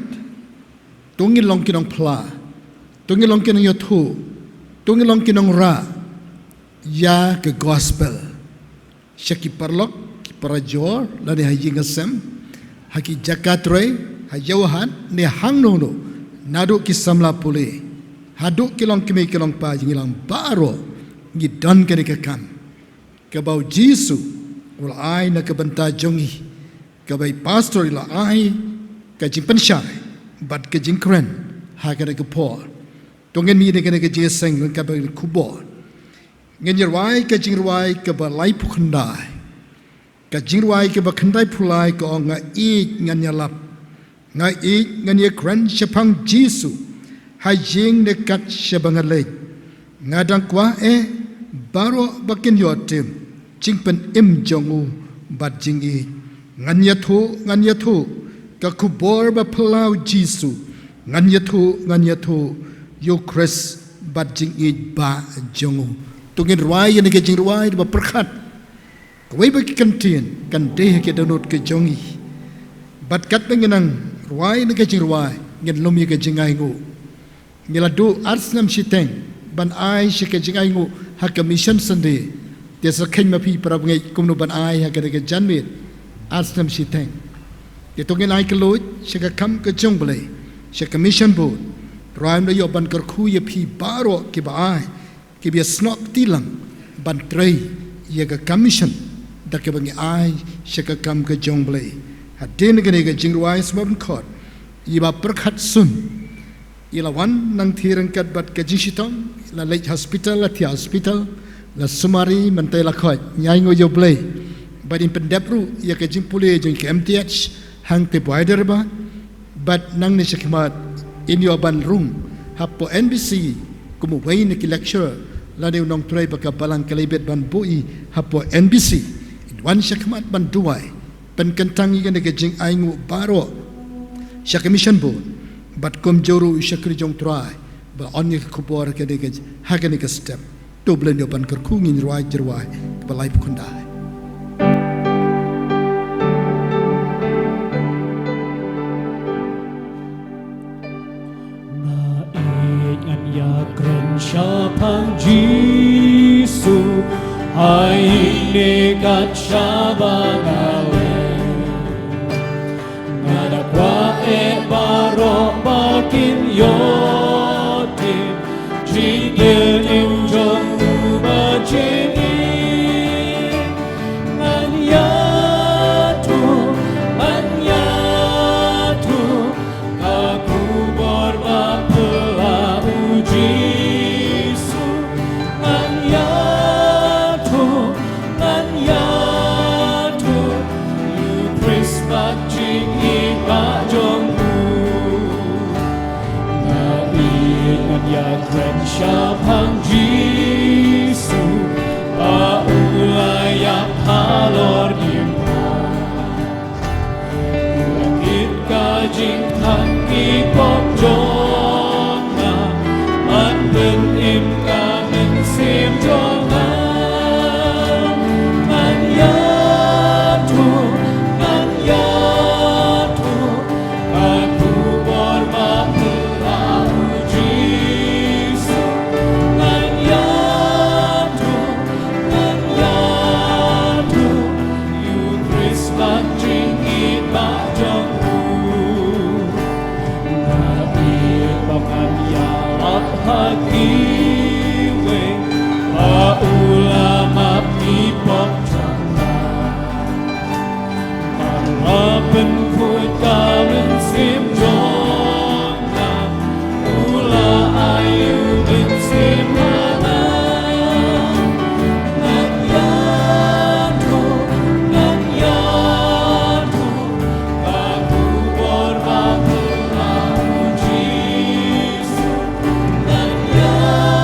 to ngin long ki nongphla, to ngin long ki nongïathuh, to ngin long ki nongrah ïa ka gospel sha ki paralok, ki parajor, lane ha ïing ha sem, ha ki jaka trei, ha ïew ha hat, ne hangno hangno, naduh ki samla pule haduh ki longkmie ki longpa jong ngi lang baroh, ngi don kane ka kam kaba U Jisu u la ai na ka bynta jong ngi, kaba i pastor i la ai ka jingpynshai bad ka jingkren ha kane ka por. To ngin mih na kane ka jingïaseng lyngba kane ka khubor. Ngin ïa rwai ka jingrwai kaba laiphew khyndai. Ka jingrwai kaba khyndaiphew lai ka ong: Nga ïeit ngan ïalap, nga ïeit ngan ïakren shaphang Jisu ha ïing ne kat shaba nga leit. Nga dang kwah eh baroh ba kin ïoh tip jingpynim jong u bad jingïeit. Ngan ïathuh, ngan ïathuh ka khubor ba phylla U Jisu. Ngan ïathuh, ngan ïathuh ïa U Khrist bad jingïeit ba jong u. To ngin rwai ïa kane ka jingrwai ba pyrkhat. Kawei pat ka kyntien kan dei ha ka dohnud ka jong ngi. Bad katba ngi nang rwai ïa kane ka jingrwai, ngin lum ïa ka jingainguh. Ngi la duh ar snem shiteng ban ai sha ka jingainguh ha ka Mission Sunday. Te sa kheiñ ma phi para bangeit kumno ban ai ha kane ka janmiet ar snem shiteng. Te to ngin ai ka luid sha ka kam ka jong U Blei, sha ka Mission Board. Trai un da ïoh ban kyrkhu ïa phi baroh kiba ai, kiba ïasnoh kti lang ban trei ïa ka kam mission da kaba ngi ai sha ka kam ka jong U Blei. Hadien kane ka jingrwai sngewbha ban khot ïa i Bah Pyrkhat Sun. I la wan nangthie ryngkat bad ka jingshitom, la leit hospital, la thiah hospital, la sumar i, mynta i la khot. Ngi ainguh ïa U Blei. Bad in pyndep ruh ïa ka jingpule jong ka M Th hangtei Bhoider ba. Bad nangne shakhmat in ïoh ban rung hapoh N B C kum uwei na ki lecturer lane u nongtrei ba ka Balang ka la ïabit ban buh ïa i hapoh N B C. In wan shakhmat ban duwai, pynkyntang ïa kane ka jingainguh baroh sha ka Mission Board bad kumjuh ruh ïa u shakri jong U Trai ba un ïa ka khubor ha kane ka, ha kane ka step. To U Blei un ïoh ban kyrkhu, ngin rwai jingrwai kaba laiphew khyndai. Nga ïeit ngan ïakren shaphang Jisu, ha ine kat shaba nga leh. Nga da kwah eh baroh ba kin ïoh tip jingim jong u ba jingim. Ngan ïathuh, ngan ïathuh ka khubor ba phylla u Jisu. Ngan ïathuh, ngan ïathuh ïa u Khrist bad jingïeit ba jong u. Nga ïeit ngan ïakren shaphang Jisu, ba u la ïap halor im. U la kit ka jingthan ki pop jong nga, bad pynim ka mynsiem jong nga. Ngan ïathuh, ngan ïathuh ka khubor ba phylla u Jisu. Ngan ïathuh, ngan ïathuh ïa u Khrist bad jingïeit ba jong u. Nga ïeit ba ngan ïalap ha kiwei ba u la map ki pop jong nga. Ba u la pynkhuid ka mynsiem jong nga, u la ai u Mynsiem Bakhuid. Ngan ïathuh, ngan ïathuh ka khubor ba phylla u Jisu. Ngan ïathuh,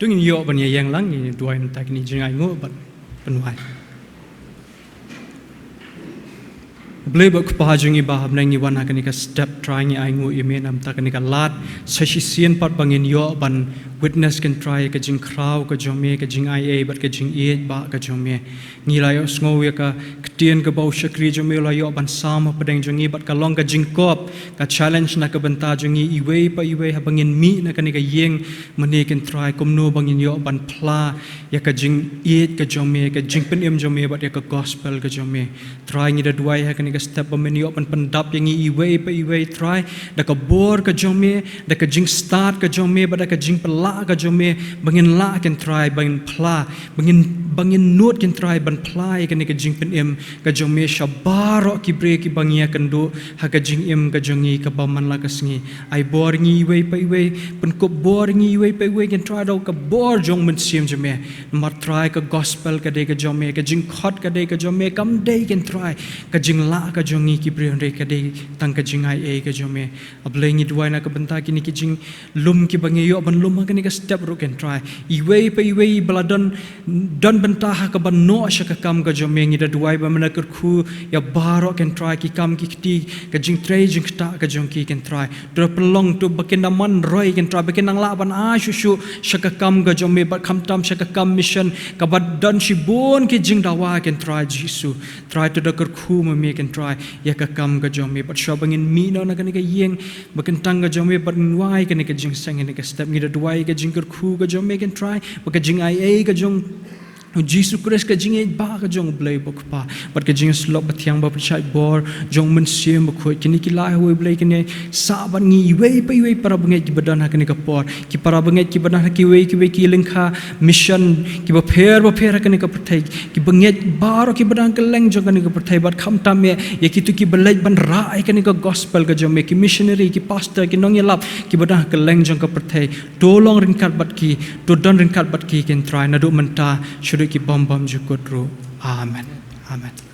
To ngin ïoh ban ïa ïeng lang, ngin duwai mynta kine ki jingainguh bad pynwai. Blei bad Kpa jong ngi ba ha bneng, ngi wan ha kane ka step Trai, ngi ainguh ïa me namar kane ka lad sa shisien pat ba ngin ïoh ban witness, Kynrad Trai, ka jingkhraw ka jong me, ka jingaiei bad ka jingïeit ba ka jong me. Ngi la ïohsngew ïa ka ktien kaba u shakri jong me u la ïoh ban sam hapdeng jong ngi, bad ka long ka jingkop, ka challenge na ka bynta jong ngi iwei pa iwei haba ngin mih na kane ka ïing mynne, Kynrad Trai, kumno ba ngin ïoh ban phla ïa ka jingïeit ka jong me, ka jingpynim jong me bad ïa ka gospel ka jong me. Trai, ngi da duwai ha kane ka step ba men ïoh ban pyndap ïa ngi iwei pa iwei, Trai, da ka bor ka jong me, da ka jingstad ka jong me bad da ka jingpynlah ka jong me, ba ngin lah, Kynrad Trai, ba ngin phla, ba ngin, ba ngin nud, Kynrad Trai, ban phla ïa kane ka jingpynim ka jong me sha baroh ki briew kiba ngi ïakynduh ha ka jingim ka jong ngi kaba man la ka sngi. Ai bor ngi iwei pa iwei, pynkup bor ngi iwei pa iwei, Kynrad Trai, da ka bor jong u Mynsiem jong me. Namar, Trai, ka gospel ka dei ka jong me, ka jingkhot ka dei ka jong me, kam dei, Kynrad Trai, ka jinglah ka jong ngi ki briew, hynrei ka dei tang ka jingaiei ka jong me. A Blei, ngi duwai na ka bynta kine ki jinglum kiba ngi ïoh ban lum ha kane ka step ruh, Kynrad Trai. Iwei pa iwei ba la don, don bynta ha kaba noh sha ka kam ka jong me, ngi da duwai ba men kyrkhu ïa baroh, Kynrad Trai, ki kam ki kti, ka jingtrei jingktah ka jong ki, Kynrad Trai. To pynlong to ba kin da man roi, Kynrad Trai, ba kin nang lah ban ai shuh shuh sha ka kam ka jong me bad khamtam sha ka kam mission kaba don shibun ki jingdawa, Kynrad Trai Jisu. Trai, to da kyrkhu ma me, Kynrad Trai, ïa ka kam ka jong me. Bad shuwa ba ngin mih noh na kane ka ïing ba kyntang ka jong me, bad ngin wai kane ka jingïaseng, kane ka step, ngi da duwai ka jingkyrkhu ka jong me, Kynrad Trai, bad ka jingaiei ka jong u Jisu Khrist, ka jingïeit ba ka jong u Blei ba u Kpa, bad ka jingïasyllok bathiang ba pynshait bor jong u Mynsiem Bakhuid. Kine ki lai ha uwei u Blei, kine sah bad ngi iwei pa iwei para bangeit kiba don ha kane ka por, ki para bangeit kiba don ha kiwei kiwei ki lyngkha mission kiba pher bapher ha kane ka pyrthei, ki bangeit baroh kiba don ha kylleng jong kane ka pyrthei, bad khamtam ïa, ïa kito kiba leit ban rah ïa kane ka gospel ka jong me, ki missionary, ki pastor, ki nongïalap kiba don ha kylleng jong ka pyrthei. To long ryngkat bad ki, to don ryngkat bad ki, Kynrad Trai, naduh mynta shaduh ki bym bymjukut ruh. Amen. Amen.